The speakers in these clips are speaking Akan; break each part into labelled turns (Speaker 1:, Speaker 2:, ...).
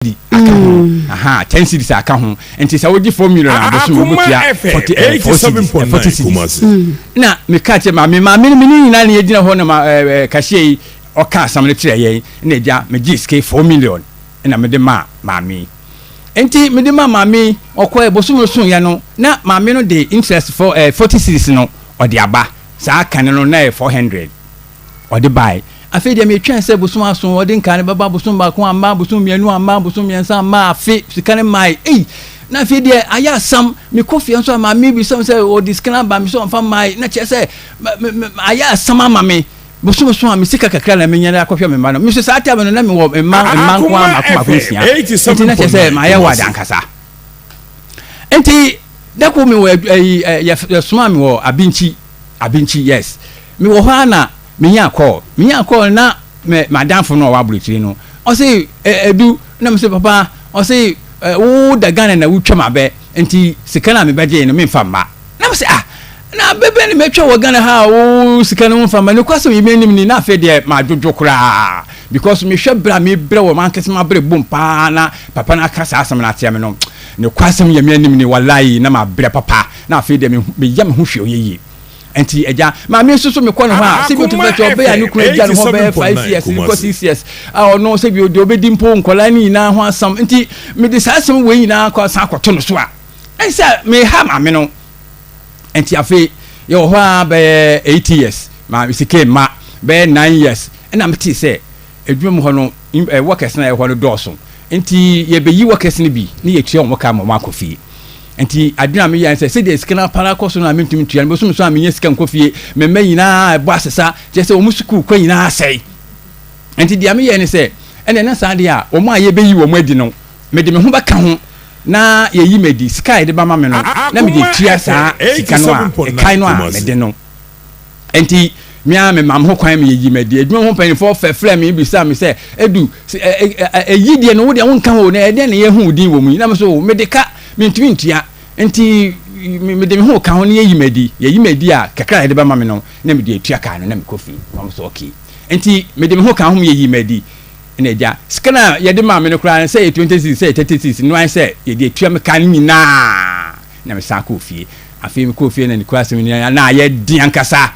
Speaker 1: cedi aka ho, aha, 10 cedis aka ho. Nti sɛ wogye 4 million a, bosom
Speaker 2: Akoma
Speaker 1: wobɛtua
Speaker 2: FM
Speaker 1: 40 4 cedis, 40
Speaker 2: 87.9
Speaker 1: cedis.
Speaker 2: Kumasi.
Speaker 1: Na meka kyerɛ maame no, mene nyinaa ne yɛgyina hɔ na ma cashier yi ɔka asɛm no kyerɛ yɛn. Na agya, megye sika 4 million na mede ma maame yi. Nti mede ma maame yi, ɔkɔ bosom so yɛ no, na maame no de interest for 40 cedis no ɔde aba. Saa kane no na yɛ 400 ɔde bae. Afei deɛ, metwɛn sɛ bosom aso, ɔde nka ne bɛba. Bosom baako amma, bosom mmienu amma, bosom mmiɛnsa amma, afe sika ne mmae. Ei, na afei deɛ ayɛ asam. Mekɔ fie nso a, maame bi sɛm sɛ ɔde sika no aba me sɛ ɔmfa mmae, na kyerɛ sɛ ayɛ asam ama me. Bosom so a, me sika kakra na menya de akɔhwɛ me mma no. Me so saa time no na mewɔ mma nko a mako mako nsia, nti na kyerɛ sɛ mayɛ wɔ ade ankasa. Nti dako mi wɔ ɛyi ɛ yɛsoma mi wɔ Abinkyi, yes, mi wɔ hɔ a na minya call na mɛ madamfo no a ɔwɔ aburokyire no, ɔsi ɛ Edu. Na mi sɛ, "Papa." Ɔsi, "Ɛ wo da Ghana na wotwa ma bɛ, nti sika na mi bɛgye no mi nfa mma." Na mi sɛ, "Ah, na bɛbɛ ni mɛtwa wɔ Ghana ha a, wo sika no nfa mma ne kɔ asɛm yi mi anim ni?" Na afei deɛ ma dwodwo koraa, because mehwɛ bere a mebrɛ wɔ mankasa ma bere bom paa na papa no aka saa asɛm no ateɛ me no, ne kɔ asɛm yɛ me anim ni. Wallahi, na ma brɛ papa. Na afei deɛ meyɛ me ho hwɛ ɔyɛ yie. Nti agya, maame nso so mekɔ ne hɔ a, sɛbi otu fɛ kyɛ ɔbɛyɛ a ne kunu agya ne hɔ bɛyɛ 5 years kɔ 6 years a, ɔno sɛbi deɛ ɔbɛdi mpo nkɔlaa ne nyinaa ho asɛm. Nti mede saa asɛm wei nyinaa kɔ san akɔto no so a, ɛnsɛ meha maame no. Nti afei yɛwɔ hɔ a bɛyɛ 8 years ma sika mma, bɛyɛ 9 years, ɛna mete sɛ adwuma mu hɔ no workers na ɛwɔ hɔ no dɔɔso, nti yɛbɛyi workers no bi ne yɛtua wɔn ka ma wɔn akɔ fie. Nti adwene a meyɛ sɛ sɛdeɛ sika no apara kɔ so no a, mentumi ntua no bosom so a, menyɛ sika nkɔ fie. Mɛmɛ nyinaa ɛbɔ asesa, kyerɛ sɛ wɔn sukuu kɔ nyinaa asɛe. Nti deɛ meyɛ ne sɛ, ɛnna ɛna saa deɛ a wɔn a yɛbɛyi wɔn adi no, mede me ho bɛka ho na yɛyi me adi. Sika a yɛde bama me no, na mede tua saa sika no a ɛkae no a mede no. Nti mea mema me ho kwan, me yɛyi me adi. Adwuma ho mpanyinfoɔ fɛfrɛ me bisa me sɛ, "Edu, ɛyi deɛ no, wo deɛ wonka ho na ɛdeɛ na yɛhu wo din wɔ mu yi?" Na me so mede ka mentumi ntua, nti mede me ho ka ho na yɛyi me adi. Yɛyi me adi a, kakra a yɛde bɛma me no na mede atua kaa no na mekɔ fie. Wɔn so okay, nti mede me ho ka ho, yɛyi me adi. Ɛna agya, sika na yɛde maa me no koraa sɛ yɛ 26, sɛ yɛ 36 no, ayɛ sɛ yɛde atua me ka no nyinaa na mesan kɔɔ fie. Afei mekɔɔ fie na ne kura asɛm nyinaa na ayɛ den ankasa.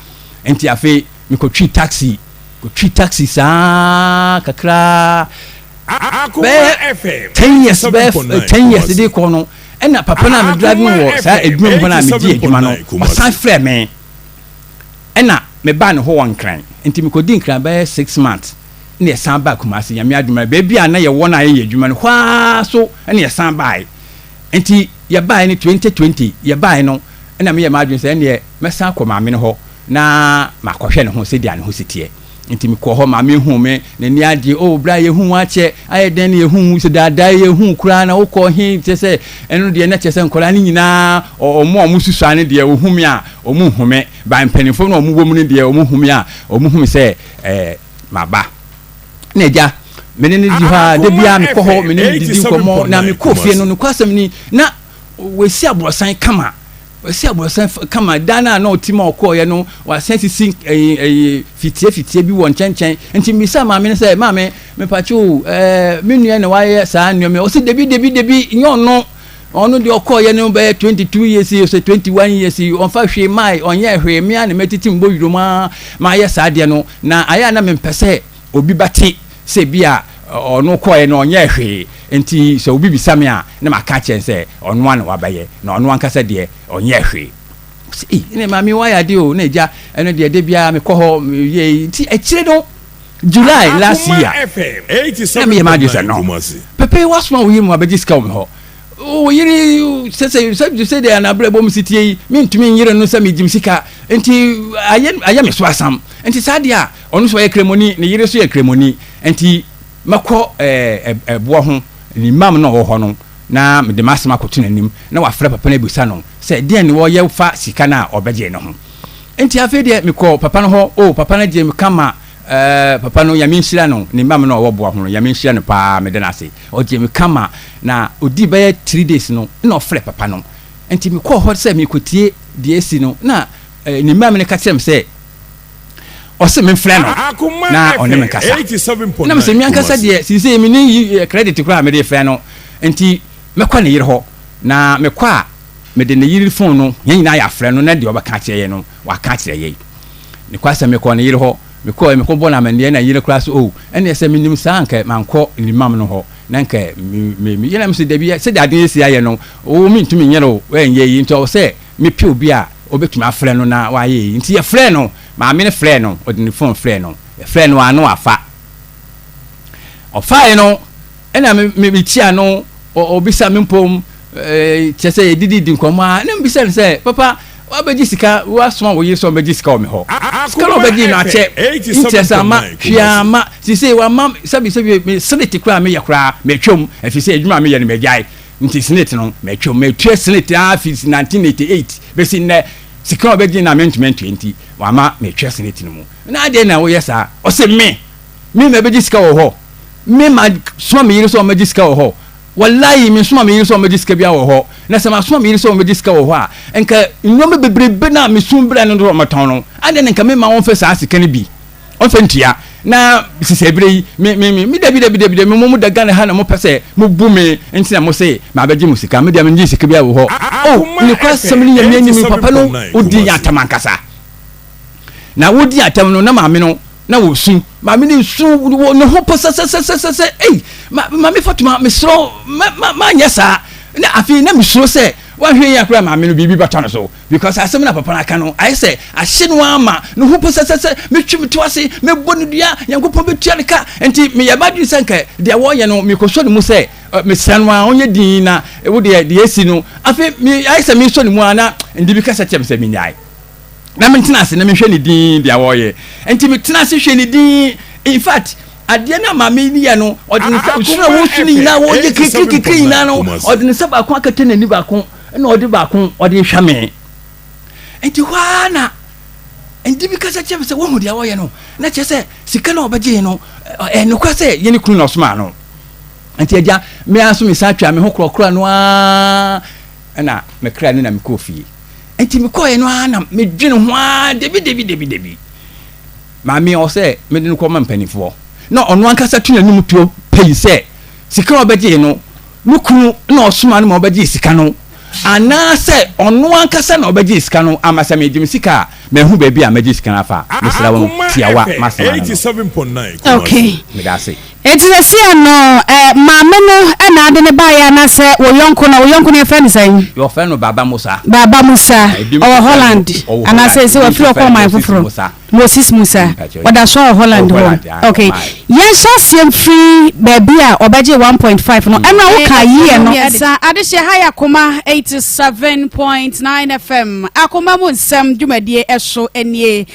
Speaker 1: Nti afei mekɔtwi taxi, kɔtwi taxi saa kakraa bɛyɛ 10 years, bɛyɛ 10 years de kɔ no, ɛna papa no a me driving wɔ saa adwuma mu hɔ no a megye adwuma no, ɔsan frɛ me, ɛna mebaa ne hɔ wɔ Nkran. Nti mekɔdi Nkran bɛyɛ 6 months na yɛsan baa Kumase. Nyame adwuma, baabi a na yɛwɔ no a yɛyɛ adwuma no hɔ ara so ɛna yɛsan baeɛ. Nti yɛbaeɛ no 2020 yɛbaeɛ no, ɛna meyɛ m'adwene sɛ ɛneɛ mɛsan akɔ maame no hɔ na makɔhwɛ ne ho sɛdeɛ ne ho si teɛ. Nti mekɔ hɔ, maame hu me, n'ani agye. "O bra, yɛhu wo akyɛ, ayɛ dɛn ne yɛhu sɛ daadaa yɛhu koraa na wokɔ he?" Kyerɛ sɛ ɛno deɛ na kyerɛ sɛ nkɔlaa no nyinaa, ɔmo a ɔmo susua no deɛ, ɔhu me a ɔmo hu me ba. Mpanimfoɔ no a ɔmo wɔ mu no deɛ, ɔmo hu me a ɔmo hu me sɛ maba. Na agya, mene ne di hɔ a, da biara mekɔ hɔ, mene ne didi nkɔmmɔ. Na mekɔɔ fie no, nokɔ asɛm ni, na wɔasi aborɔsan kama, wɔasi aborɔsan kama. Dan a na ɔti ma ɔkɔɔyɛ no, wasan sisi ɛyi ɛyi fitie fitie bi wɔ nkyɛnkyɛn. Nti mbisa maame no sɛ, "Maame, mepakye o, me nua na wayɛ saa nneɛma yi?" Ɔsi, "Debi, debi, debi, nyɛ ɔno. Ɔno deɛ, ɔkɔɔyɛ no bɛyɛ 22 years yi sɛ 21 years yi, ɔnfa hwee maae, ɔnyɛ hwee. Mmea na mɛtiti mbɔ wirom a maayɛ saa adeɛ no, na ayɛ a na mempɛ sɛ obi bɛte sɛ bi a ɔno kɔɔyɛ no ɔnyɛ hwee. Nti sɛ obi bisa me a, na maka kyerɛ sɛ ɔno a na wabɛyɛ, na ɔno ankasa deɛ ɔnyɛ hwee." Sɛ ei, ne maame wayɛ adeɛ o. Na agya, ɛno deɛ, de biara mekɔ hɔ meyɛ. Nti akyire no, July last year, na meyɛ m'adwene sɛ no pɛpɛ wasoma wo yere mu abɛgye sika wɔ me hɔ. Wo yere sɛ deɛ anabrɛ bɔ mu si tie yi, mentumi nyere no sɛ megyim sika, nti ayɛ me so asam. Nti saa deɛ a, ɔno nso ɔyɛ kremoni, ne yere nso yɛ kremoni, nti mɛkɔ ɛboɔ ho ne imam no a ɔwɔ hɔ no na mede m'asɛm akɔto n'anim na wafrɛ papa no abusa no sɛ deɛn ne wɔyɛ fa sika no a ɔbɛgye no ho. Nti afei deɛ mekɔ papa no hɔ o, papa no gye me kama. Papa no, Nyame nhyira no, ne imam no a ɔwɔ boa ho no, Nyame nhyira no paa, mede no ase. Ɔgye me kama na ɔdi bɛyɛ 3 days no na ɔfrɛ papa no. Nti mekɔɔ hɔ sɛ mekɔtie deɛ asi no, na ne imam no ka kyerɛ me sɛ Ɔse memfrɛ no na ɔne me nkasa. Na mesɛ me ankasa deɛ seesei menni credit koraa a mede refrɛ no, nti mɛkɔ ne yere hɔ. Na mekɔ a, mede ne yere phone no, yɛn nyinaa yɛafrɛ no na deɛ ɔbɛka akyerɛ yɛn no, waka akyerɛ yɛn. Nokwasɛm mekɔɔ ne yere hɔ, mekɔɔɛ mekɔbɔɔ no amanneɛ na ne yere koraa se oh, ɛnneɛ sɛ menim saa a anka mankɔ Limam no hɔ, na anka me me me yere. Na mese dabi, sɛdeɛ adeɛ asi ayɛ no, wo mentumi nyere wo ɛnyɛ yie, nti ɔwɔ sɛ mepɛ obi a ɔbɛtumi afrɛ no na wayɛ yei. Nti yɛfrɛɛ no, maame no frɛɛ no, ɔde ne phone frɛɛ no. Yɛfrɛɛ no a na wafa. Ɔfaeɛ no, ɛna me me mekyia no, ɔbisa me mpom, kyerɛ sɛ yɛdididi nkɔmmɔ a, na mebisa no sɛ, papa, wabɛgye sika, woasoma wo yere sɛ ɔmmɛgye sika wɔ me hɔ. Sika no ɔbɛgye no akyɛ, interest amma, hwee amma, seesei wama, sɛbi sɛbi, me senate koraa a meyɛ koraa, matwam, ɛfiri sɛ adwuma a meyɛ no magyae. Nti senate no matwam, matua senate ara firi 1988 bɛsi nnɛ, sika a ɔbɛgye no a mentumi antua nti wama matwa senate no mu. Na adɛn na woyɛ saa? Ɔse me, me mabɛgye sika wɔ hɔ, me masoma me yere sɛ ɔmmɛgye sika wɔ hɔ, wallahi mensoma me yere sɛ ɔmmɛgye sika biara wɔ hɔ, na sɛ masoma me yere sɛ ɔmmɛgye sika wɔ hɔ a, nka nnoɔma bebrebe no a mesu brɛ no no ɔmmɛtɔn no, adɛn na nka memma wɔmfa saa sika no bi? Ɔmfa ntua na sesɛɛ berɛ yi me me me me dabi dabi dabi dabi mo mo da Ghana ha na mo pɛ sɛ mo bu me nti na mo se ma bɛgye mo sika me deɛ me ngye sika biara wɔ hɔ oh nokora sɛm ne Nyame anim papa no odi atam ankasa na wodi atam no na maame no na wɔsu maame no su wɔ ne ho pɔsɛsɛsɛsɛsɛ ei ma maame Fatuma mesrɛ ma ma ma nyɛ saa na afei na mesuro sɛ Wanhwɛ yie a koraa maame no biribi bɛtɔ no so because asɛm no a papa no aka no ayɛ sɛ ahye no ara ma ne ho po sɛsɛsɛ, metwe me to ase, mɛbɔ no dua, Nyankopɔn bɛtua no ka. Nti meyɛ m'adwene sɛ nka deɛ wɔreyɛ no mekɔsɔ ne mu sɛ mesrɛ no ara ɔnyɛ dinn na wo deɛ deɛ asi no afei me ayɛ sɛ mesɔ ne mu ara na nde bi kasa kyerɛ me sɛ menyae. Na mentena ase na menhwɛ ne din deɛ wɔreyɛ. Nti metena ase hwɛ ne din. In fact, adeɛ no a maame yi yɛ no, ɔde ne nsa, osu a wɔsu no nyinaa, wɔyɛ kirikirikiri nyinaa no, ɔde ne nsa baako akata n'ani baako, ɛna ɔde baako ɔde hwɛ me. Nti hɔ ara na nti bi kasa kyerɛ me sɛ woahu deɛ wɔyɛ no, na kyerɛ sɛ sika no a ɔbɛgyee no, ɛyɛ nokorɛ sɛ yɛne kunu na ɔsomaa no. Nti agya, me ara nso mesan twaa me ho korɔkorɔ no ara, ɛna mekra no na mekɔɔ fie. Nti mekɔeɛ no ara na medwene ho ara, dabi dabi dabi dabi. Maame ɔwɔ sɛ mede no kɔma mpanimfoɔ. Na ɔno ankasa to n'anim tuo pɛyi sɛ sika a ɔbɛgyee no, ne kunu na ɔsoma no ma ɔbɛgyee sika no, anaasɛ ɔno ankasa na ɔbɛgyee sika no ama sɛ megye me sika a, mahu baabi a mɛgye sika no afa. Mesrɛ wo, tiawa m'asɛm ano no.
Speaker 2: Okay.
Speaker 1: Meda ase.
Speaker 2: Enti sesia no eh, maame no na ade no baeɛ anaasɛ wo yɔnko no? Wo yɔnko no yɛfrɛ no sɛn?
Speaker 1: Wɔfrɛ no Baba Musa.
Speaker 2: Baba Musa, ɔwɔ Holland anaasɛ sɛ wafiri ɔkɔ ɔman foforɔ? Moses Musa, ɔda so wɔ Holland hɔ. Ok, yɛnhyɛ aseɛ mfiri baabi a ɔbɛgye 1.5 no, ɛno a woka year no. Mmiɛnsa, adehyeɛ ha yɛ Akoma 87.9 FM, Akoma mu nsɛm dwumadie ɛso nie.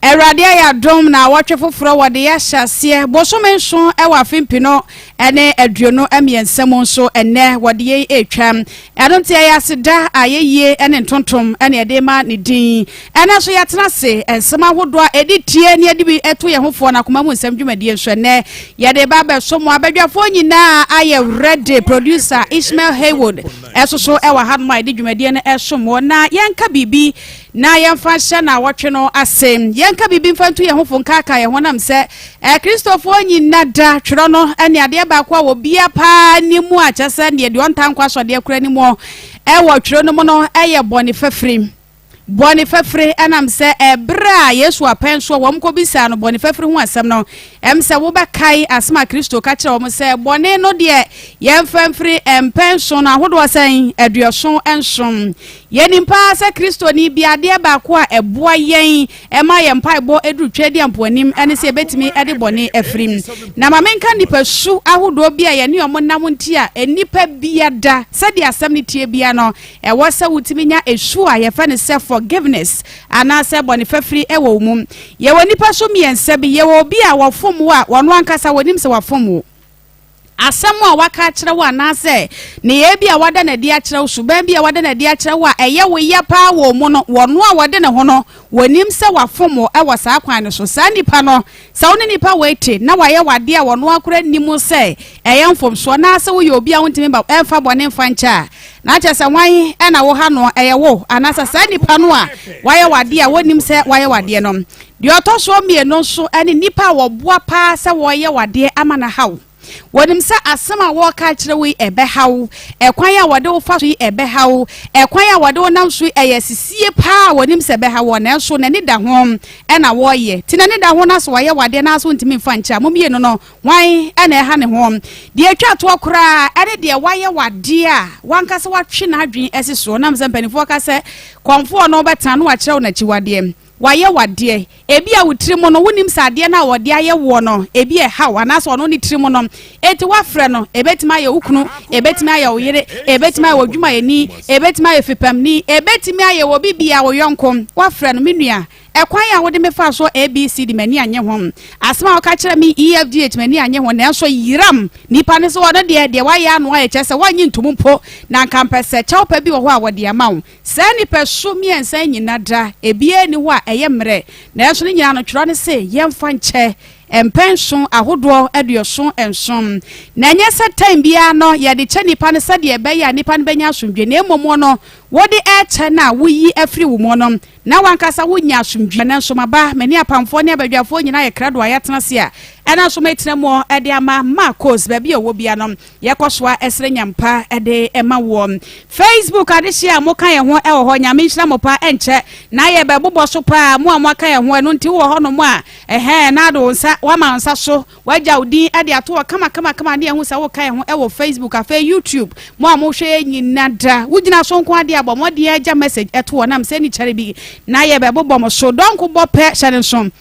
Speaker 2: Awurade ayɛ adom naawɔtwe foforɔ wɔde yɛ ahyɛ aseɛ bosome nson wɔ afe mpino ne 23 mu nso ɛnnɛ wɔde yei retwa. Ɛno nti ɛyɛ aseda, ayɛyie ne ntontom na yɛde rema ne din. Ɛnnɛ nso yɛatena ase nsɛm ahodoɔ a ɛdi tie ne yɛde bi to yɛn ho foɔ no akoma mu nsɛm dwumadie nso ɛnnɛ yɛde reba abɛso mo. Abadwafoɔ nyinaa ayɛ ready. Producer Ishmael Haywood ɛso so ɛwɔ hanom a yɛde dwumadie no ɛsom wɔ na yɛnka biribi Na yɛmfa nhyɛ naawɔtwe no ase. Yɛnka biribi mfa ntu yɛn ho fo nkaakae yɛn ho nam sɛ Akristofoɔ nyina da. Twerɛ no ne adeɛ baako a obia paa nim a kyerɛ sɛ neɛ deɛ ɔntaa nkɔ asɔdeɛ koraa nim wɔ twerɛ no mu no yɛ bɔne fafiri. Bɔne fafiri ɛnam sɛ ɛberɛ a Yesu apɛn soɔ wɔn kɔbisaa no bɔne fafiri ho asɛm no, ɛm sɛ wobɛkae asɛm a Kristo ka kyerɛ wɔn sɛ bɔne no deɛ yɛmfa mfiri mpɛn nson no ahodoɔ sɛn? 77. Yɛnim paa sɛ Kristoni bi adeɛ baako a ɛboa yɛn ma yɛn mpaebɔ duru Tweaduampɔn anim ne sɛ yɛbɛtumi de bɔne afiri. Na ma menka nnipa su ahodoɔ bi a yɛne wɔn nam nti a nnipa biada, sɛdeɛ asɛm no teɛ biara no, ɛwɔ sɛ wotumi nya su a yɛfrɛ no sɛ forgiveness anaasɛ bɔne fafiri wɔ wo mu. Yɛwɔ nnipa su mmiɛnsa bi. Yɛwɔ obi a wɔfom wo a ɔno ankasa wɔnim sɛ wafom wo. Asɛm a waka akyerɛ wo anaasɛ nneyɛe bi a wada no adi akyerɛ wo, suban bi a wada no adi akyerɛ wo a ɛyɛ wo ya paa wɔ mu no, wɔn a wɔde ne ho no, wɔnim sɛ wafom wo wɔ saa kwan no so. Saa nipa no, sɛ wo ne nipa wei te na wayɛ wo adeɛ a ɔno ara koraa nnim sɛ ɛyɛ mfomsoɔ, anaasɛ woyɛ obi a wontumi mfa bɔne mfa nkyɛ a, na kyerɛ sɛ hwan na woha noɔ? Ɛyɛ wo anaasɛ saa nipa no a wayɛ wo adeɛ a wɔnnim sɛ wayɛ wo adeɛ no? Deɛ ɔtɔ soɔ mmieno nso ne nnipa a wɔboa paa sɛ wɔreyɛ wo adeɛ ama no aha wo. Wɔnim sɛ asɛm a wɔreka akyerɛ wo yi, ɛbɛha wo. Ɛkwan a wɔde wo fa so yi, ɛbɛha wo. Ɛkwan a wɔde wo nam so yi, ɛyɛ asisie paa a wɔnim sɛ ɛbɛha woɔ, nanso n'ani da ho na wɔreyɛ. Nti n'ani da ho na sɛ wɔayɛ wo adeɛ na sɛ wontumi mfa nkyɛ a, mo mmienu no, hwan na ɛha ne ho? Deɛ ɛtwa toɔ koraa ne deɛ wayɛ wo adeɛ a w'ankasa watwe n'adwene asi soɔ. Nam sɛ mpanimfoɔ ka sɛ, kɔmfoɔ no wobɛtena na wakyerɛ wo n'akyiwadeɛ. Wayɛ wo adeɛ. Ebia wo tirim no, wonnim sɛ adeɛ no a ɔde ayɛ woɔ no, ebia ɛha wo, anaasɛ ɔno ne tirim no, enti woafrɛ no. Ɛbɛtumi ayɛ wo kunu, ɛbɛtumi ayɛ wo yere, ɛbɛtumi ayɛ w'adwumayɛni, ɛbɛtumi ayɛ fipamni, ɛbɛtumi ayɛ obi biara, wo yɔnko. Woafrɛ no, me nua, ɛkwan a wode me faa soɔ ABCD, m'ani annye ho. Asɛm a woka kyerɛɛ me EFGH, m'ani annye ho. Nanso yeram, nipa no sɛ ɔno deɛ, deɛ wayɛ ano ayɛ, kyerɛ sɛ wannye ntom mpo, na anka mpɛ sɛ kyɛwpa bi wɔ hɔ a wɔde ama wo. Saa nipasu mmiɛnsa yi nyina da, ebiara nni hɔ a ɛyɛ mmerɛ, nanso ne nyinaa no twerɛ no se yɛmfa nkyɛ mpɛn nson ahodoɔ aduoson nson. Na ɛnyɛ sɛ tɛm biara no yɛde kyɛ nipa no sɛdeɛ ɛbɛyɛ a nipa no bɛnya asomdwoeɛ, na mmom no wode rekyɛ no a woyi afiri wo mu no na w'ankasa wonya asomdwoeɛ. Nanso maba, me ne apamfoɔ ne abadwafoɔ nyinaa yɛ krado a yɛatena ase a ɛna nso metena mu de ama Marcos baabi a ɔwɔ biara no. Yɛkɔ so ara srɛ nyampa de ma woɔ. Facebook adehyeɛ a moka yɛn ho wɔ hɔ Nyame nhyira mo paa ɛnkyɛ na yɛbɛbobɔ so paa mo a moaka yɛn ho ɛno nti wowɔ hɔ nom a ɛhɛɛ na ade wo nsa woama wo nsa so woagya wo din de ato hɔ kama kama kama ne yɛhu sɛ woka yɛn ho wɔ Facebook afei YouTube mo a mohwɛ yɛn nyina da wogyina so nko adeɛ a bɔ mmɔden agya message ɛto hɔ nam sɛ ni kyɛre bi na yɛbɛbobɔ mo so dɔnko bɔ pɛ hyɛ ne nso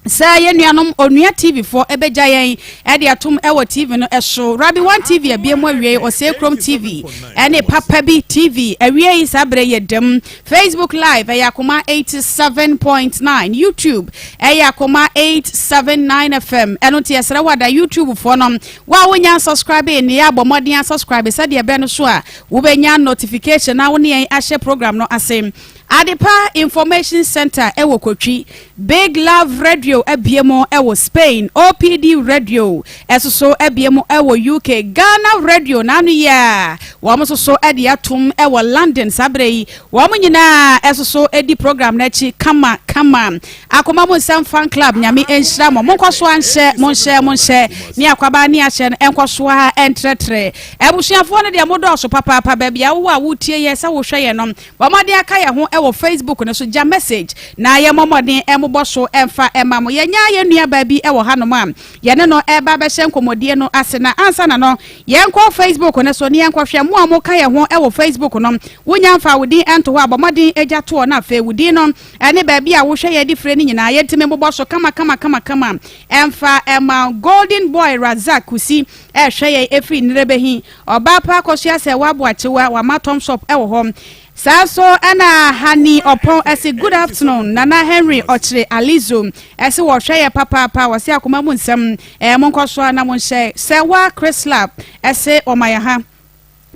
Speaker 2: Sɛ yɛn nuanom Onua TV foɔ bɛgya yɛn de atom wɔ TV no so. Rabi One TV abue mu awiei, Osei Krom TV ne Papa Bi TV awiei saa berɛ yɛ dam. Facebook Live ɛyɛ Akoma 87.9, YouTube ɛyɛ Akoma 879 FM. Ɛno nti yɛsrɛ wo ada YouTube foɔ no, wo a wonya nsubscribe nneɛ abɔ mmɔden asubscribe sɛdeɛ berɛ no so a wobɛnya notification na wo ne yɛn ahyɛ program no ase. Adepa Information Centre wɔ Kotwi, Big Love Radio abue mu wɔ Spain, OPD Radio nso so abue mu wɔ UK, Ghana Radio n'ano yi a wɔn nso so de atom wɔ London saa berɛ yi. Wɔn nyinaa nso so di program no akyi kama kama. Akoma mu nsɛm fan club Nyame nhyira mo. Monkɔ so ara nhyɛ, monhyɛ, monhyɛ ne akwaba ne ahyɛ no nkɔ so ara ntrɛtrɛ. Abusuafoɔ no deɛ modɔɔso papaapa baabi a wowɔ a wotie yɛn sɛ wohwɛ yɛn no. Bɔ mmɔden aka yɛn ho wɔ Facebook no so, gya message na yɛmmɔ mmɔden mmobɔ so mfa mma mo. Yɛanya yɛn nuabaa bi wɔ hanom a yɛne no reba abɛhyɛ nkɔmmɔdie no ase, na ansa na no, yɛnkɔ Facebook no so na yɛnkɔhwɛ. Mo a moka yɛn ho wɔ Facebook no, wonya mfaa wo din nto hɔ a, bɔ mmɔden gya toɔ na afei wo din no ne baabi a wohwɛ yɛn de fire no nyinaa yɛntumi mmobɔ so kama kama kama kama mfa mma wo. Golden Boy Razak Kusi rehwɛ yɛn firi Nnerebehi. Ɔbaa pa akɔsoa sɛ w'aboakyewa wama thumbs up wɔ hɔ. Saa nso na Honey Ɔpɔn ɛse good afternoon Nana Henry Ɔkyere Alizo ɛse wɔhwɛ yɛ papaapa wɔse akoma mu nsɛm ɛɛ monkɔ so a na monhyɛ Sɛ wa Chrislab ɛse wɔma yɛ ha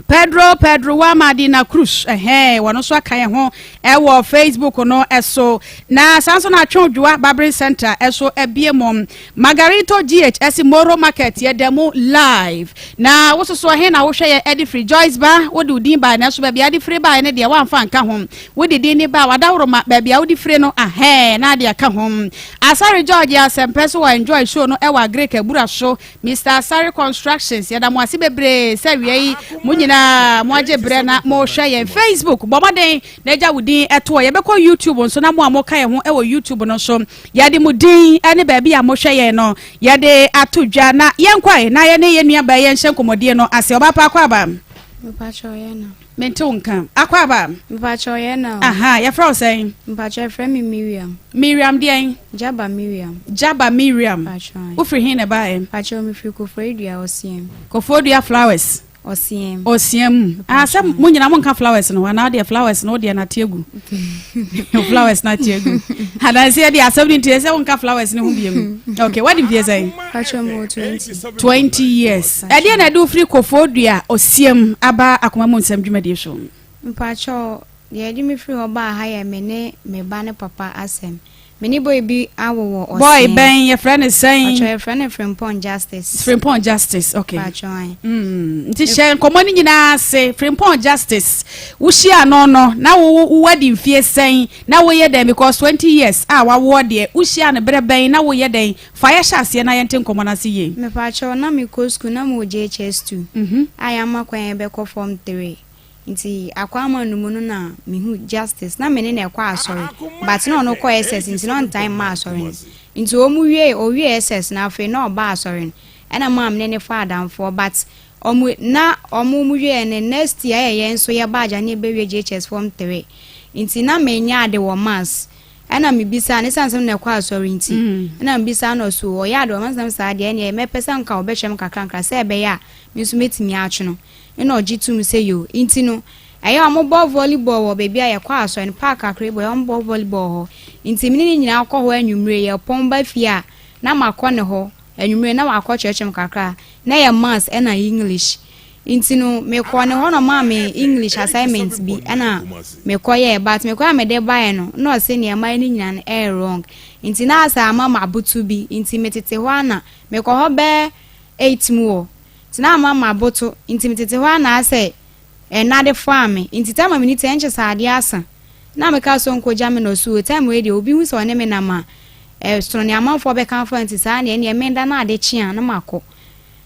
Speaker 2: Pedro Pedro wa Madina Cruz ɛhɛn wɔn nso aka yɛn ho ɛwɔ Facebook no ɛso na saa nso na Atwe Odwoa Barbering Center ɛso ɛbie mo Margarito GH ɛse Moro market yɛ da mu live na wo soso ɛhe na wohwɛ yɛ ɛde firi Joyce ba wode wo din bae nanso baabi a wode firi bae no deɛ woamfa anka ho wode din ne ba wadaworoma baabi a wode firi no ahɛɛ na ade aka ho Asare George yɛ asɛmpɛ so wɔ enjoy show no ɛwɔ Agric abura so Mister Asare Constructions yɛda mo ase bebree sɛ awia yi mo nyinaa mo agye brɛ na mo hwɛ yɛn Facebook bɔ mmɔden na agya wo din ɛtoɔ yɛbɛkɔ YouTube nso na mo a moka yɛn ho ɛwɔ YouTube no nso Yɛde mo din ne baabi a mohwɛ yɛn no, yɛde ato dwa. Na yɛnkɔ ɛ, na yɛne yɛn nuabaa yi nhyɛ nkɔmmɔdie no ase. Ɔbaa pa, Akwaaba.
Speaker 3: Mepakyɛ ɔyɛ na.
Speaker 2: Mente wo nka. Akwaaba.
Speaker 3: Mepakyɛ ɔyɛ na o.
Speaker 2: Aha, yɛfrɛ wo sɛn?
Speaker 3: Mepakyɛ yɛfrɛ me Miriam.
Speaker 2: Miriam deɛn?
Speaker 3: Jaba Miriam.
Speaker 2: Jaba Miriam.
Speaker 3: Mepakyɛ.
Speaker 2: Wofiri he na ɛbaeɛ?
Speaker 3: Mepakyɛ mefiri Koforidua Ɔseɛm.
Speaker 2: Koforidua Flowers.
Speaker 3: Ɔseam.
Speaker 2: Ɔseam. Ah, sɛ mo nyinaa monka flowers no ho anaa deɛ flowers no wodeɛ nate agu. Flowers no ate agu. Adanseɛ deɛ asɛm no nti sɛ wonka flowers no ho biom. Okay, wadi mfie sɛn?
Speaker 3: Patro mo 20.
Speaker 2: 20 years. Ɛdeɛ na ɛde wo firi Koforidua Ɔseam aba akoma mu nsɛm dwumadie so?
Speaker 3: Mpakyɛw, deɛ ɛde me firi hɔ baa ha yɛ me ne me ba ne papa asɛm. Me ne boy bi awo wɔ ɔsɛn.
Speaker 2: Boy bɛn yɛfrɛ no sɛn?
Speaker 3: Patro yɛfrɛ no Frimpong Justice.
Speaker 2: Frimpong Justice okay.
Speaker 3: Patro ayi.
Speaker 2: Mm, nti hyɛ nkɔmɔ no nyinaa ase Frimpong Justice wohyia no no na wo wadi mfie sɛn na woyɛ dɛn because 20 years a wawoɔ deɛ wohyia no berɛ bɛn na woyɛ dɛn fa yɛhyɛ aseɛ na yɛnte nkɔmɔ no ase yie.
Speaker 3: Mepatro na mekɔ school na mewɔ JHS 2 a yɛama kwan yɛbɛkɔ form 3. Nti Akwamah no mu no na mehu Justice na me ne no ɛkɔ asɔre but na ɔno kɔ SS nti na ɔntae mma asɔre no nti ɔmu wie ɔwie SS no afei na ɔba asɔre no ɛna maa me ne no faa adamfoɔ but ɔmo na ɔmo mu wie no next year ɛyɛ yɛn nso yɛba agya ne yɛbɛwie JHS form 3 nti na menyɛ ade wɔ maths ɛna mebisa ne sane sɛ na ɛkɔ asɔre nti ɛna mebisa no so ɔyɛ ade wɔ maths nam saa deɛ ɛneɛ mɛpɛ sɛ nka ɔbɛkyerɛ me kakra nkra sɛ ɛbɛyɛ a me nso mɛtumi atwe no. Nna ɔgye to mu sɛ yoo. Ntsi no, ɛyɛ a wɔbɔ volleyball wɔ beebi a yɛkɔ asɔr no, park kakra bi wɔ hɔ, wɔbɔ volleyball hɔ. Ntsi menye no nyina kɔ hɔ anwummere, yɛpɔn ba fie a, na makɔ no hɔ anwummere na ɔakɔkyerɛkyerɛ me kakra. Nna ɛyɛ Maths na English. Ntsi no, mekɔɔ no hɔ na ɔmaa me English assignment bi na mekɔyɛe but mekɔe a mede bae no, nna ɔse nea mayɛ no nyina no ɛyɛ wrong. Ntsi na asɛ ama mabotow bi, ntsi metsetse hɔ a na mekɔ hɔ bɛyɛ eight mu hɔ. Nti na ama maboto, nti metete hɔ ara na asɛ ɛnna de faa me, nti time a menni tɛ nkyɛ sɛ adeɛ asa na meka sɛ ɔnkɔgya me na ɔse oo time wei deɛ obi hu sɛ ɔne me nam a ɛsono nea amanfoɔ bɛka afa nti saa neɛ ɛneɛ menda na ade kye a na makɔ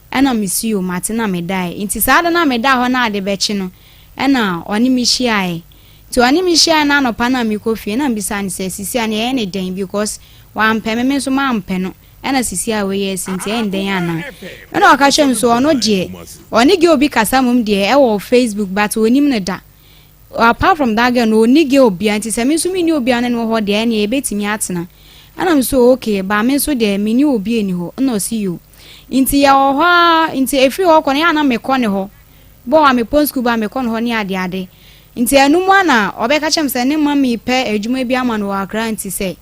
Speaker 3: ɛna mese oo mate na medaeɛ nti saa da no a medaa hɔ na ade bɛkye no ɛna ɔne me hyiaeɛ nti ɔne me hyiaeɛ na anɔpa na mekɔ fie na mebisa no sɛ sisi a neɛ ɛyɛ ne dɛn because wampɛ me me nso mampɛ no Ɛna sisi a wei asi nti ɛyɛ ndɛn anaa? Ɛna ɔka kyerɛ me so ɔno deɛ ɔne girl bi kasa mmom deɛ ɛwɔ Facebook but ɔnim no da. Apart from that girl no ɔnni girl bia nti sɛ me nso menni obi a ne no wɔ hɔ deɛ ɛneɛ yɛbɛtumi atena. Ɛna me so okay but me nso deɛ menni obi ɛni hɔ. Ɛna ɔsi yo. Nti yɛwɔ hɔ ara nti ɛfiri hɔ kɔ no yɛ a na mekɔ ne hɔ. Bɔ a mepɔn sukuu ba a mekɔ ne hɔ ne adeade. Nti ɛno mu a na ɔbɛka kyerɛ me sɛ ne mummy pɛ adwuma bi ama no wɔ Accra nti sɛ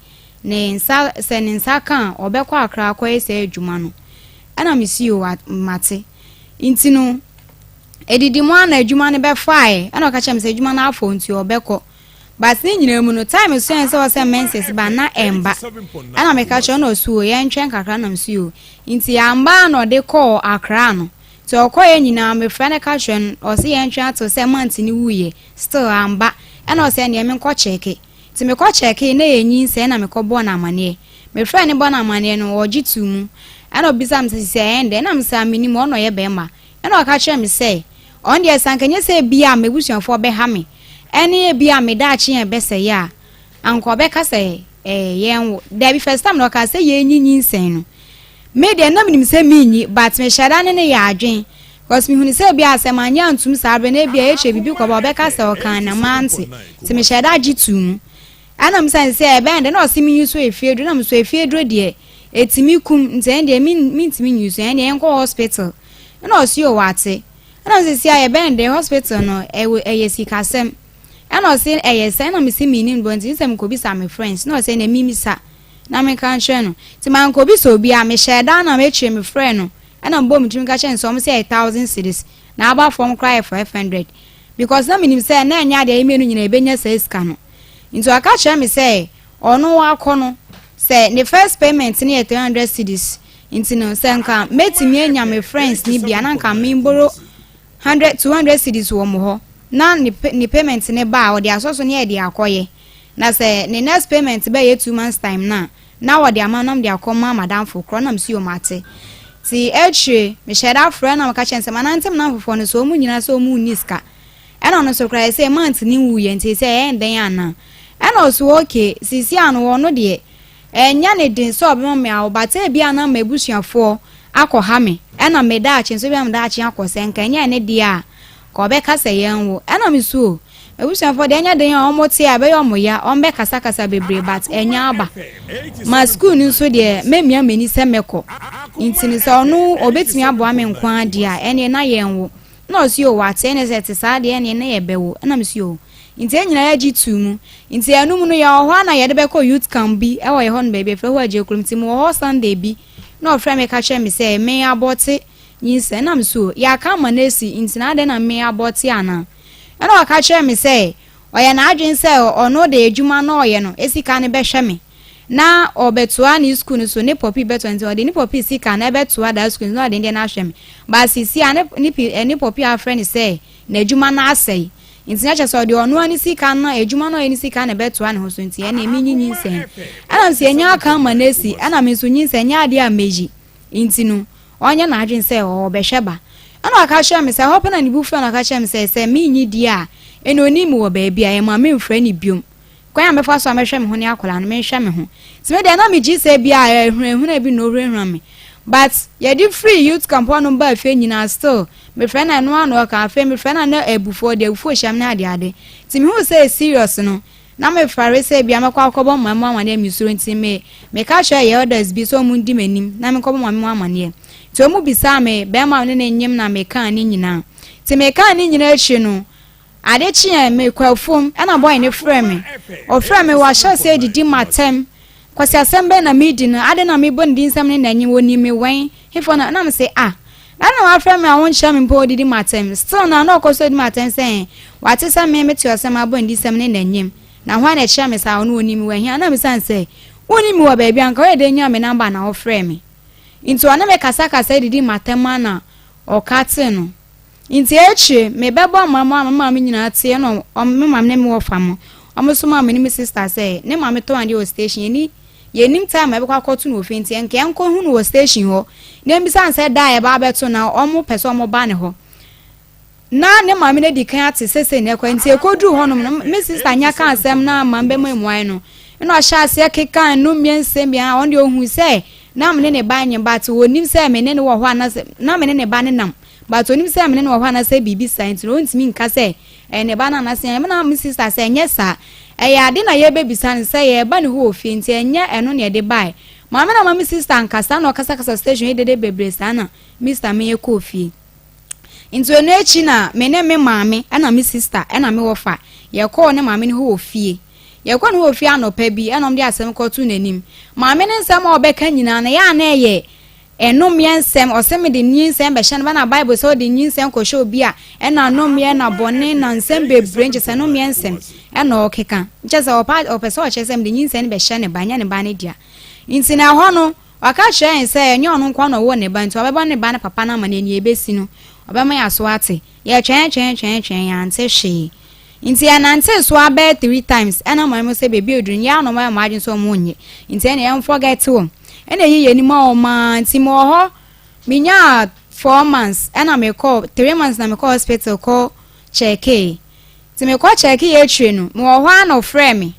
Speaker 3: Ne nsa, sɛ ne nsa ka a, ɔbɛkɔ Accra akɔyɛ saa adwuma no. Ɛna me se yoo, mate. Nti no, ɛdidi mu ara na adwuma no bɛfaeɛ. Ɛna ɔka kyerɛ me sɛ adwuma no afɔ nti ɔbɛkɔ. But ne nyinaa mu no, time so yɛn sɛ ɔsɛ menses ba na ɛmba. Ɛna meka kyerɛ no ɔse oo, yɛntwɛn kakra na mese yoo. Nti amba a na ɔde kɔɔ Accra no. Nti ɔkɔeɛ nyinaa mefrɛ no ka kyerɛ no, ɔse yɛntwɛn ato sɛ month no wuiɛ, still amba. Ɛna ɔse ɛneɛ menkɔ kyɛke. Nti mekɔ kyɛɛkee na ɛyɛ nyinsɛn na mekɔ bɔɔ no amaneɛ. Mefrɛɛ no bɔɔ no amaneɛ no ɔgye too mu. Ɛna ɔbisaa me sɛ sisi ɛyɛ ndɛn? Ɛna mese ah menim ɔno na ɔyɛ bɛɛma. Ɛna ɔka kyerɛɛ me sɛ ɔno deɛ sɛ anka nyɛ sɛ ebia m'abusuafoɔ bɛha me ɛne ebia me daakye yɛn bɛsɛe a anka ɔbɛka sɛ ɛɛ yɛnwo. Daabi first time no ɔkaa sɛ yɛnyi nyinsɛn no. Me deɛ na menim sɛ menyi but mehyɛ da ne no yɛ adwen cause mehunu sɛ ebia sɛ manyɛ antum saa berɛ no ebia ɛkyɛ biribi kɔba ɔbɛka sɛ ɔkaa na mante nti mehyɛ da gye too mu ɛna mesane sɛ ɛbɛn dɛ na ɔse menyi so efie duro na meso efie duro deɛ ɛtumi kum nti ɛn deɛ mentumi nyi so ɛn deɛ yɛnkɔ hospital ɛna ɔse o wate ɛna mesɛ si a yɛbɛn dɛ hospital no ɛwɔ ɛyɛ sikasɛm ɛna ɔse ɛyɛ sɛ ɛna mese menim bɔ nti sɛ mekɔbisa me friends na ɔse ɛna memisa na menka nkyerɛ no. Ntsi mannkobisa obiara, mehyɛɛ da na m'ekyir mefrɛɛ no na mobɔɔ me tsir mu ka kyerɛɛ no sɛ ɔmo sɛ ɛyɛ thousand cedis na aba fam koraa yɛ 500 because na minyim sɛ na nnyɛ ade a hɛn nyina yebenya saa sika no. Ntsi ɔka kyerɛɛ me sɛ ɔno ɔakɔ no sɛ ne first payment no yɛ 300 cedis ntsi no sɛ nka mɛtumi enya me friends no bi a na nka memboro hundred 200 cedis wɔ mo hɔ na ne ne payment no ba a ɔde asɔ so na yɛde akɔyɛ. Na sɛ ne next payment bɛyɛ 2 months time no a, na wɔde ama na mede akɔma madamfo korɔ na mese yo mate. Nti akyire mehyɛ da frɛ na meka kyerɛ no sɛ manante me namfofoɔ no so wɔn nyinaa sɛ wɔn nni sika. Ɛna ɔno nso koraa ɛsɛ month ne nwuiɛ nti sɛ ɛyɛ ndɛn anaa. Ɛna ɔso okay sisi ano ɔno deɛ ɛnyɛ ne den sɛ ɔbɛma me awo but ebia na m'abusuafoɔ akɔha me ɛna me daakye nso ebia me daakye akɔ sɛ nka ɛnyɛ ne deɛ a ka ɔbɛka sɛ yɛnwo. Ɛna me so o m'abusuafoɔ deɛ ɛnyɛ den a wɔn te a ɛbɛyɛ wɔn ya wɔn bɛkasakasa bebree but ɛnyɛ aba. Ma school no nso deɛ mɛmia m'ani sɛ mɛkɔ nti no sɛ ɔno ɔbɛtumi aboa me nko ara deɛ a ɛneɛ na yɛnwo. Ɛna ɔse yoo wate ɛne sɛ ɛte saa deɛ ɛneɛ na yɛbɛwo. Ɛna mese yoo. Nti yɛn nyinaa yɛgye too mu. Nti ɛno mu no yɛwɔ hɔ a na yɛde bɛkɔ youth camp bi ɛwɔ yɛ hɔ no baabi yɛfrɛ hɔ Agyekurom. Nti mewɔ hɔ Sunday bi na ɔfrɛ me ka kyerɛ me sɛ me abɔte nyinsɛn. Ɛna mese oo yɛaka ama no asi nti na adɛn na me abɔte anaa? Ɛna ɔka kyerɛ me sɛ ɔyɛ n'adwene sɛ ɔno de adwuma no a ɔyɛ no sika no bɛhwɛ me na ɔbɛtoa ne sukuu no so, ne pɔpi bɛtoa nti ɔde ne pɔpi sika no ɛbɛtoa daa sukuu no so na ɔde ne deɛ no ahwɛ me. But seesei a ne ne pi ne pɔpi afrɛ no sɛ n'adwuma no asɛe nti na kyerɛ sɛ ɔde ɔno ara ne sika no adwuma no a ɔyɛ ne sika na ɛbɛtoa ne ho so nti ɛnneɛ menyi nyinsɛn. Ɛna nso yɛnya aka ama no asi ɛna me nso nyinsɛn nyɛ adeɛ a mɛyi nti no ɔnyɛ n'adwene sɛ ɔbɛhwɛ ba. Ɛna ɔka kyerɛɛ me sɛ ɛhɔ pɛ na ne bo fui na ɔka kyerɛɛ me sɛ sɛ mennye di a ɛnna ɔnim me wɔ baabi a ɛmma memfrɛ no biom. Kwan a mɛfa so a mɛhwɛ me ho ne akwadaa no, menhwɛ me ho. Nti me deɛ na megye sɛ bi a ahunahuna bi na ɔhurahura me. But yɛde firi youth camp hɔnom baa fie nyinaa still mefrɛ no a ɛno ara na ɔka. Afei mefrɛ no a na abufuo, ɔde abufuo hyɛ me ne adeade. Nti mehuu sɛ ɛyɛ serious no, na mefɛre sɛ ebia mɛkɔ akɔbɔ maame mu amaneɛ mesuro nti me meka kyerɛɛ yɛ elders bi sɛ wɔn ndi m'anim na menkɔbɔ maame mu amaneɛ. Nti wɔn bisaa me bɛrima a me ne no nyem na mekaa ne nyinaa. Nti mekaa ne nyinaa akyiri no, Ade kyeeɛ, mekɔ afuom, ɛna boy no frɛɛ me. Ɔfrɛɛ me, wahyɛ aseɛ redidi m'atɛm. Kwasiasɛm bɛn na meredi no? Adɛn na mebɔ ne din sɛ me ne no anyim? Ɔnim me wɛn? Hefoɔ na? Ɛna mese, ah, na adɛn na wafrɛ me a wonkyerɛ me mpo ɔredidi m'atɛm? Still no a, na ɔkɔ so redi m'atɛm sɛ ɛn, wate sɛ me mete hɔ sɛ mabɔ ne din sɛ me ne no anyim. Na hwan na ɛkyerɛ me saa? Ɔno ɔnim me wɔ he? Ɛna mebisa no sɛ, wonnim me wɔ baabi a, anka woyɛ dɛn nyaa me number na wofrɛɛ me? Nti ɔne me kasakasa didi m'atɛm ara na ɔkatee no. Ntsi ekyir, mebɛbɔ ma ma me maame nyina tse na me maame na me wɔfa mo, ɔmo somaa me ne me sister sɛ ne maame tɔn adeɛ wɔ station, yɛnni yɛnnim time a yɛbɛkɔ akɔto no wɔ fie ntsi nka yɛnkɔ hu no wɔ station hɔ na yɛmbisa no sɛ da a yɛba abɛto no a ɔmo pɛ sɛ ɔmo ba ne hɔ. Na ne maame no adi kan ate sesei na ɛkɔ ntsi ekodur hɔnom no me sister nya kaa asɛm no ama me bɛma mmuae no nna ɔhyɛɛ aseɛ kekaa nnummeɛ nsɛm bi a ɔno deɛ ohuu sɛ na me ne ne ba nye but onnim sɛ me ne no wɔ hɔ anasɛ na me ne ne ba no nam But onim sɛ mene no wɔ hɔ anasɛ biribi saa nti no ɔntumi nka sɛ ɛyɛ ne ba no anasɛ ɛyɛ me na me sister sɛ ɛnyɛ saa. Ɛyɛ ade na yɛbɛbisa no sɛ yɛreba ne hɔ wɔ fie nti ɛnyɛ ɛno na ɛde baeɛ. Maame no amma me sister ankasa na ɔkasakasa station yi dede bebree saa na Mister me yɛkɔɔ fie. Nti ɛno akyi na me ne me maame ɛna me sister ɛna me wɔfa yɛkɔɔ ne maame no hɔ wɔ fie. Yɛkɔɔ ne hɔ wɔ fie anɔpa bi ɛna wɔde asɛm kɔtoo n'anim. Maame no nsɛm a ɔbɛka nyinaa no ɛyɛ a na ɛyɛ Ɛnomeɛ nsɛm, ɔse mede nyinsɛn bɛhyɛ no ba na bible sɛ ɔde nyinsɛn kɔhyɛ obi a ɛna nomeɛ na bɔne na nsɛm bebree nkyɛ sɛ nomeɛ nsɛm ɛna ɔkeka nkyɛ sɛ ɔpa ɔpɛ sɛ ɔkyerɛ sɛ mede nyinsɛn no bɛhyɛ ne ba nyɛ ne ba ne dea nti na ɛhɔ no waka kyerɛ yɛn sɛ ɛnyɛ ɔno nko na ɔwɔ ne ba nti ɔbɛbɔ ne ba ne papa no ama no ani ebesi no ɔbɛma yɛn aso ate yɛtwɛn twɛn twɛn twɛn yɛante hwee Nti yɛnantee so ara bɛyɛ three times ɛna ɔmo ayɛ sɛ baabi a eduru no yɛn ara na ɔmo ayɛ ɔmo adwene sɛ ɔmo nnye nti ɛna yɛn forget wɔn ɛna eyi yɛn anim a ɔmo ara nti mewɔ hɔ menyaa 4 months ɛna mekɔ 3 months na mekɔ hospital kɔ kyɛkee nti mekɔ kyɛkee akyire no mewɔ hɔ ara na ɔfrɛ me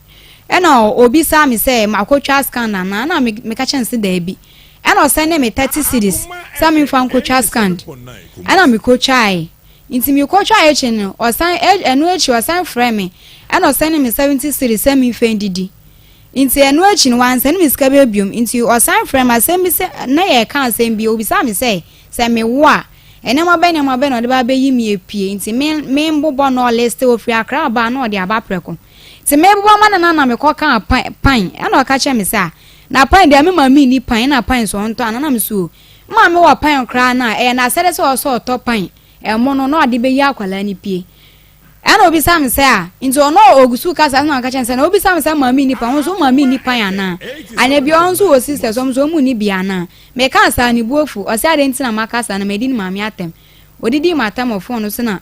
Speaker 3: ɛna obisa me sɛ makɔtwa scan anaa ɛna meka kyerɛ no sɛ daabi ɛna ɔsɛnde me 30 cedis sɛ memfa nkɔtwa scan ɛna mekɔtwaeɛ. Nti mekɔtwaa akyi no, ɔsan, ɛno akyi ɔsan frɛɛ me, ɛna ɔsɛne me 70 cedis sɛ memfa ndidi. Nti ɛno akyi no, wansɛne me sika biara biom. Nti ɔsan frɛɛ me asɛm bi sɛ, na yɛreka asɛm bi, obisaa me sɛ, sɛ mewo a, nneɛma bɛn nneɛma bɛn na ɔde ba abɛyi me apue. Nti me, membobɔ na ɔliste, ɔfiri Accra ba a na ɔde aba prɛko. Nti mebobɔ ma no na na mekɔkaa pan, pan, ɛna ɔka kyerɛɛ me sɛ, ah, na pan deɛ me maame nni pan, ɛna pan nso ɔntɔ ana? Na me so o, Me maame wɔ pan koraa no a, ɛyɛ n'asɛde sɛ ɔsɛ ɔtɔ pan ɛmo no na ɔde bɛyi akwadaa no pie. Ɛna obisa me sɛ a, nti ɔno ɔgu so kasa na ɔka kyerɛ me sɛ na obisa me sɛ maame nni pan, wo nso maame nni pan anaa? Anyɛ bi ɔno nso wɔ sisters, ɔmo nso ɔmo nni bi anaa? Meka saa ne bo afu, ɔsɛ adɛn nti na maka saa na madi ne maame atɛm. Odidi m'atɛm wɔ phone no so na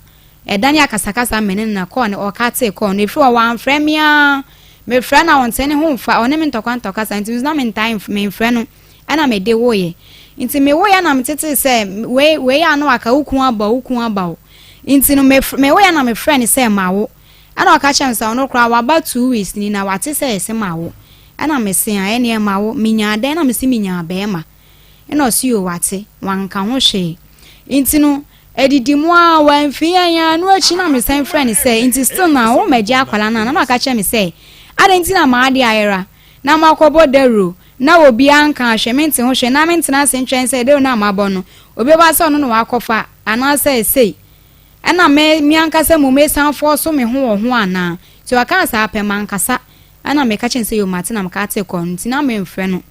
Speaker 3: ɛdane akasakasa me ne no na kɔɔ no ɔkatee kɔɔ no ɛfiri hɔ wamfrɛ me ara mefrɛ no a ɔnte ne ho mfa ɔne me ntɔkwa ntɔkasa nti nso na mentaa memfrɛ no ɛna mede woeɛ. Nti mewoeɛ na metetee sɛ wei wei a na waka wo kun aba o, wo kun aba o. Nti no mewoeɛ na mefrɛ no sɛ mawo. Ɛna ɔka kyerɛ me sɛ ɔno koraa waba 2 weeks ni na wate sɛ yɛse mawo. Ɛna mese a ɛneɛ mawo. Menyaa dɛn? Na mese menyaa bɛɛma. Ɛna ɔse yoo wate. Wanka ho hwee. Nti no adidi mu a wamfi yɛn a ɛno akyi na mesan frɛ no sɛ nti still na wo mmɛgye akwadaa no a na waka kyerɛ me sɛ adɛn nti na m'adeɛ ayera na makɔbɔ dawuro na obiara nka hwee, mente ho hwee, na mentena ase ntwɛn sɛ dawuro no a mabɔ no, obi bɛba sɛ ɔno na wakɔfa, anaasɛ sei. Ɛna me me ankasa mmom mesan fɔɔso me ho wɔ ho anaa? Nti ɔkaa saa pɛ, mankasa. Ɛna meka kyerɛɛ no sɛ, Yoo, mate, na meka tee kɔɔ no, nti na memfrɛ no.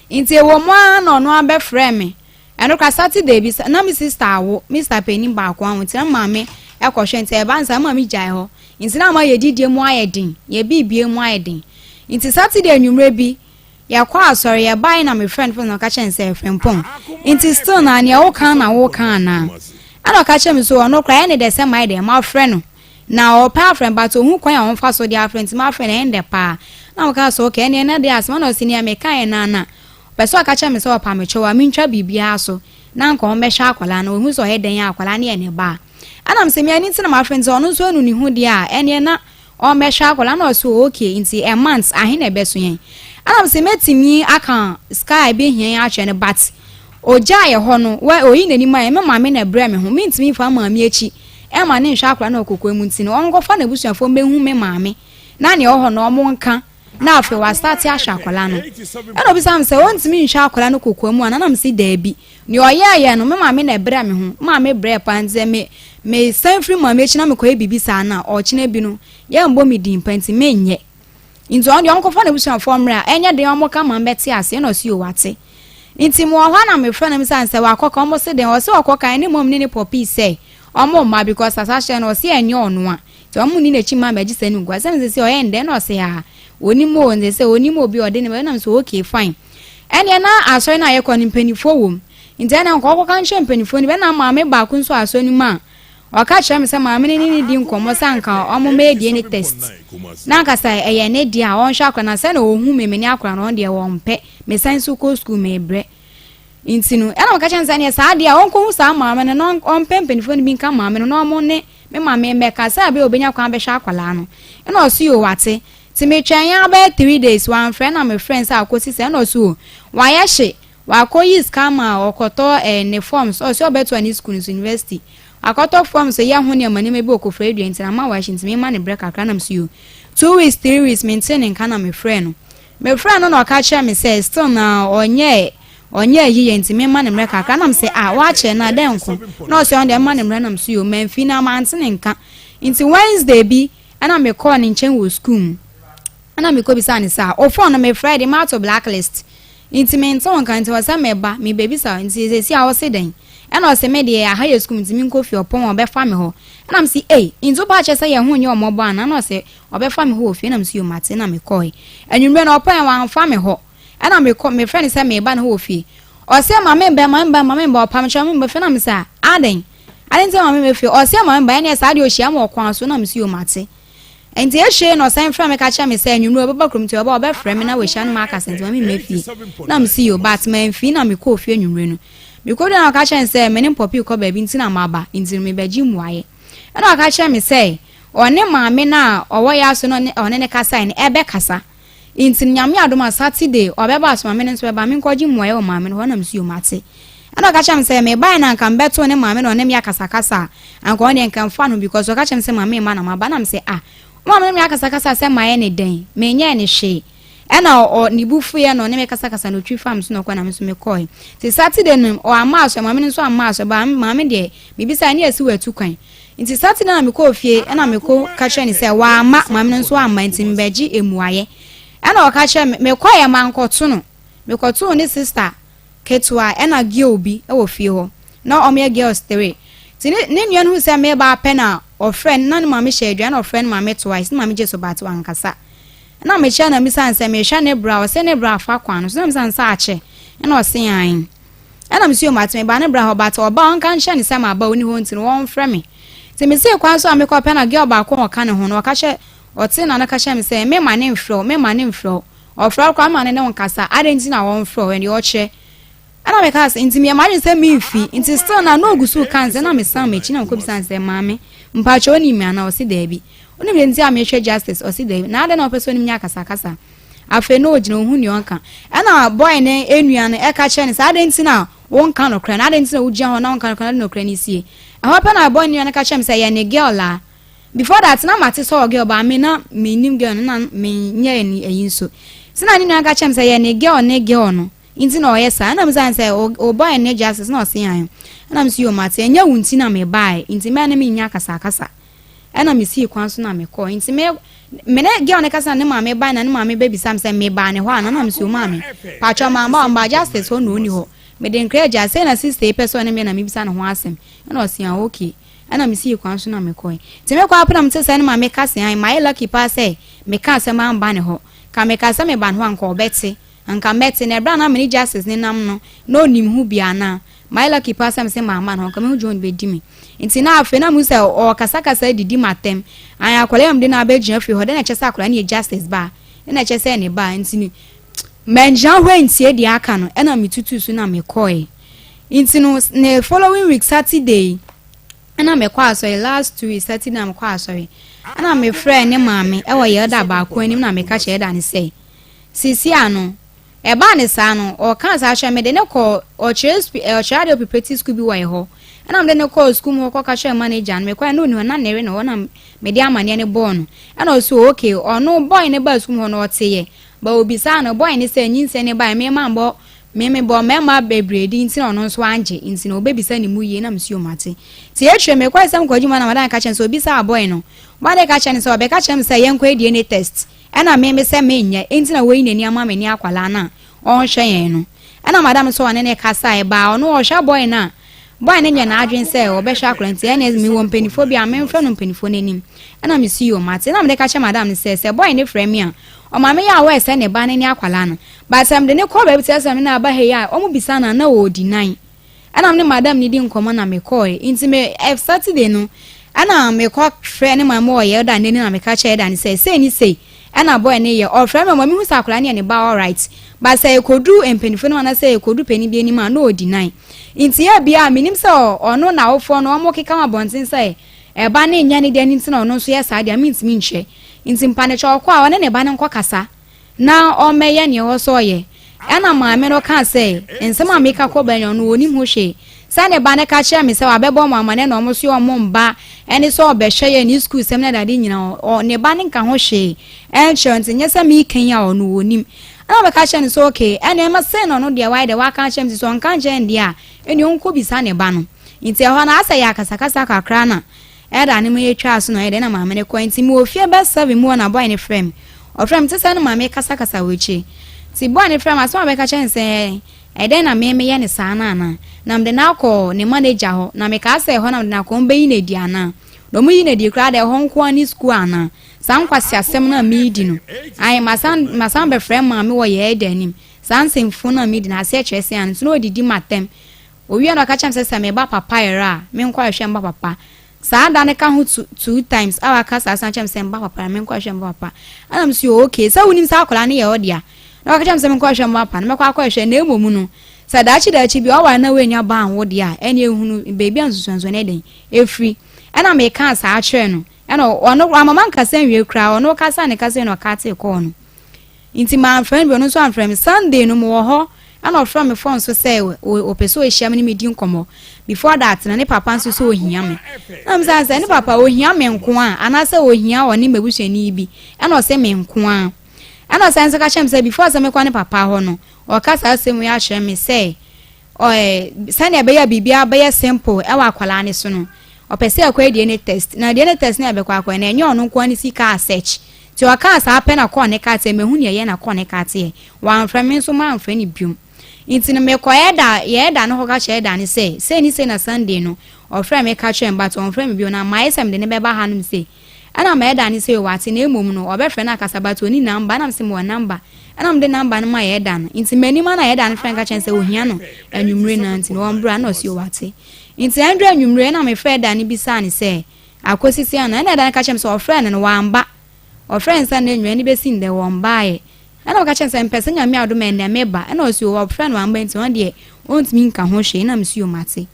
Speaker 3: Nti ɛwɔ mu ara na ɔno ara bɛfrɛɛ me. Ɛno koraa Saturday bi, na me sister awo, me sister panin baako awo, nti na me maame kɔhwɛ, nti ɛba no saa, me maame gyae hɔ. Nti na ama yɛn didie mu ayɛ den, yɛn biribie mu ayɛ den. Nti Saturday anwummerɛ bi, Yɛkɔɔ asɔre, yɛbae na me friend fon na ɔka kyerɛ no sɛ Frimpong, nti still na nea woka na woka anaa? Ɛna ɔka kyerɛ me so ɔno koraa ɛyɛ ne dɛ sɛ mayɛ dɛ mafrɛ no na ɔpɛ afrɛ me but ohu kwan a ɔmfa so de afrɛ nti mafrɛ no ɛyɛ ne dɛ paa. Na meka sɛ okay ɛneɛ na deɛ asɛm ɛna ɔse nea mekaeɛ no ara na ɔpɛ sɛ ɔka kyerɛ me sɛ ɔpa me kyɛw a mentwa biribiara so na anka ɔmmɛhwɛ akwadaa no, ohu sɛ ɔyɛ dɛn a akwadaa no yɛ ne ba a. Ɛna mese me ɛno nti na mafrɛ no nti ɔno nso anu ne ho deɛ a ɛneɛ na Ɔmmɛhwɛ akwadaa na ɔse oh okay nti a month ahe na ɛbɛso yɛn? Ɛna mese mɛtumi aka sika a ɛbɛhia yɛn akyerɛ no but ɔgyaa yɛ hɔ no wɛ ɔyi n'ani ma yɛn, me maame na ɛbrɛ me ho mentumi mfa maame akyi ɛma ne nhwɛ akwadaa no wɔ kokoa mu nti no ɔnkɔfa n'abusuafoɔ mmɛhu me maame na nea ɔwɔ hɔ no ɔmo nka na afei wastate ahwɛ akwadaa no. Ɛna ɔbisa me sɛ ɔntumi nhwɛ akwadaa no kokoa mu anaa na mese daabi. Nea ɔyɛeɛ no, me maame na ɛbrɛɛ me ho. Me maame brɛɛ paa nti sɛ me mesan firi maame akyi na mekɔyɛ biribi saa no a, ɔkyena bi no, yɛremmɔ me din pa nti menyɛ. Nti ɔno deɛ ɔnkɔfa n'abusuafoɔ mmra a, ɛnyɛ den wɔka ma mɛte aseɛ. Ɛna ɔse yoo wate. Nti mewɔ hɔ a na mefrɛ no mebisa no sɛ wakɔka, wɔn se dɛn? Ɔse ɔkɔka ɛne mom ne ne pɔpii sɛ wɔn mma because asahyɛ no ɔse ɛnyɛ ɔno a. Nti wɔn nni n'akyi mma mɛgye saa animguase. Sɛ mese sɛ ɔyɛ ndɛn? Ɛna ɔse aa ɔnim o, nti sɛ ɔnim obi a ɔde ne ba. Ɛna mese okay fine. Ɛnneɛ na asɔre no a yɛkɔ no mpanimfoɔ wɔ mu. Nti ɛnneɛ nka ɔkɔka nkyerɛ mpanimfoɔ no bi. Ɛnna maame baako nso wɔ asɔre no mu a ɔka kyerɛ me sɛ maame no ne no di nkɔmmɔ sɛ anka wɔmmɛyɛ DNA test. Na anka sɛ ɛyɛ ne deɛ a ɔnhwɛ akwadaa no. Na sɛdeɛ ɔhu me, me ne akwadaa no, ɔno deɛ ɔmpɛ. Mesan nso kɔ sukuu, mebrɛ. Nti no, ɛnna ɔka kyerɛ me sɛ ɛnneɛ saa deɛ a ɔnkɔhu saa maame no na ɔmpɛ mpanimfoɔ no bi nka maame no na wɔn ne me maame mmɛka sɛ ɛbɛyɛ a ɔbɛnya kwan abɛhwɛ akwadaa no. Ɛnna ɔse yoo wate. Nti me twɛn ara bɛyɛ 3 days wamfrɛ na me frɛ no sɛ akɔsi sɛ ɛna ɔse o wayɛ hye wakɔ yi sika ma ɔkɔtɔ eh, ne forms ɔse ɔbɛtoa ne school nso university wakɔtɔ forms yɛ ho nneɛma nneɛma bi wɔ Koforidua nti na ma wayɛ hye nti me ma ne brɛ kakra na me so yo 2 weeks 3 weeks me nte ne nka na me frɛ no me frɛ no na ɔka kyerɛ me sɛ still na ɔnyɛ ɔnyɛ yiye nti me ma ne mmerɛ kakra na me sɛ ah wakyɛ na dɛn nko na ɔse ɔno deɛ mma ne mmerɛ na me so yo mamfi na mante ne nka nti Wednesday bi Ɛna me kɔɔ ne nkyɛn wɔ sukuu mu. Ɛna me kɔ bisaa no sɛ, wo phone no me frɛ de mato black list. Nti me nte wo nka nti ɔsɛ me ba me bɛ bisa wo nti sɛsi a ɔse dɛn? Ɛna ɔse me deɛ aha yɛ sukuu mu nti me nkɔ fie ɔpɔn a ɔbɛfa me hɔ. Ɛna me se ei nti wo pɛ akyerɛ sɛ yɛn ho nyɛ ɔmɔbɔ anaa? Ɛna ɔse ɔbɛfa me hɔ wɔ fie ɛna me se yoo mate ɛna me kɔɔe. Anwummerɛ no ɔpɔn a wamfa me hɔ. Ɛna me kɔ me frɛ no sɛ me ba ne hɔ wɔ fie. Ɔse ma me mba ma me mba ma me mba ɔpa me kyɛw ma me mba fie ɛna me se ah adɛn? Adɛn nti na maame mma fie? Ɔse maame ba ɛneɛ saa deɛ ɔhyia me wɔ kwan so na mese yoo mate. Nti akyire na ɔsan frɛ me ka kyerɛ me sɛ anwummerɛ ɔbɛba kurom nti ɔba ɔbɛfrɛ me na wahyia no ma akasa nti maame mma fie. Na mese yoo but mamfii na mekɔɔ fie anwummerɛ no. Mekɔduru na ɔka kyerɛ me sɛ me ne Poppy kɔ baabi nti na maba nti no mebɛgye mmuaeɛ. Ɛna ɔka kyerɛ me sɛ ɔne maame no a ɔwɔ yɛ aso no ɔne no kasaeɛ no ɛbɛkasa. Ntsi no Nyame adom a Saturday ɔbɛba so maame no so bɛba menkɔgye mmuaeɛ wɔ maame no hɔ na mese yo mate. Ɛna ɔka kyerɛɛ me sɛ mebaeɛ no anka mebɛtoo ne maame na ɔne me akasakasa a anka ɔno deɛ nka mfa no because ɔka kyerɛɛ me sɛ maame mma na maba na mese ah wo maame ne me akasakasa sɛ mayɛ ne dɛn menyɛɛ ne hwee ɛna ɔ ne bu fuiɛ na ɔne me kasakasa na ɔtwi faa me so na ɔkɔɛ na me nso mekɔɛ nti Saturday no ɔamma asɔre maame no nso amma asɔre ba maame deɛ mebisaeɛ ne yɛsi watu kwan Nti Saturday na mekɔɔ fie ɛna mekɔ ka kyerɛ no sɛ wamma, maame no nso amma nti mebɛgye mmuaeɛ. Ɛna ɔka kyerɛ me, mekɔeɛ mankɔto no, mekɔtoo ne sister ketewa ɛna girl bi wɔ fie hɔ. Na wɔn yɛ girls three. Nti ne ne nua no hu sɛ meba apɛ na ɔfrɛ no, na ne maame hyɛ adwa ɛna ɔfrɛ ne maame twice, ne maame gye so but wankasa. Ɛna mekyerɛ na mebisa no sɛ mehwɛ ne bra, ɔse ne bra afa kwan no so, na mebisa no sɛ akyɛ, ɛna ɔse ae. Ɛna mese o mate meba ne bra hɔ but ɔba a ɔnka nkyerɛ no sɛ maba ɔni hɔ nti no wɔnfrɛ me. Nti mesii kwan so a mekɔ pɛ na girl baako a ɔka ne ho no ɔka kyerɛ ɔtee n'ano ka kyerɛ me sɛ mema ne mfrɛ wo mema ne mfrɛ wo ɔfrɛ wo koraa mema ne ne wo nkasa adɛn nti na wɔnfrɛ wo ɛndeɛ ɔkyerɛ Ɛna mekaa sɛ nti meyɛ m'adwene sɛ memfi nti still na na ɔgu so reka nsɛm na mesan m'akyi na mekɔbisa no sɛ maame mpakyɛ wonim me anaa ɔse daabi wonim deɛ nti a mehwɛ justice ɔse daabi na adɛn na wopɛ sɛ onim nyɛ akasakasa Afei na ogyina ohu nea ɔnka. Ɛnna boy no nua no ka kyerɛɛ no sɛ, Adɛn nti na wonka nokorɛ no? Adɛn nti na wogyina hɔ na wonka nokorɛ na wode nokorɛ no sie? Ɛhɔ pɛ na boy no nua no ka kyerɛɛ me sɛ, Ɛyɛ ne girl a. Before that, na mate sɛ ɔwɔ girl, but me na mennim girl no, na menyɛɛ no ayi nso. Nti na ne nua no ka kyerɛɛ me sɛ, Ɛyɛ ne girl ne girl no. Nti na ɔyɛ saa. Ɛna mebisa no sɛ, wo boy ne Justice? Na ɔse ae. Ɛna mese yoo mate, ɛnyɛ wo nti na mebaeɛ, nti mɛ ne mennya akasakasa. Ɛna mesii kwan so na mekɔɔ. Nti me me ne girl no kasa na ne maame bae na ne maame bɛbisa me sɛ mebaa ne hɔ anaa? Na mese o maame, paatwɔ mamma hɔ, mebaa Justice hɔ na ɔnni hɔ. Mede nkra agya, sei na sister yi pɛ sɛ ɔne me yɛ na mebisa ne ho asɛm. Ɛna ɔse ah okay. Ɛna mesii kwan so na mekɔe. Nti mekɔ ara pɛ na mete sɛ ne maame ka se ae, mayɛ lucky paa sɛ mekaa sɛ mamba ne hɔ. Ka mekaa sɛ meba ne hɔ a nka ɔbɛte. Anka mɛte, na ɛberɛ a na me ne Justice nenam no, na ɔnim ho bi anaa? Mayɛ lucky paa sɛ mese mamma ne hɔ, anka mehu John bɛdi me. Nti na afei na mehu sɛ ɔrekasakasa adidi m'atɛm. Ae, akwadaa yi a mede no abɛgyina fie hɔ, dɛn na ɛkyerɛ sɛ akwadaa no yɛ Justice ba? Dɛn na ɛkyerɛ sɛ ɛyɛ ne ba? Nti no, mangyina hɔ antie deɛ aka no, ɛna metutuu so na mekɔeɛ. Nti no, ne following week Saturday, ɛna mekɔ asɔre, last 2 weeks Saturday na mekɔ asɔre, ɛna mefrɛɛ ne maame ɛwɔ yɛ elder baako anim na meka kyerɛ elder no sɛ, Seesei ara no, ɛbaa no saa no, ɔkaa saa kyerɛɛ me, mede no kɔɔ ɔkyerɛ sukuu, ɔkyerɛ adeɛ preparatory school bi wɔ ɛhɔ. Ɛna mede no kɔɔ sukuu mu hɔ kɔka kyerɛɛ manager no, mekɔɛ na ɔnni hɔ, na ne yere na ɔwɔ na mede amaneɛ no bɔɔ no. Ɛna ɔse oh okay, ɔno boy no baa sukuu mu hɔ no ɔteeɛ, but ɔbisaa no, boy no sɛ nyinsɛn no baeɛ, me mambɔ, me mebɔɔ mmarima bebree din nti na ɔno nso angye, nti no ɔbɛbisa ne mu yie, na mese oh mate. Nti akyire mekɔɛ sɛ mekɔ adwuma na madam ka kyerɛ me sɛ ɔbisaa boy no, boy no ka kyerɛ no sɛ ɔbɛka kyerɛ me sɛ yɛnkɔyɛ DNA test. Ɛna me me sɛ menyɛ, enti na wayi n'ani ama me ne akwadaa no a ɔnhwɛ yɛn no. Ɛna madam nso ɔne no kasaeɛ, baa ɔno ɔhwɛ boy no a, boy no nyɛ n'adwene sɛ ɔbɛhwɛ akwadaa nti ɛne mewɔ mpanifoɔ bi a memfrɛ no mpanifoɔ no anim. Ɛna me si yoo mate. Ɛna mede ka kyerɛ madam no sɛ, sɛ boy no frɛ me a, ɔma me yɛ aware sɛ ne ba no ne akwadaa no. But sɛ mede no kɔ baabi te sɛ sɛ me na aba ha yi a, wɔn bisa no a na ɔɔdi nan. Ɛna me ne madam no di nkɔmmɔ na mekɔɔe. Nti me ɛ Saturday no, ɛna mekɔ frɛɛ ne maame wɔ yɛn da no anim na meka kyerɛɛ da no sɛ sei ne sei ɛna boy no yɛ. Ɔfrɛ me ɔma mehu sɛ akwadaa no yɛ ne ba alright. But sɛ ɛkɔduru mpanyinfoɔ no anaasɛ ɛkɔduru panin bi anim a na ɔdi nan. Nti ebia menim sɛ ɔno n'awofoɔ no wɔkeka wɔ abɔnten sɛ ɛba no nyɛ ne deɛ no nti na ɔno nso yɛ saa deɛ a mentumi nkyerɛ. Nti mpanekyɛ ɔkɔ a ɔne ne ba no nkɔkasa. na ɔmmɛyɛ nea ɛwɔ sɛ ɔyɛ. Ɛnna maame no kaa sɛ, Nsɛm a meka kɔ bɛn ɔno, onnim ho hwee. Sɛ ne ba no ka kyerɛ me sɛ wabɛbɔ wɔn amanneɛ na wɔn nso yɛ wɔn mma ne sɛ ɔbɛhwɛ yɛn ne sukuusɛm ne adeade nyinaa, ɔ, ne ba no nka ho hwee nkyerɛ nti nyɛ sɛ meka yi a ɔno onnim. Ɛnna ɔbɛka kyerɛ no sɛ, Okay, ɛnneɛ ɛma sei na ɔno deɛ wayɛ dɛ waka akyerɛ me nti sɛ ɔnka nkyerɛ no deɛ a, ɛnneɛ ɔnkɔbisa ne ba no. Nti ɛhɔ no asɛ yɛ akasakasa kakra na Ɛda no mu yɛtwaa so na ɔyɛ dɛn na maame no kɔe nti mewɔ fie bɛ 7 mu hɔ na boy no frɛ me. Ɔfrɛ me te sɛ na maame rekasakasa wɔ akyire. Nti boy no frɛ me asɛm a ɔbɛka kyerɛ me sɛ ɛdɛn na me meyɛ no saa no anaa? Na mede no akɔ ne manager hɔ na mekaa sɛ ɛhɔ na mede no akɔ wɔn bɛyi no adi anaa? Na wɔn yi no adi koraa deɛ ɛhɔ nko ara ne sukuu anaa? Saa nkwaseasɛm no a meredi no ae masan masan bɛfrɛ maame wɔ yɛn ɛda anim saa nsɛmfunu no a meredi no aseɛ kyerɛ sɛn anaa? Nti na ɔdidi m'atɛm. Owiee no ɔka kyerɛɛ me sɛ sɛ meba papa yere a, menkɔ hwehwɛ mba papa. Saa da no ka ho two two times a waka saa san kyerɛ me sɛ mba papa na menkɔ hwehwɛ mba papa. Ɛna me so yɛ okay, sɛ wonim sɛ akwadaa no yɛ wo dea. Na waka kyerɛ me sɛ menkɔ hwehwɛ mba papa no, mɛkɔ akɔ hwehwɛ na mmom no, sɛ daakye daakye bi ɔware na woannya ba anwo deɛ a, ɛneɛ hunu baabi a nsusuansoɔ no yɛ dɛn ɛfiri. Ɛna mekaa saa kyerɛɛ no. Ɛna ɔno wamma mankasa anwie koraa, ɔno kasaa ne kasa wie na ɔkatee kɔɔ no. Nti mamfrɛ no bio, ɔno nso amfrɛ me. Sunday no mewɔ hɔ ɛna ɔfrɛ me phone so sɛ ɔpɛ sɛ ɔhyia me ne me di nkɔmmɔ. Before that no ne papa nso sɛ ɔhia me. Na mebisa no sɛ ne papa ɔhia me nko a anaasɛ ɔhia ɔne m'abusuani bi? Ɛna ɔse me nko a. Ɛna ɔsan nso ka kyerɛ me sɛ before sɛ mekɔ ne papa hɔ no ɔka saa asɛm yi akyerɛ me sɛ Ɔɛ sɛnea ɛbɛyɛ a biribiara bɛyɛ simple ɛwɔ akwadaa no so no, ɔpɛ sɛ ɛkɔyɛ DNA test. Na DNA test no a ɛbɛkɔ akɔyɛ no, ɛnyɛ ɔno nko ara ne sika a search. Nti ɔkaa saa pɛ na kɔɔ ne ka teɛ, mahu nea ɛyɛ na kɔɔ ne ka teɛ. Wamfrɛ me nso mamfrɛ no biom. Nti no mekɔ ɛda, yɛ ɛda no hɔ ka kyerɛ ɛda no sɛ, sei ne sei na Sunday no, ɔfrɛɛ me ka kyerɛɛ me but ɔmfrɛ me bio na mayɛ sɛ mede no bɛba hanom sei. Ɛna ma ɛda ne sɛ wate na mmom no ɔbɛfrɛ no akasa but ɔnni number ɛna mese mewɔ number ɛna mede number no ma yɛda no nti m'anim ana yɛda no frɛ no ka kyerɛ no sɛ ohia no anwummere no nti no ɔmbra ɛna ɔse wate nti ɛndrɛ anwummere ɛna mefrɛ ɛda no bisaa no sɛ akɔsi sɛ ana ɛna ɛda no ka kyerɛ me sɛ ɔfrɛ no no wamba ɔfrɛ no sɛ na anwummere no bɛsi ndɛ wɔmbaeɛ ɛna ɔka kyerɛ no sɛ mpɛ sɛ Nyame adom ɛndɛ meba ɛna ɔse ɔfrɛ no wamba nti ɔno deɛ ɔntumi nka ho hwee ɛna mese mate.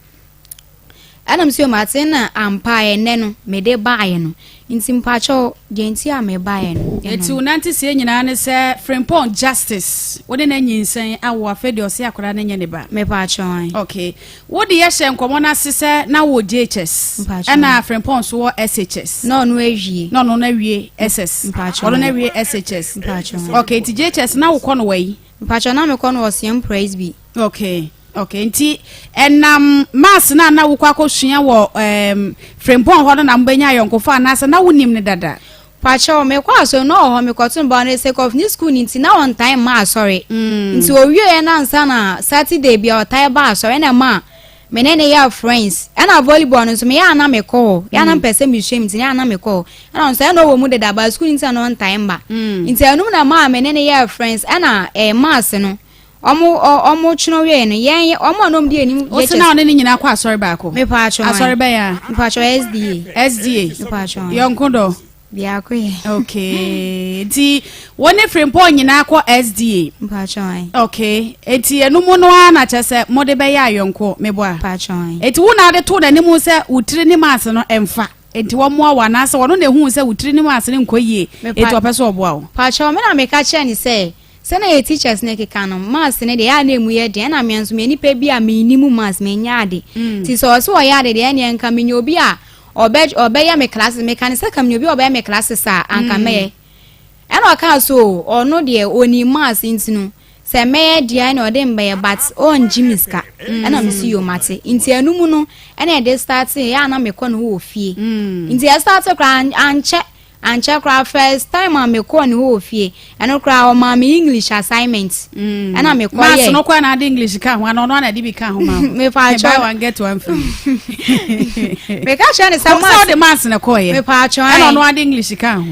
Speaker 3: Ɛna mese o mate na ampa ɛnnɛ no mede baeɛ no nti mpakyɛw deɛ nti a mebaeɛ no.
Speaker 2: Eti wo nanteseɛ nyinaa ne sɛ Frimpong Justice wo ne no anyinsɛn awo afei deɛ ɔse akwadaa no nyɛ ne ba.
Speaker 3: Mepakyɛw ae.
Speaker 2: Okay. Wo de yɛ hyɛ nkɔmɔ no ase sɛ na wɔ JHS
Speaker 3: Mpakyɛw.
Speaker 2: ɛna Frimpong nso wɔ SHS.
Speaker 3: Na ɔno awie.
Speaker 2: Na ɔno no awie SS.
Speaker 3: Mpakyɛw.
Speaker 2: Ɔno no awie SHS.
Speaker 3: Mpakyɛw.
Speaker 2: Okay nti JHS na wokɔ no wɔ yi?
Speaker 3: Mpakyɛw na mekɔ no Ɔseɛm Presby.
Speaker 2: Okay okay nti ɛnam maths no a na wokɔ akɔsua wɔ um, Frimpong hɔ no na mobɛnya ayɔnkofa anaasɛ na wonim no dada?
Speaker 3: Pakyɛw mekɔ asɔre na ɔwɔ hɔ mekɔto no but on the sake of ne school no nti na ɔntae mma asɔre mm. nti owieɛ no ansa na Saturday bia ɔtae ba asɔre ɛna ɛma me ne ne yɛ friends ɛna volleyball no nso meyɛ a na mekɔ hɔ yɛ a na mm. mpɛ sɛ mesua mu nti yɛ a na mekɔ hɔ ɛna ɔno nso ɛna ɔwɔ mu deda ba school nti na ɔntae mba mm. nti ɛnum na maa me ne ne yɛ friends ɛna ɛɛ mass no ɔmo ɔmo twerɛ wie no yɛn ɔmo a na ɔmo di anim.
Speaker 2: O si na ɔne ne nyinaa kɔ asɔre baako.
Speaker 3: Mepa atwa.
Speaker 2: Asɔre bɛyɛ a.
Speaker 3: Mepa atwa SDA.
Speaker 2: SDA.
Speaker 3: Mepa atwa.
Speaker 2: Yɔnko dɔ.
Speaker 3: Biako yɛ.
Speaker 2: Okay. Nti wo ne Frimpong nyinaa kɔ SDA.
Speaker 3: Mpakyɛw.
Speaker 2: Okay. Nti ɛno mu no ara na kyerɛ sɛ mode bɛyɛ ayɔnko meboa.
Speaker 3: Mpakyɛw.
Speaker 2: Nti wo na ade too n'anim sɛ wo tiri ne maase no ɛmfa. Nti wɔmmoa wo anaasɛ ɔno na ehuu sɛ wo tiri ne maase no nkɔ yie. Nti ɔpɛ sɛ ɔboa wo.
Speaker 3: Mpakyɛw me na meka kyerɛ no sɛ sɛnea yɛ teachers no keka no maths no deɛ ɛyɛ a na emu yɛ den ɛna me nso meyɛ nipa bi a mennim maths menyɛ ade. Nti sɛ ɔse ɔyɛ ade deɛ ɛneɛ nka menya obi a Ɔbɛ ɔbɛyɛ me classes meka no sɛ ka menya obi a ɔbɛyɛ me classes a anka mm. mɛyɛ. Ɛna ɔkaa so o ɔno deɛ ɔnim maths nti no sɛ mɛyɛ deɛ ɛna ɔde mbɛyɛ but ɔngye me sika. Mm. Ɛna mesi yo mate. Nti ɛno mu no ɛna ɛde start yɛ a na mekɔ ne hɔ wɔ fie. Mm. Nti ɛstart koraa ankyɛ Ankyɛ koraa first time a mekɔɔ ne hɔ wɔ fie, ɛno koraa ɔmaa me English assignment. Mm. Ɛna mekɔ yɛ.
Speaker 2: Maths no koraa na ade English ka ho ana ɔno ana de bi ka ho ma wo.
Speaker 3: Mepa atwɔ.
Speaker 2: Buy one get one free.
Speaker 3: Meka kyerɛ ne sɛ maths.
Speaker 2: Sɛ ɔde maths na kɔɔ yɛ.
Speaker 3: Mepa atwɔ.
Speaker 2: Ɛna ɔno ade English ka ho.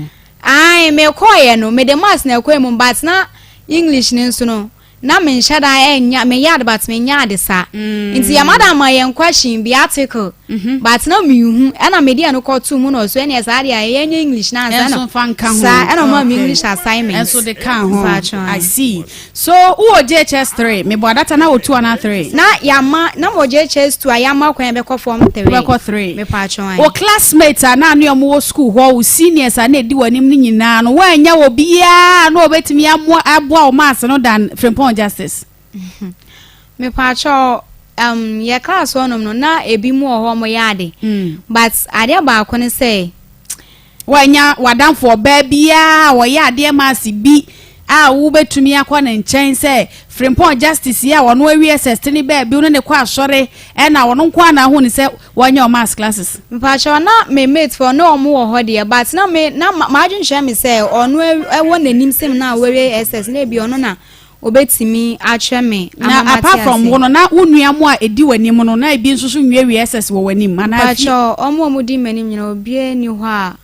Speaker 3: Ae mekɔɔ yɛ no mede maths na ɛkɔɔ mu but na English ne nso no. Na menhyɛ da nnya, meyɛ ade but mennyɛ ade saa. Nti yɛn madam ma yɛn question bi article but na menhu ɛna mede ɛno kɔtoo mu na ɔso ɛneɛ saa deɛ a yɛnyɛ English no ansa
Speaker 2: ɛna nso nka ho
Speaker 3: saa ɛna ɔmaa me English assignment.
Speaker 2: Ɛnso de ka ho. I see. So wowɔ JHS 3 mebɔ adata na wɔ 2 anaa 3?
Speaker 3: Na yɛama na mewɔ JHS 2 a yɛama kwan yɛbɛkɔ form 3.
Speaker 2: Wobɛkɔ 3.
Speaker 3: Mepatwɔn.
Speaker 2: Wo classmates a na ne ɔmo wɔ school hɔ, wo seniors a na edi w'anim no nyinaa no, woannya obiara a na obetumi amoa aboa wo maths no than Frimpong Justice?
Speaker 3: Mepaakyɛw, um, yɛ class hɔnom no, na ebi mu wɔ hɔ a wɔyɛ ade. Mm. But adeɛ baako ne sɛ.
Speaker 2: Woannya w'adamfo ɔbaa biara a ɔyɛ adeɛ maths bi a wobɛtumi akɔ ne nkyɛn sɛ Frimpong Justice yi a ɔno awie SS ne baabi wo ne no kɔ asɔre ɛna ɔno nko ara na ahu no sɛ wanya wo maths classes.
Speaker 3: Mpakyɛw na me mate foɔ na ɔmo wɔ hɔ deɛ but na me na m'adwene kyerɛ me sɛ ɔno ɛwɔ n'anim sɛ me na wawie SS na ebi ɔno na obetumi akyerɛ me ama
Speaker 2: Na
Speaker 3: mate
Speaker 2: apart from
Speaker 3: ase.
Speaker 2: wo no na wo nua mo a edi w'anim no na ebi nso so nwiewie SS wɔ w'anim anaa fi.
Speaker 3: Mpakyɛw ɔmo a ɔmo di m'anim nyinaa obiara nni hɔ a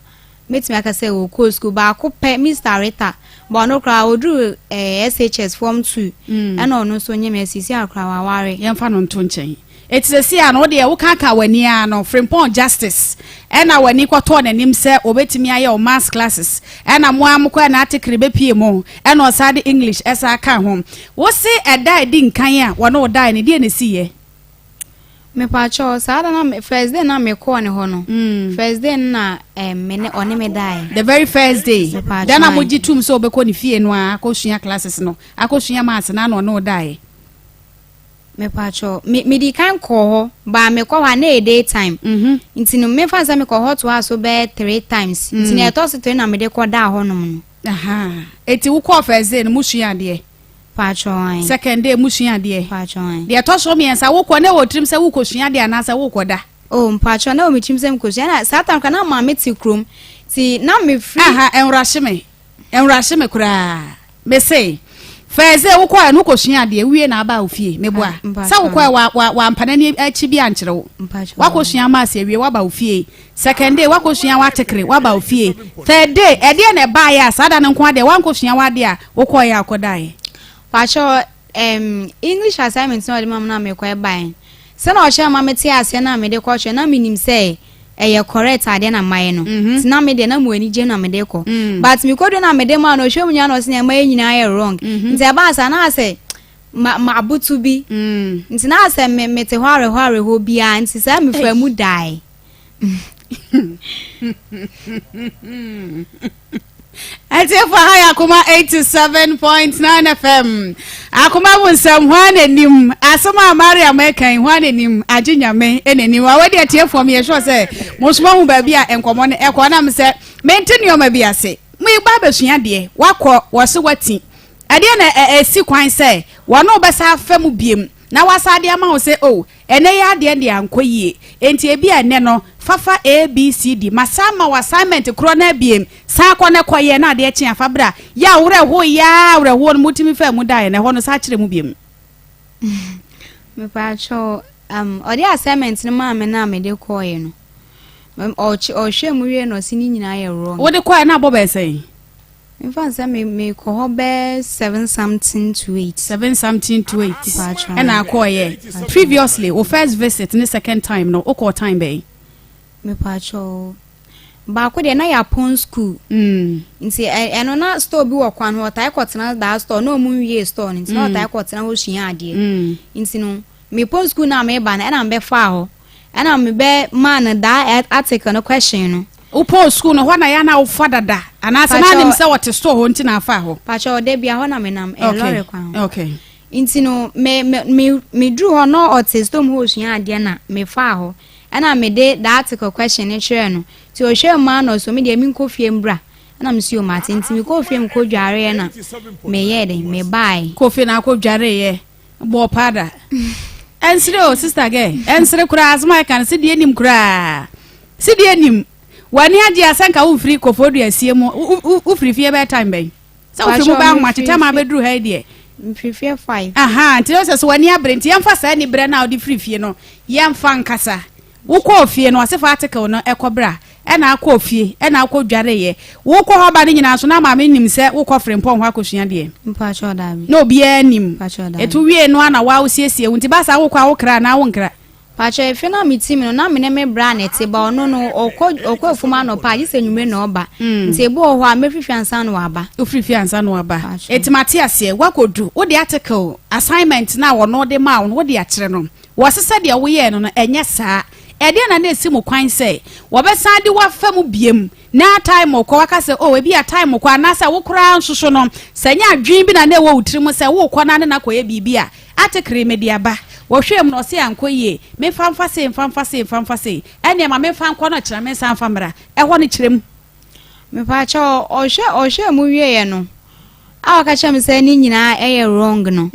Speaker 3: Mɛtumi aka sɛ ɔkɔɔ sukuu baako pɛ, Mister Rita, but ɔno koraa ɔduruu eh, SHS form 2 mm. ɛna ɔno nso nyɛ me asisi a koraa waware.
Speaker 2: Yɛmfa no nto nkyɛn. Eti sɛsi a no wo deɛ wokaakaa w'ani ara no Frimpong Justice ɛna w'ani kɔtɔɔ n'anim sɛ ɔbɛtumi ayɛ wo maths classes ɛna mo ara mokɔɛ na atekere bɛpie mo ɛna ɔsan de English ɛsan ka ho. Wo se ɛda a ɛdi nkan a wɔne wo daeɛ no deɛ na ɛsiiɛ?
Speaker 3: Mepakyɛw, saa da na me first day na me kɔɔ ne hɔ no. Mm. First day no na eh, me ne ɔne me dae.
Speaker 2: The very first day. Mepakyɛw. Da na mo gye tum sɛ ɔbɛkɔ ne fie no a akɔsua classes no, akɔsua maths na na ɔne wo dae.
Speaker 3: Mepakyɛw, me me di kan kɔɔ hɔ, baa me kɔ hɔ a na ɛyɛ day time. Mm -hmm. Nti no mefa sɛ mekɔ hɔ toa so bɛyɛ three times. Mm. Nti na ɛtɔ so three na mede kɔ daa hɔ nom
Speaker 2: no. Aha. Eti wokɔɔ first day no mo sua adeɛ.
Speaker 3: Paatwɔ ae.
Speaker 2: Second day mo sua adeɛ.
Speaker 3: Paatwɔ ae.
Speaker 2: Deɛ ɛtɔ so mmiɛnsa wokɔ na ɛwɔ tirim sɛ wokɔ sua adeɛ anaasɛ wokɔ da?
Speaker 3: Oh mpaatwɔ na ɛwɔ me tirim sɛ mekɔ sua ɛna saa time koraa na maame te kurom ti na me firi.
Speaker 2: Aha ɛnwurahye me ɛnwurahye me koraa mese first day wokɔ ɛ no wokɔ sua adeɛ wowie na aba ofie meboa sɛ wokɔ ɛ wa wa wampa n'ani akyi bi ankyerɛ wo wakɔ sua maase awie waba ofie Second day woakɔsua w'atekere woaba wo fie. Third day ɛdeɛn na ɛbaeɛ a saa da no nko ara deɛ woankɔsua w'adeɛ a wokɔeɛ a wokɔdaeɛ?
Speaker 3: Pakyɛw ɛɛm English assignment na ɔde ma me na mekɔ ɛbaeɛ no sɛnea ɔkyerɛ ma mete aseɛ na mede kɔkyerɛ na menim sɛ ɛyɛ correct adeɛ na mayɛ no nti na me deɛ na mewɔ anigye na mede kɔ but mekɔduru na mede maa no ɔhwɛ mu nyinaa na ɔse nea mayɛ nyinaa yɛ wrong nti ɛbaa saa na asɛ ma maboto bi nti na asɛ me mete hɔ awerɛhɔ awerɛhɔ biara nti saa mefaa mu dae.
Speaker 2: Atiefo ha yɛ Akoma 87.9 FM. Akoma mu nsɛm hwan na nim? Asɛm a Mariam ɛka yi hwan na nim? Agye Nyame na nim. Awo de atiefoɔ mi yɛ sure sɛ mo nso moahu baabi a nkɔmmɔ no ɛkɔ nam sɛ mente nneɛma bi ase. Mo ba abɛsua adeɛ wakɔ wɔse wati. Ɛdeɛn na ɛsi kwan sɛ wɔne wo bɛsan afa mu biom na wɔasan de ama wo sɛ, Oh, ɛnnɛ yi adeɛ deɛ ankɔ yie, enti ebia ɛnnɛ no, fa fa A, B, C, D. Masan ma wo assignment korɔ no ara biom, san kɔ na kɔyɛ na adeɛ kye a fa bra. Yɛ a wo werɛ hoeɛ ara awerɛhoɔ no motumi faa mu daeɛ no, ɛhɔ no san kyerɛ mu biom.
Speaker 3: Mepaakyɛw, um, ɔde assignment no maa me na mede kɔɔeɛ no, ɔhwɛɛ mu wieeɛ na ɔse ne nyinaa yɛ wrong.
Speaker 2: Wode kɔɔeɛ no abɔ bɛyɛ sɛn?
Speaker 3: Memfa no sɛ me mekɔ hɔ bɛyɛ 7 something to 8.
Speaker 2: 7 something to 8 ɛna akɔɔyɛ. Previously, wo first visit ne second time no, wokɔɔ time bɛn?
Speaker 3: Mepaakyɛw, baako deɛ na yɛapɔn school. Nti ɛno na store bi wɔ kwan ho, ɔtae kɔtena daa store na ɔmo nwie store no nti na ɔtae kɔtena hɔ sua adeɛ. Nti no, mepɔn school na meba no ɛna mebɛfaa hɔ. Ɛna mebɛ maa no daa article no question no.
Speaker 2: Wopɔn school no, hɔ na yɛ na wofa dada anaasɛ na anim sɛ wɔte store hɔ nti na afa hɔ?
Speaker 3: Pakyɛ, ɔda bia hɔ na menam, ɛyɛ lɔre kwan ho. Nti no, me me me meduru hɔ na ɔte store mu hɔ osua adeɛ na mefaa hɔ. Ɛna mede that article question no kyerɛɛ no. Nti ɔhwɛɛ mu ara na ɔse me deɛ menkɔ fie mbra. Ɛna mese o mate. Nti mekɔɔ fie mekɔ dwareeɛ na meyɛɛ dɛn, mebaeɛ.
Speaker 2: Kɔɔ fie na akɔ dwareeɛ, bɔɔ paada. Ɛnsere o sister girl, ɛnsere koraa, asɛm a ɛka no sideɛ nim koraa. Sideɛ nim. W'ani agye a sɛ nka womfiri Koforidua sie mu, wofiri fie bɛyɛ time bɛn? Sɛ wofiri mu bɛyɛ ahomakye time a abɛduru ha yi deɛ.
Speaker 3: Mfiri fie 5.
Speaker 2: Aha, nti sɛ sɛ w'ani abere nti yɛmfa saa aniberɛ no a wode firi fie no yɛmfa nkasa. Wokɔɔ fie no ɔse fa article no ɛkɔ bra, ɛna akɔɔ fie, ɛna wokɔ dwareeɛ. Wokɔ hɔ ba no nyinaa nso na maame nim sɛ wokɔ Frimpong hɔ akɔsua deɛ?
Speaker 3: Mpakyɛw daabi.
Speaker 2: Na obiara nim.
Speaker 3: Mpakyɛw daabi.
Speaker 2: Ɛti wowie no ara na woa wosiesie wo nti ba saa wokɔ a wokra anaa wonkra?
Speaker 3: Pakyɛ efe no a mete mu no na me ne me bra na ɛte ba ɔno no ɔkɔ ɔkɔ afum anɔpa a gye sɛ anwummere na ɔba nti ebi wɔ hɔ a mɛfiri fie ansa na waba.
Speaker 2: Wofiri fie ansa na waba. Eti mate aseɛ woakɔdu wode article assignment no a ɔno de maa wo no wode akyerɛ no wɔse sɛdeɛ woyɛɛ no no ɛnyɛ saa ɛdeɛn na na ɛsi mo kwan sɛ wɔbɛsan de wo afa mu biom na time kɔ waka sɛ oh ebia time kɔ anaasɛ wo koraa nso so no sɛ ɛnyɛ adwene bi na na ɛwɔ wo tirim sɛ worekɔ na ne no akɔyɛ biribi a Atekere, mede aba. Wɔhwɛɛ mu no, ɔse ankɔ yie. Memfa mfa sei, mfa mfa sei, mfa mfa sei. Ɛneɛ ma memfa nkɔ na ɔkyena mensan mfa mmra. Ɛhɔ no kyerɛ mu.
Speaker 3: Mepaakyɛw, ɔhwɛ ɔhwɛɛ mu wieɛ no, a ɔka kyerɛ me sɛ ne nyinaa ɛyɛ wrong no,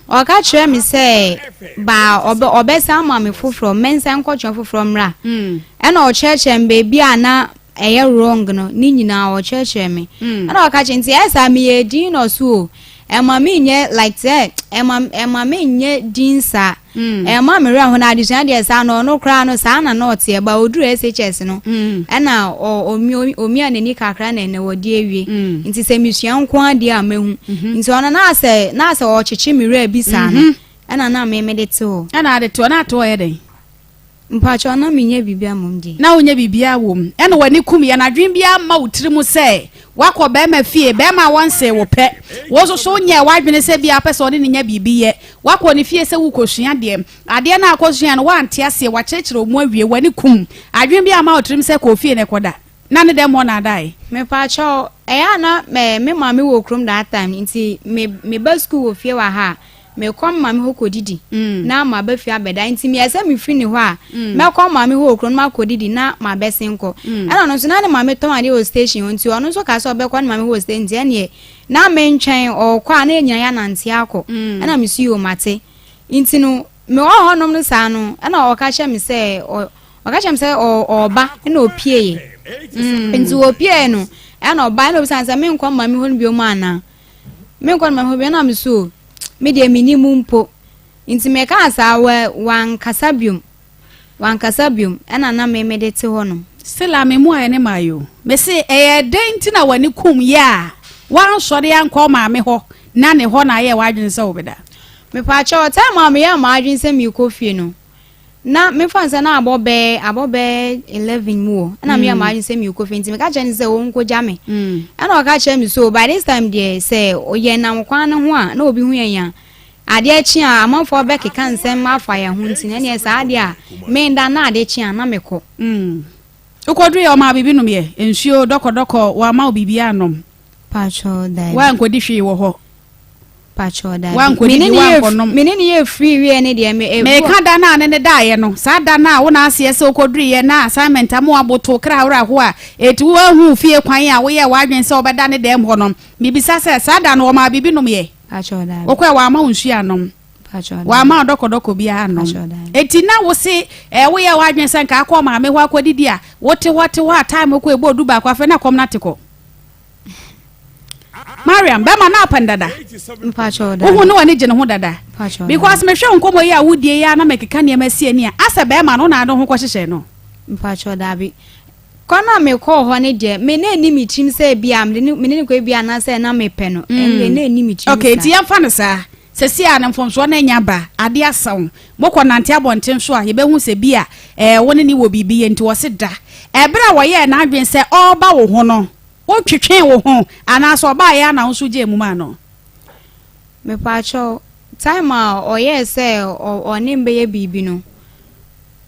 Speaker 3: ɔka kyerɛ me sɛ baa ɔbɛ ɔbɛsan ama me foforɔ, mensan nkɔtwerɛ foforɔ mmra. Ɛna ɔkyerɛkyerɛ me baabi a na ɛyɛ wrong no ne nyinaa ɔkyerɛkyerɛ me. Ɛna ɔka kyerɛ nti ɛyɛ saa meyɛ din na ɔso o, ɛma me nyɛ like sɛ ɛma ɛma me nyɛ din saa. Ɛma me werɛ ho na adesua deɛ saa no ɔno koraa no saa na na ɔteɛ ba ɔduru SHS no ɛna ɔ ɔmia n'ani kakra na ɛnɛ wɔde awie. Nti sɛ mesua nko ara deɛ a mɛhu. Nti ɔno na asɛ na asɛ ɔkyekye me werɛ bi saa no ɛna na me mede te hɔ.
Speaker 2: Ɛna ade te hɔ na ate hɔ yɛ dɛn?
Speaker 3: Mpakyɛw, na menyɛ biribiara mmom deɛ.
Speaker 2: Na wonyɛ biribiara wom. Ɛna w'ani kum yɛn, adwene biara mma wo tiri mu sɛ woakɔ barima fie, barima a wɔnsee wo pɛ. Wo nso so wonyɛɛ w'adwene sɛ ebia wopɛ sɛ ɔne no nya biribi yɛ. Woakɔ ne fie sɛ worekɔsua adeɛ. Adeɛ no a wokɔsua no, woante aseɛ, wakyerɛkyerɛ wo mu awie, w'ani kum. Adwene biara mma wo tirim sɛ kɔ fie na kɔda. Na ne dɛm hɔ na adae.
Speaker 3: Mepakyɛw, ɛyɛ a na me maame wɔ kurom that time nti me meba school wɔ fie wɔ ha a, mekɔ me maame hɔ kɔdidi na maba fie abɛda. Nti meyɛ sɛ mefiri ne hɔ a, mɛkɔ me maame hɔ wɔ kurom na makɔdidi na mabɛsen kɔ. Ɛna ɔno nso na ne maame tɔn adeɛ wɔ station hɔ nti ɔno nso kaa sɛ ɔbɛkɔ ne maame hɔ wɔ station nti ɛneɛ na mentwɛn ɔɔkɔ a na yɛn nyinaa yɛanante akɔ. Ɛna mese yoo mate. Nti no mewɔ hɔnom no saa no ɛna ɔka kyerɛ me sɛ ɔka kyerɛ me sɛ ɔɔba ɛna ɔpieeɛ. Nti ɔpieeɛ no ɛna ɔba ɛna ɔbisa me sɛ menkɔ maame hɔ no bio mu anaa. Menkɔ no mahu bio na me so o, me deɛ menni mu mpo. Nti mekaa saa wa wankasa biom, wankasa biom ɛna na me mede te hɔ nom.
Speaker 2: Still a me mmuaeɛ ne mae o. Me se ɛyɛ dɛn nti na w'ani kum yɛ a woansɔre ankɔ wo maame hɔ na ne hɔ na ayɛɛ w'adwene sɛ wobɛda?
Speaker 3: Mepaakyɛw, time a meyɛɛ m'adwene sɛ merekɔ fie no, Na mefa no sɛ na abɔ bɛyɛ abɔ bɛyɛ 11 mu o, ɛna meyɛ m'adwene sɛ merekɔ fie nti meka kyerɛ no sɛ ɔnkɔgya me. Ɛna ɔka kyerɛ me so by this time deɛ sɛ yɛnam kwan no ho a na obi hu yɛn a, adeɛ kye a amanfoɔ bɛkeka nsɛm afa yɛn ho nti no ɛneɛ saa adeɛ a menda na adeɛ kye a na mekɔ.
Speaker 2: Wokɔduruiɛ ɔmaa biribi nomyɛ? Nsuo dɔkɔdɔkɔ wamma wo biribiara annom?
Speaker 3: Paatwɔ, daabi.
Speaker 2: Woankɔdi hwee wɔ hɔ?
Speaker 3: Pakyɛw daabi.
Speaker 2: Woankɔdidi, woankɔnom.
Speaker 3: Me ne no yɛɛ free wieɛ no deɛ me.
Speaker 2: Meka da no a ne no daeɛ no, saa da no a wo na aseɛ sɛ wokɔduruiɛ na assignment ama woaboto kra awerɛhoɔ a enti woanhu wo fie kwan a woyɛɛ w'adwene sɛ wobɛda ne dɛm hɔ no, mebisa sɛ, saa da no wɔmaa biribi nomyɛ?
Speaker 3: Pakyɛw daabi.
Speaker 2: Wokɔɛ wɔamma wo nsuo annom?
Speaker 3: Pakyɛw daabi.
Speaker 2: Wɔamma wo dɔkɔdɔkɔ biara annom?
Speaker 3: Pakyɛw daabi.
Speaker 2: Enti na wo se ɛɛ woyɛɛ w'adwene sɛ nka akɔ maame hɔ akɔdidi a, wote hɔ te hɔ a time kɔ ɛbɔɔ dubaako afei na kɔm no ate kɔ? Mariam, bɛrima no apɛ no dada. Wohu ne w'ani gye ne ho dada. Because mehwɛ wo nkɔmmɔ yi a wodie yi a na mekeka nneɛma si ani a, asɛ bɛrima no na ade ho kɔhyehyɛ no.
Speaker 3: Mpakyɛw daabi. Kɔ no a mekɔɔ hɔ no deɛ, me na ɛni me tirim sɛ ebi a mede ne me ne no kɔ ebi anaasɛ na mepɛ no. Ɛndeɛ na ɛni me tirim
Speaker 2: Okay, nti yɛmfa no saa. Sɛsi a no mfomsoɔ no anya ba, ade asa wo. Mokɔ nante abɔnten so a, yɛbɛhu sɛ bi a ɛɛ wo ne ne wɔ biribi yɛ nti wɔse da. Ɛberɛ a wɔyɛɛ n'adwene sɛ ɔreba wo ho no, Wotwetwee wo ho anaasɛ ɔbaeɛ ara na wo nso wogyee mu maa no?
Speaker 3: Mepaakyɛw, time a ɔyɛɛ sɛ ɔne me bɛyɛ biribi no,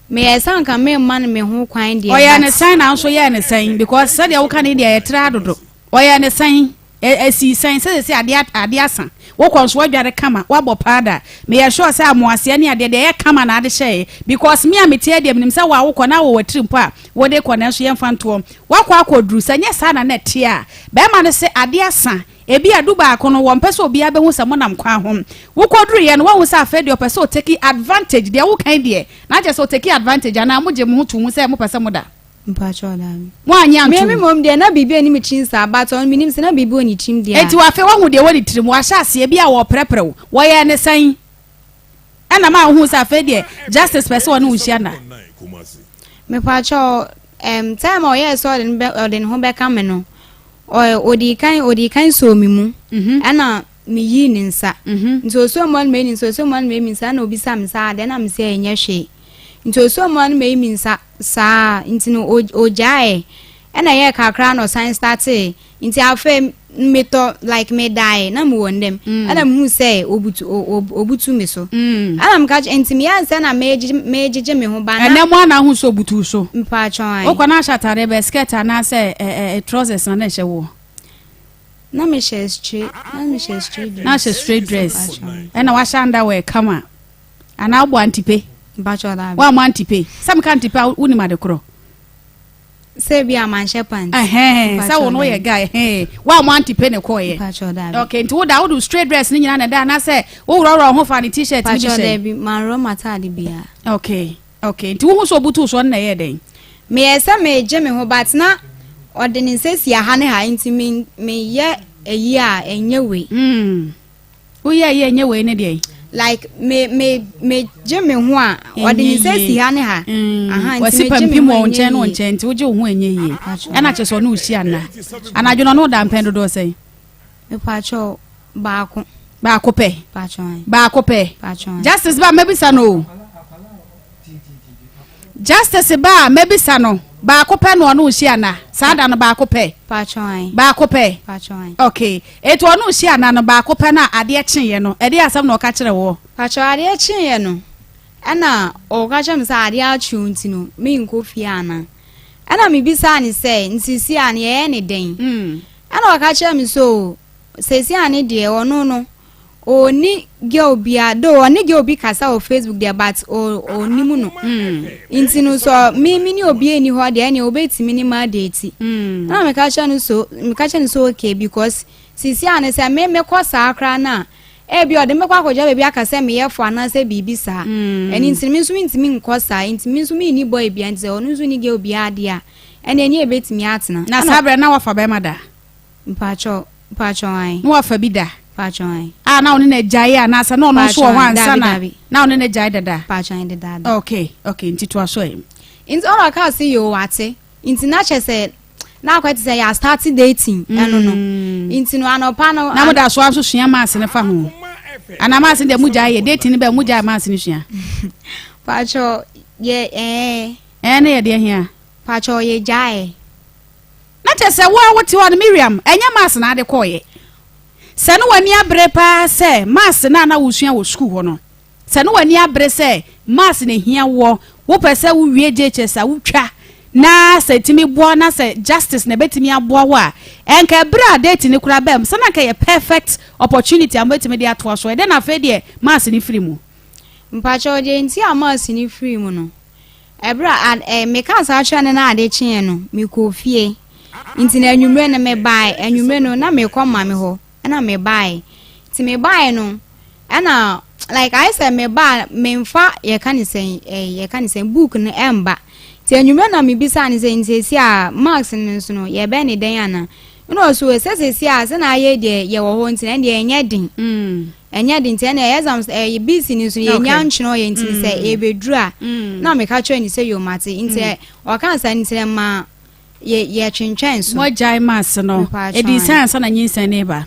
Speaker 3: meyɛɛ sɛ anka meremma no me ho kwan deɛ
Speaker 2: Ɔyɛɛ
Speaker 3: but.
Speaker 2: no sɛn na wo nso yɛɛ no sɛn? Because sɛdeɛ woka no yi deɛ ɛtra dodo. Ɔyɛɛ no sɛn? Ɛsii sɛn? Sɛ seesei adeɛ adeɛ asa, wokɔ nso woadware kama, woabɔ powder, Meyɛ sure sɛ amoaseɛ ne adeɛ deɛ ɛyɛ kama na ade hyɛeɛ because me a mete ha deɛ menim sɛ wo a wokɔ na wɔ watiri mpo a wode kɔ nanso yɛmfa ntoɔ woakɔ akɔduru sɛ nyɛ saa na na ɛteɛ a bɛrima no se adeɛ asa ebi a dubaako no wɔmpɛ sɛ obiara bɛhu sɛ monam kwan ho wokɔduruiɛ no woahu sɛ afei deɛ ɔpɛ sɛ ɔtake advantage deɛ wokan deɛ na kyerɛ sɛ ɔtake advantage anaa mogye mo ho to mu sɛ mopɛ sɛ moda.
Speaker 3: Mpakyɛw daabi.
Speaker 2: Moannye antom.
Speaker 3: Me me mmom deɛ na biribi nni me tirim saa but ɔno menim sɛ na biribi wɔ ne tirim deɛ a.
Speaker 2: Enti afei woahu deɛ ɛwɔ ne tirim, wahyɛ aseɛ, ebia wɔreprɛprɛ wo, wɔyɛɛ no sɛn? Ɛna maa wohuu sɛ afei deɛ Justice pɛ sɛ ɔne wo hyia nna.
Speaker 3: Mepakyɛw, ɛm time a ɔyɛɛ sɛ ɔde ne bɛ ɔde ne ho bɛka me no, ɔ odii kan odii kan sɔɔ me mu, ɛna meyii ne nsa. Nti ɔsɔɔ mu a na mayi ne nsa, ɔsɔɔ mu a na mayi me nsa, ɛna obisaa me sɛ adɛn na mese ɛnyɛ hwee. Nti ɔsɔɔ mu a na mayi me nsa saa nti no ɔgyaeɛ. Ɛna ɛyɛɛ kakra na ɔsan startee. Nti afei metɔ like medaeɛ na mewɔ ndam. Ɛna mehuu sɛ ɔbutu ɔbutu me so. Ɛna meka kyerɛ nti meyɛɛ sɛ na megyegye me ho ba na.
Speaker 2: Ɛnɛ mu a na ahu sɛ ɔbutu wo so.
Speaker 3: Mpaatwɔ ae.
Speaker 2: Wokɔ na ahyɛ ataadeɛ bɛn skirt anaasɛ trousers na na ɛhyɛ woɔ?
Speaker 3: Na me hyɛ straight na me hyɛ straight dress.
Speaker 2: Na hyɛ straight dress. Ɛna wahyɛ underwear kama. Anaa wobɔ antipe.
Speaker 3: Mpatsɔ daabi.
Speaker 2: Wa mo antipe. Sɛ meka antipe a wonim ade korɔ.
Speaker 3: Sɛ bi a manhyɛ pants.
Speaker 2: Ɛhɛn sɛ wo no yɛ guy ɛhɛn wa mo antipe ne kɔɔyɛ.
Speaker 3: Mpatsɔ daabi.
Speaker 2: Okay nti wo da wo do straight dress ne nyinaa na ɛda anaasɛ wo worɔworɔ ho fa ne t-shirt ne bi hyɛ.
Speaker 3: Mpatsɔ daabi manworɔ m'ataade biara.
Speaker 2: Okay. Ok nti wohu sɛ obutuw soɔ no na ɛyɛɛ dɛn?
Speaker 3: Meyɛɛ sɛ meregye me ho but na ɔde ne nsa si aha ne ha nti me meyɛ ayi a ɛnyɛ wei.
Speaker 2: Mm. Woyɛ ayi a ɛnyɛ wei ne deɛn?
Speaker 3: Like me me megye me ho a ɔde ne nsa si ha ne ha.
Speaker 2: Mm.
Speaker 3: Aha nti
Speaker 2: Wasi
Speaker 3: megye me
Speaker 2: pampim
Speaker 3: ho
Speaker 2: wɔ
Speaker 3: a
Speaker 2: wo
Speaker 3: ɛnyɛ
Speaker 2: nkyɛn ne wo
Speaker 3: yie.
Speaker 2: nkyɛn nti wogye wo ho a ɛnyɛ yie. Ɛna kyerɛ sɛ ɔne wo hyia nna. Anadwo no ɔne wo da mpɛn dodoɔ sɛn?
Speaker 3: Mepaakyɛw baako.
Speaker 2: Baako pɛ. Baako pɛ. Justice ba mɛbisa no o. Justice ba a mɛbisa no baako pɛ na ɔno nhyia na saa da no baako pɛ. Baako pɛ. Okay. Etu ɔno nhyia na no baako pɛ na adeɛ kyeeɛ no ɛdeɛ asɛm na ɔka kyerɛ woɔ.
Speaker 3: Pakyɛw adeɛ kyeeɛ no ɛna ɔka kyerɛ me sɛ adeɛ akye nti no menkɔ fie ana. Ɛna mebisaa ne sɛ nsisi a no yɛyɛ ne dɛn. Ɛna ɔka kyerɛɛ me sɛ oo seesei a ne deɛ ɔno no ɔnni girl bia though ɔne girl bi kasa wɔ Facebook deɛ but ɔnnim no nti no sɛ me me ne obi nni hɔ deɛ ɛneɛ ɔbɛtumi ne ma adate ɛna meka kyerɛ no so meka kyerɛ no sɛ okay because seesei a ne sɛ me mekɔ saa koraa no a ebi ɔde mekɔ akɔgya baabi aka sɛ meyɛ fo anaasɛ biribi saa ɛno nti no me nso mentumi nkɔ saa nti me nso menni boy bia nti sɛ ɔno nso nni girl biara deɛ a Ɛnneɛ ne yɛbɛtumi atena.
Speaker 2: Na saa berɛ no na wafa bɛrima da?
Speaker 3: Mpakyɛw, mpakyɛw ae.
Speaker 2: Na wafa bi da?
Speaker 3: Mpakyɛw ae.
Speaker 2: A na wo ne no agyae anaasɛ na ɔno nso wɔ hɔ ansa
Speaker 3: Daabi,
Speaker 2: na
Speaker 3: daabi.
Speaker 2: na wo ne no agyae dada?
Speaker 3: Mpakyɛw ae dedaada.
Speaker 2: Okay, okay, nti toa so ɛ.
Speaker 3: Nti ɔna ɔkaa sɛ yoo wate. Nti na kyerɛ sɛ na akɔyɛ te sɛ yɛ astart dating ɛno no. Nti no anɔpa no.
Speaker 2: Na mo da so ara nso sua maths no fa ho? Anaa maths no deɛ mo gyae yɛ, dating no bɛn mo gyae maths no sua?
Speaker 3: Mpakyɛw yɛ ɛɛ.
Speaker 2: Ɛɛ ne yɛ deɛ hia?
Speaker 3: Pakyɛw yɛ gyae.
Speaker 2: Na kyerɛ sɛ wo a wote hɔ no Miriam, ɛnyɛ maths na ade kɔeɛ. Sɛ ne w'ani abere paa sɛ maths no a na wosua wɔ sukuu hɔ no, sɛ ne w'ani abere sɛ maths na ehia woɔ, wopɛ sɛ wowie JHS a wotwa. Na sɛ ɛtumi boa na sɛ justice na ɛbɛtumi aboa wo a, ɛnka ɛberɛ a date no koraa baa mu, sɛ na anka ɛyɛ perfect opportunity a mobɛtumi de atoa so. Ɛdɛn na afei deɛ Mass no firi mu?
Speaker 3: Mpakyɛw, deɛ nti a Mass no firii mu no, ɛberɛ a ad eh, mekaa saa kyerɛɛ no na ade kyeeɛ no, mekɔɔ fie. Nti no anwummere no mebae, anwummere no na merekɔ Mame hɔ. ɛna me baeɛ nti me baeɛ no ɛna like ayɛ sɛ me ba memfa yɛka ne sɛn ɛɛ yɛka ne sɛn book no ɛmba nti anwummerɛ na mebisa ne sɛ nti sɛsi a marks no nso no yɛbɛn ne dɛn ana ɛna ɔso sɛ sɛsi a sɛ na ayɛ deɛ yɛwɔ hɔ nti na ɛdeɛ ɛnyɛ den mm. ɛnyɛ den nti ɛna exams ɛyɛ BC no nso yɛnya ntwerɛ yɛ nti sɛ ɛbɛduru a mm. na meka kyerɛ ne sɛ yomate nti mm. ɔka sɛ nti ma Yɛ yɛtwentwɛn so.
Speaker 2: Moagyae mass no. Ɛdii sɛn ansa na nyinsɛn no reba?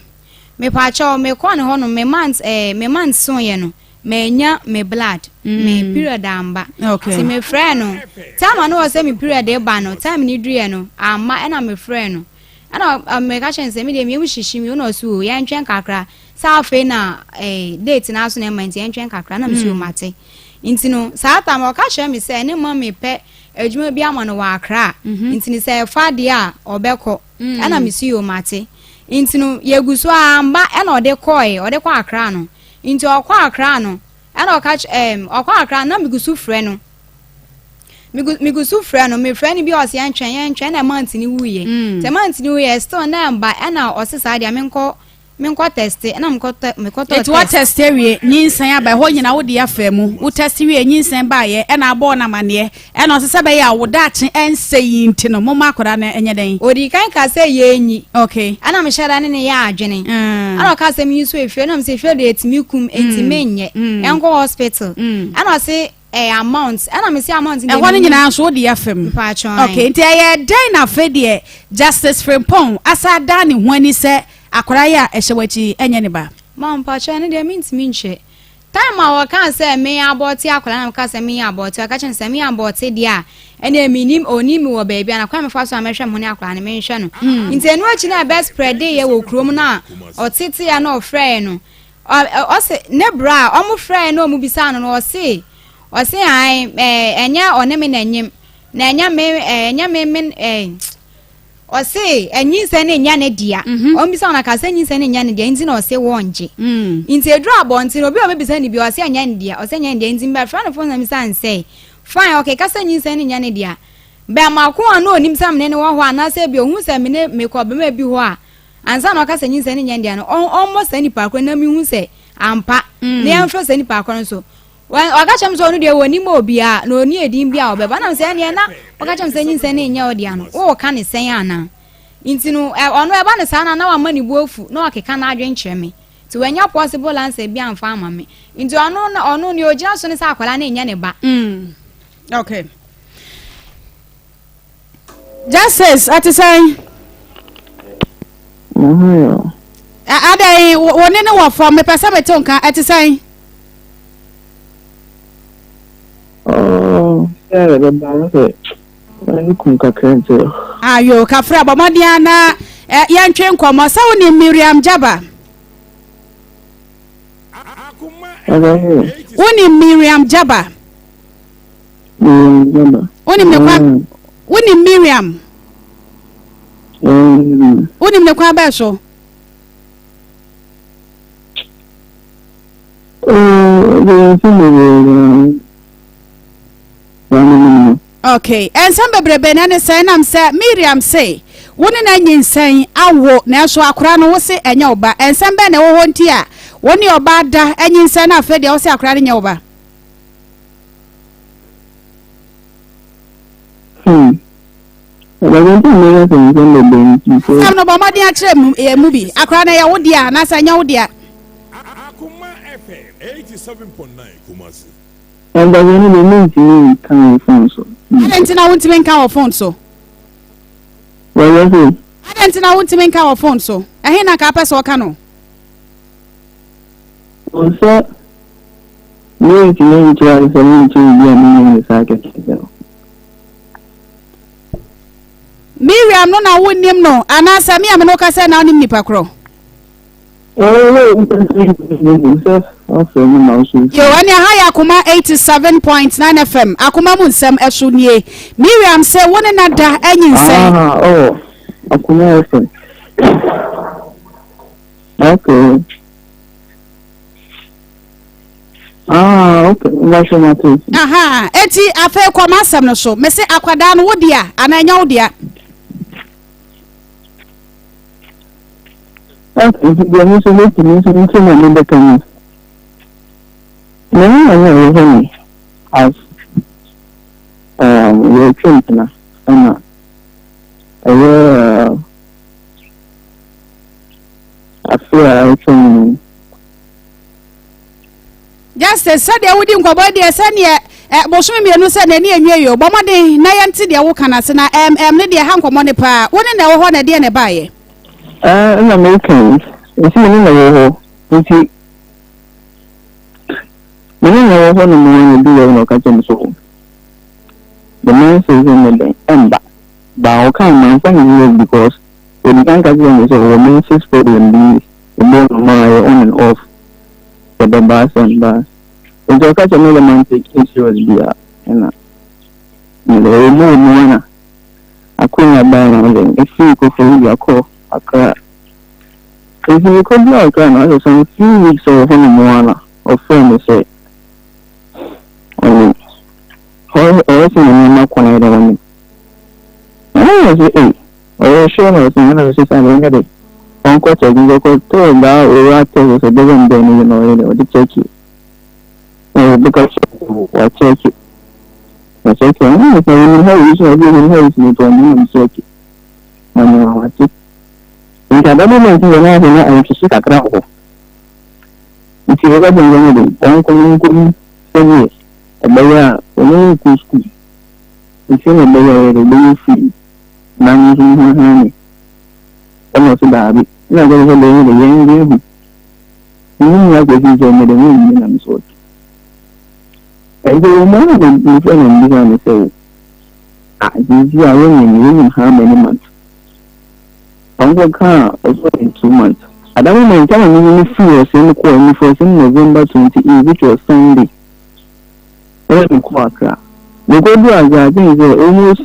Speaker 3: Mepaakyɛw, mekɔɔ ne hɔ no, me month eh, me month soeɛ no, mannya me blood, mm. me period amba.
Speaker 2: Okay.
Speaker 3: Nti mefrɛɛ no, time a na wɔ sɛ me period ba no, time no duruiɛ no, amma, ɛna mefrɛɛ no. Ɛna meka kyerɛ no sɛ, me deɛ me yam hyehye me, ɛna ɔse o, yɛntwɛn kakra. Sɛ afei na eh, date no aso na ɛma nti yɛntwɛn kakra, na mese o, mm. mate. Nti no, saa time ɔka kyerɛ me sɛ, ne ma mepɛ adwuma bi ama no wɔ Accra mhm. nti no sɛ ɛfa deɛ a ɔbɛkɔ mm. ɛna mesi yɛ mate nti no yɛgu so a mba ɛna ɔde kɔɛ ɔde kɔ Accra no nti ɔkɔ Accra no ɛna ɔka ɛm ɔkɔ Accra na megu so frɛ no megu so frɛ no mefrɛ no bi a ɔsɛ yɛntwɛn yɛntwɛn na mant ne wuyɛ mm. sɛ mant ne wuyɛ still na ɛmba ɛna ɔse saa deɛ menkɔ Menkɔ tɛste ɛna mekɔ tɛ mekɔ tɔ tɛst.
Speaker 2: Eti wa tɛste awie nyinsɛn aba ɛhɔ nyina wo de afa mu wo tɛste wie nyinsɛn baayɛ ɛna abɔɔ no amaneɛ ɛna ɔse sɛ bɛyɛ a wo daakye ɛnsɛ yi nti no momma akwadaa no ɛnyɛ dɛn.
Speaker 3: Odii kan kaa sɛ yɛnyi.
Speaker 2: Okay.
Speaker 3: Ɛna mehyɛ da ne no yɛɛ adwene. Ɛna ɔkaa sɛ menyi so efie ɛna mese efie deɛ ɛtumi kum enti menyɛ yɛnkɔ hospital ɛna ɔse Ɛyɛ amount ɛna me se amount
Speaker 2: deɛ. Ɛhɔ no nyinaa nso wode afa mu.
Speaker 3: Mpaatwɔ
Speaker 2: Okay nti ɛyɛ dɛn na afei deɛ Justice Frimpong asa adan ne ho ani sɛ akwadaa yi a ɛhyɛ w'akyi yi ɛnyɛ ne ba?
Speaker 3: Ma mpaatwɔ ɛno deɛ mentumi nkyerɛ. Time a wɔkaa sɛ me abɔɔte akwadaa na meka sɛ me abɔɔte ɔka kyerɛ me sɛ me abɔɔte deɛ a ɛnna menim ɔnim me wɔ baabi a na kwan mefa so a mɛhwɛ me ho ne akwadaa no menhwɛ no. Nti ɛno akyi na ɛbɛ spreade yɛ wɔ kurom no a ɔteteɛ na ɔfrɛɛ no Ɔse ne bra a ɔmo frɛɛ na ɔmo bisaa no no ɔse ɔse ae ɛɛ ɛnyɛ ɔne me na ɛnyem na ɛnyɛ me ɛɛ ɛnyɛ me me ɛɛ ɔse ɛnyinsɛn no nyɛ ne dea mhm. ɔmo bisa ɔno aka sɛ nyinsɛn no nyɛ ne dea nti na ɔse wɔngye mm. nti eduru abɔnten obi a ɔbɛbisa ne bi ɔse ɛnyɛ ne dea ɔse ɛnyɛ ne dea nti mbɛfrɛ no fon na bisa nsɛ fine ɔkeka sɛ nyinsɛn no nyɛ ne dea bɛrima ko a na onim sɛ mene ne wɔ hɔ anaasɛ bi ohun sɛ mene mekɔ bɛrima bi hɔ a Ansa na ɔka sɛ nyinsɛn no nyɛ ne dea no, ɔmmɔ saa nipa korɔ na mehu sɛ ampa, na yɛmfrɛ saa nipa korɔ no nso. Ɔka kyerɛ me sɛ ɔno deɛ wɔnim obiara na ɔni edin bi a ɔbɛba. Nam sɛ ɛneɛ na ɔka kyerɛ me sɛ nyinsɛn no nyɛ ɔdea no, woka ne sɛn anaa? Nti no, ɔno ɛba no saa na na wama ne bo afu na ɔkeka n'adwene kyerɛ me. Nti wanya possible answer bi amfa ama me. Nti ɔno ɔno nea ɔgyina so ne sɛ akwadaa no nyɛ ne ba.
Speaker 2: Mm. Okay. Justice, ɛte sɛn?
Speaker 4: Me ho yɛ o.
Speaker 2: Adɛn, wo ne no wɔ fam, mepɛ sɛ mete wo nka, ɛte sɛn?
Speaker 4: Oh, sɛ yɛbɛba no sɛ m'ani kum kakra nti.
Speaker 2: Ayo, kafra, bɔ mmɔden ara na yɛntwe nkɔmmɔ. Sɛ wonim Miriam Jaba? Wonim Miriam Jaba? Wonim ne kwan wonim Miriam? Wonim ne kwan bɛɛ so? Okay, nsɛm bebrebe na ne sɛ nam sɛ Miriam se wo ne no anyinsɛn awo nanso akora no wo se ɛnyɛ wo ba. Nsɛm bɛn na ɛwɔ hɔ nti a wo ne ɔbaa da anyinsɛn na afei deɛ wo se akora no nyɛ wo ba?
Speaker 4: Hmm. Ɛbɛyɛ sɛ mɛyɛ sɛ nsɛm bebree nti sɛ.
Speaker 2: Asɛm no bɔ mmɔden akyerɛ mu yɛ mu bi. Akora no ɛyɛ wo dea anaasɛ ɛnyɛ wo dea?
Speaker 5: Akoma FM 87.9 Kumasi.
Speaker 4: Ɛbɛyɛ no deɛ mentumi nka wɔ phone so.
Speaker 2: Adɛn nti na wontumi nka wɔ phone so?
Speaker 4: Wɔyɛ sɛ.
Speaker 2: Adɛn nti na wontumi nka wɔ phone so? Ɛhe na nka apɛ sɛ ɔka no?
Speaker 4: Wo sɛ merentumi nkyerɛ ase sɛ menkyerɛ obi a mennim no saa kɛkɛ sɛ.
Speaker 2: Miriam no na wonnim no anaasɛ me a me ne wo kasa na wonim nipa korɔ?
Speaker 4: Ɛɛ, sɛ. Wafrɛ me ma wo so
Speaker 2: Yo, ɛne aha yɛ Akoma 87.9 FM. Akoma mu nsɛm ɛso nie. Miriam se wo ne no da anyinsɛn.
Speaker 4: Ah, oh, Akoma FM. Okay. Ah, okay. Mbashe mate.
Speaker 2: Aha, eti afei kɔ m'asɛm no so. Mese akwadaa no wo dea anaa ɛnyɛ wo dea?
Speaker 4: Okay, nti deɛ me nso mɛtumi nso nti na mebɛka mu. Me ne na na ɛwɔ hɔ no as um, yɛretwe mpena ɛna ɛyɛ uh, afe a atwa mu no.
Speaker 2: Justice, sɛdeɛ wodi nkɔmmɔ yi deɛ sɛdeɛ eh, bosome mmienu sɛ n'ani enwie yi o, bɔ mmɔden na yɛnte deɛ woka no ase na ɛm ɛm ne deɛ ha nkɔmmɔ no paa. Wo ne na ɛwɔ hɔ na ɛdeɛ na ɛbaeɛ?
Speaker 4: Ɛɛ ɛna meka yi, nti me ne na ɛwɔ hɔ, nti me ne na ɛwɔ hɔ no mu na ebi wɔ hɔ na ɔka kyerɛ me so the man says ɛnyɛ dɛn ɛmba, ba ɔka manfa ne serious because odi kan ka kyerɛ me sɛ ɔwɔ menses problem bi Mebɔɔ no maa ayɛ on and off sɛ ɛbɛba a sɛ ɛmba a. Nti ɔka kyerɛ me dɛ man take it serious biara ɛna mede ɛwɔ mu wɔ mu ara na akonya bae na mede mefiri Koforidua kɔɔ Accra. Nti mekɔduu Accra no asɛ some few weeks wɔ hɔ nom ara na ɔfrɛɛ me sɛ ɔne ɔyɛ sɛ na nneɛma kwan ayɛ dɛ ɔne. Na na mese ei Ɔyɛ sure na ɔse ɛna ɔse saa deɛ ɔnyɛ de ɔnkɔ check nti ɔkɔtɔɔ daa owura test ɔsɛ dɛbɛn bɛn no yɛ na ɔyɛ dɛ ɔde check na ɔbɛka kyerɛ wa check na check ɛna ɔsɛ na wɔnim how yi so ɔsɛ wɔnim how yi so nti ɔno nam check na nea wate nti ada moment yɛ na afei na ɛntwehye kakra wɔ hɔ nti wɔka kyerɛ no de ɔnkɔ no nkɔ mu sɛdeɛ ɛbɛyɛ a ɔno nkɔ sukuu nti na ɛbɛyɛ a ɔbɛyɛ free Na me nso mehunahunaa me. Ɛna ɔse daabi. Ɛna ɔka sɛ deɛ de yɛn de ahu. Me ne nua kɔsi sɛ me de me nni na me so ɔte. Ɛnti wɔ mu ara na mefrɛ na mbisa no sɛ o ah sisi a wonyim wonyim how many months? Ɔnkɔ kaa ɔsɛ ɔyɛ 2 months. At that moment time a me me firi ɔsɛn mu kɔɔ me firi ɔsɛn mu November 28, which was Sunday. Ɛna me kɔɔ Accra. Me kɔ duru Accra I think sɛ almost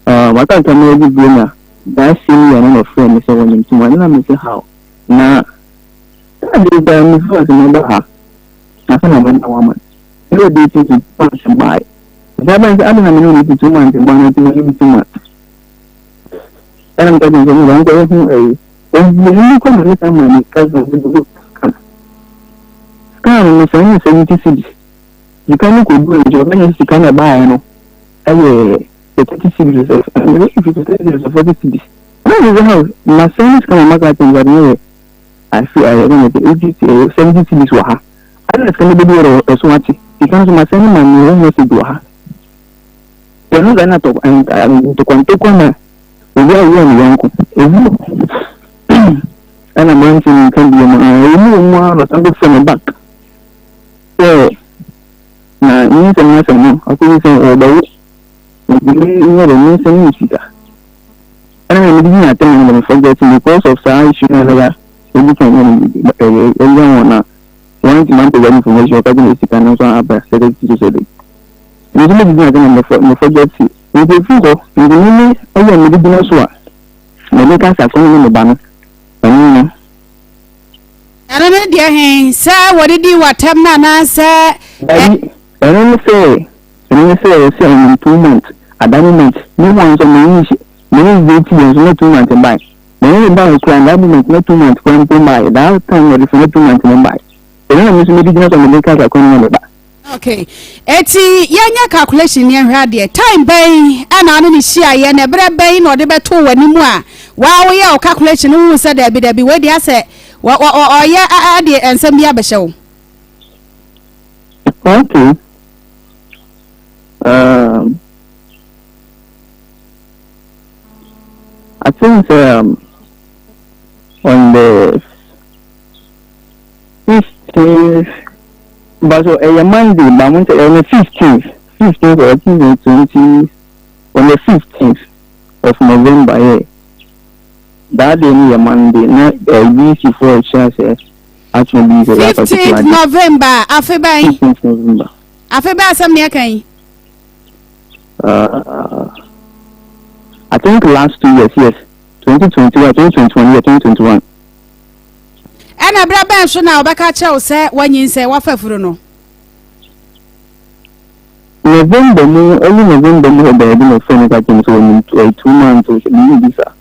Speaker 4: Ah, maka ntam ara gu bio na that same year no na ɔfrɛɛ me sɛ wɔnyem tuma no na me sɛ how na saa de gya me feel sɛ mɛba ha na sɛ na mɛda one month ɛna ɔde ti 2 months bae nti abɛn sɛ ade na me ne ɔno ti 2 months bɔ na nti wɔnyem 2 months ɛna meka kyerɛ sɛ meba nkɔyɛ ho ɛyi ɛnti ɛno kɔ na ne saa ma me cousin bi do scan scan no sɛ ɛnyɛ 70 cedis sika no kɔduru nti ɔbɛnyɛ sika na ɛbaeɛ no ɛyɛ the 30 cedis sɛ ɛnyɛ 50 cedis or 40 cedis ɛna mi sɛ how ma sɛn sika na maka kyɛn sɛ ɛnyɛ afi ayɛ ɛna sɛ 80 70 cedis wɔ ha ɛna sika no bɛdi wɔ ɛso akyi sika no so ma sɛn ma mi wɔ message wɔ ha ɛno sɛ ɛna tɔ ntɔkwantɔkwa na obi a ɔwɔ ne yɔnko ewu ɛna mante ne nka bio mu a ɛwɔ mu wɔ mu a na ɔsan bɛfrɛ me back sɛ na nyinsɛm no asɛm no akɔyi sɛ ɔbɛwo nti me nyɛ dɛ me nsɛm ne sika ɛna na mede gyina atɛm na mede forget because of saa issue na ɛbɛya ebi kan yɛ no ɛyɛ ɛyɛ wɔn na wɔn ti ma mpɛ that information ɔka gyina sika no nso aba sɛ de ti so sɛ de nso mede gyina atɛm na me forget nti efiri hɔ nti me ne ɛyɛ mede gyina so a mede kasa kɔn ne me ba no ɛno no.
Speaker 2: Ɛno ne deɛ he sɛ wɔde dii w'atɛm no anaasɛ.
Speaker 4: Dabi, ɛno ne sɛ ɛno ne sɛ ɔsɛ ɔnim 2 months at that moment me ho nso me nhyɛ me ne date yɛ nso na 2 months bae me ne ne bae kura that moment na 2 months kura mpo bae that time wɔde fɛ na 2 months ne bae ɛno na me nso mede gyina so a mede kasa kwan ne me ba.
Speaker 2: Okay, eti yɛnyɛ calculation ne yɛnhwɛ adeɛ. Time bɛn ɛna ɔne ne hyiaeɛ na ɛberɛ bɛn na ɔde bɛtoo w'anim a waa woyɛ wo calculation no wohu sɛ daabi daabi wei deɛ asɛ ɔyɛ ɛde nsɛm bi abɛhyɛ wo.
Speaker 4: Okay. I think on the 15th, but so a Monday, but I'm on the 15th, 15th or I think 20, on the 15th of November, yeah. That day, a Monday, not a week before a chance. atwe bi sɛ that particular
Speaker 2: 15th
Speaker 4: day.
Speaker 2: November afe bɛn?
Speaker 4: 15th November.
Speaker 2: Afe bɛn asɛm ne ɛka yi?
Speaker 4: I think last 2 years, yes, 2021, 2021, yeah, 2021.
Speaker 2: Ɛna berɛ bɛn so na ɔbɛka kyerɛ wo sɛ woanyinsɛn, woafa afuro no?
Speaker 4: November mu, early November mu hɔ baabi na ɔfrɛ me ka kyerɛ me sɛ wɔnim 2 months o, biribi bi saa.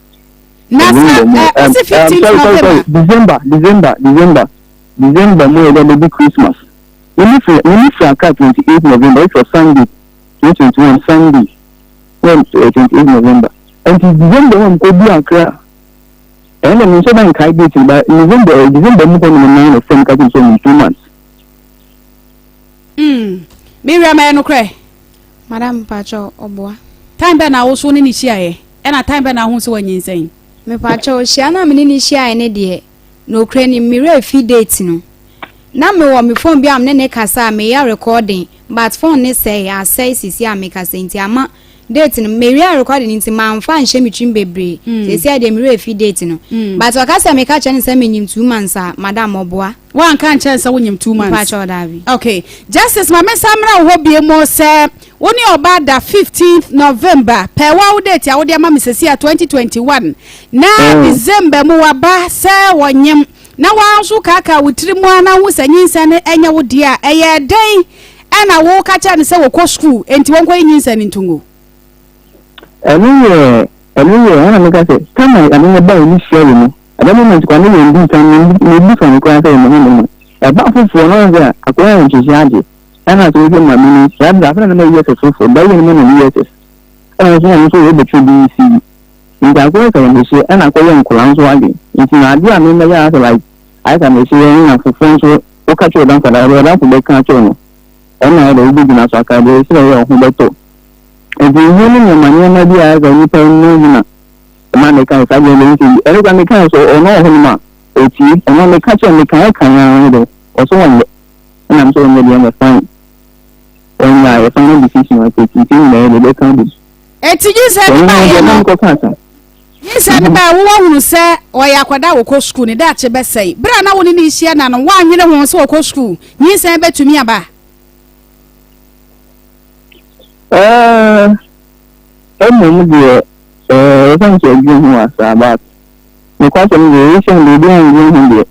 Speaker 2: Na sɛ
Speaker 4: November mu,
Speaker 2: ɛ wosi 15th
Speaker 4: sorry, sorry, sorry,
Speaker 2: November.
Speaker 4: December, December, December, December mu yɛ dɛ bɛbi Christmas. Mimi firi mimi firi Accra 28 November, it was Sunday, 2021 Sunday, na 28 November. Nti December hɔ mkɔdu Accra, ɛna mi nso da nkae date no, ba November, December mu hɔ nom nan na ɔfrɛ me ka kyerɛ me sɛ ɔnim 2 months.
Speaker 2: Me wura ma yɛ nokorɛ.
Speaker 3: Madam, mpakyɛw, ɔboa.
Speaker 2: Time bɛn na wo so ne ne hyiaeɛ? Ɛna time bɛn na wohu sɛ wanyinsɛn?
Speaker 3: Mepakyɛw, hyia no a me ne ne hyiaeɛ ne deɛ, nokorɛ ni, me werɛ fi date no. Na mewɔ me phone bi a me ne ne kasa a meyɛ recording, but phone ne sɛe, asɛe sisi a mekasa nti ama date no, mewie recording nti mamfa anhyɛ me tirim bebree. Sisi a deɛ me werɛ fi date no. But ɔka sɛ meka kyerɛ no sɛ menyim 2 months a, madam, ɔboa.
Speaker 2: Woanka nkyerɛ no sɛ wonyim 2 months?
Speaker 3: Mepakyɛw, daabi.
Speaker 2: Okay. Justice, ma mensan mmra wo hɔ bio mu sɛ wo ne ɔbaa da 15th November, pɛɛ wo a wo date a wode ama me sɛsi a 2021, na December mu waba sɛ wɔnyem, na woa nso kaakaa wo tiri mu a na wohu sɛ nyinsɛn no ɛnyɛ wo deɛ a, ɛyɛ dɛn ɛna woka kyerɛ no sɛ wɔkɔ school enti wɔnkɔyi nyinsɛn no nto ngu?
Speaker 4: Ɛno yɛ ɛna meka sɛ time a ade no baa initially no, at that moment kwa ne yɛn di kan ne ne bi fa me koraa sɛ ɛmɛ ne mu ɛba foforɔ no sɛ akɔyɛ yɛn nhyehyɛ agye, ɛna sɛ wohwɛ maame no saa bere afei na na yɛ foforɔ da yɛ no mu na ne yɛ ɛna nso na nso wɔbɛtwe bi si nti akɔyɛ sɛ yɛn nhyehyɛ, ɛna akɔyɛ nkɔla nso adwe, nti na adeɛ a mɛmɛyɛ asɛ like ayɛ sɛ mɛhyɛ yɛn na foforɔ nso woka kyerɛ ɔdanfo da ɔdanfo bɛka kyerɛ no, ɛna ayɛ dɛ wobɛgyina so aka deɛ sɛ ɛyɛ ɔho bɛtɔ. Nti nhu ne nneɛma nneɛma bi a ayɛ sɛ nipa no mu na ɛma meka saa deɛ deɛ nti ɛno kora meka sɛ ɔno wɔ hɔnom a ɔtie, ɔno meka kyerɛ meka ɛka ya no dɛ ɔso wɔnyɛ, ɛna m sɛ ɔnyɛ deɛ ɛnyɛ fine, ɔnyɛ a yɛ final decision ɔtake, nti nyinaa yɛ deɛ bɛka bi.
Speaker 2: Enti nyinsɛn no
Speaker 4: ɛno
Speaker 2: baeɛ
Speaker 4: deɛ
Speaker 2: no
Speaker 4: na mekɔka asa.
Speaker 2: Nyinsɛn no baeɛ, wowɔ hunu sɛ ɔyɛ akwadaa a wɔkɔ sukuu, ne daakye bɛsɛe. Berɛ a na wo ne no rehyia nna no, woannwene ho sɛ ɔkɔ sukuu, nyinsɛn bɛtumi aba?
Speaker 4: Ɛɛ, mmom deɛ ɛɛ ɛsɛ sɛ ɛdwene ho asa, but nokwasɛm deɛ ɛhyɛ no biribi a ndwene ho deɛ.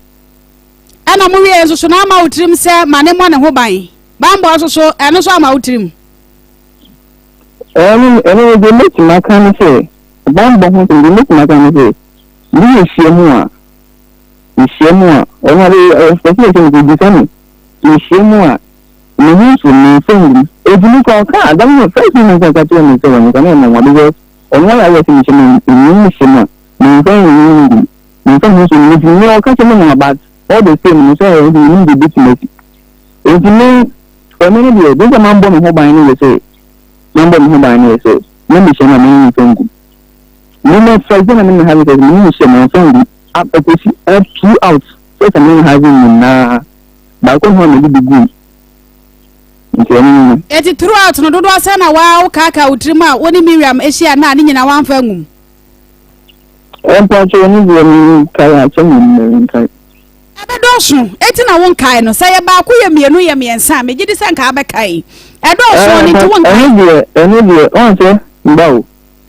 Speaker 2: Ɛna mo wie nso so na ama wo tirim sɛ ma ne mmɔ ne ho ban. Banbɔ nso so, ɛno nso ama wo tirim?
Speaker 4: Ɛno deɛ mɛtumi aka ne sɛ banbɔ ho sɛ deɛ mɛtumi aka ne sɛ ne yɛhyia mu a yɛhyia mu a ɔno ade ɛsɛ sɛ yɛhyɛ no bisa me yɛhyia mu a me ho nso me nsa ngum eti mi kɔ ɔka adam no first thing na ɔka kyerɛ me sɛ wɔn nsa na ɛmɔ wɔn because ɔno ayɛ ayɛ sɛ mehyɛ me emi me hyɛ mu a me nsa ngum me nsa ho nso me ti me ɔka kyerɛ me no, but all the same no sɛ ɛyɛ mi nim de bi tuma si eti me ɔno no deɛ de sɛ man bɔ me ho ban no yɛ sɛ man bɔ me ho ban no yɛ sɛ me mehyɛ no a me nsa ngum me na first day na me ne ha sɛ me ne hyɛ me nsa ngum akɔsi throughout sɛ sɛ me ne ha nyinaa baako ho a mede bi gui nti ɛno no.
Speaker 2: Eti throughout no, dodoɔ sɛ na waa wokaakaa wo tirim a wo ne Miriam ahyia na ne nyinaa woamfa angum?
Speaker 4: Mpakyɛ, ɛno deɛ menkae, akyɛ me menkae.
Speaker 2: Ɛbɛdɔɔso eti na wonkae no. Sɛ yɛ baako, yɛ mmienu, yɛ mmiɛnsa a, megye di sɛ nka abɛkae. Ɛdɔɔso no nti wonkae.
Speaker 4: Ɛno deɛ ɔn sɛ mba o,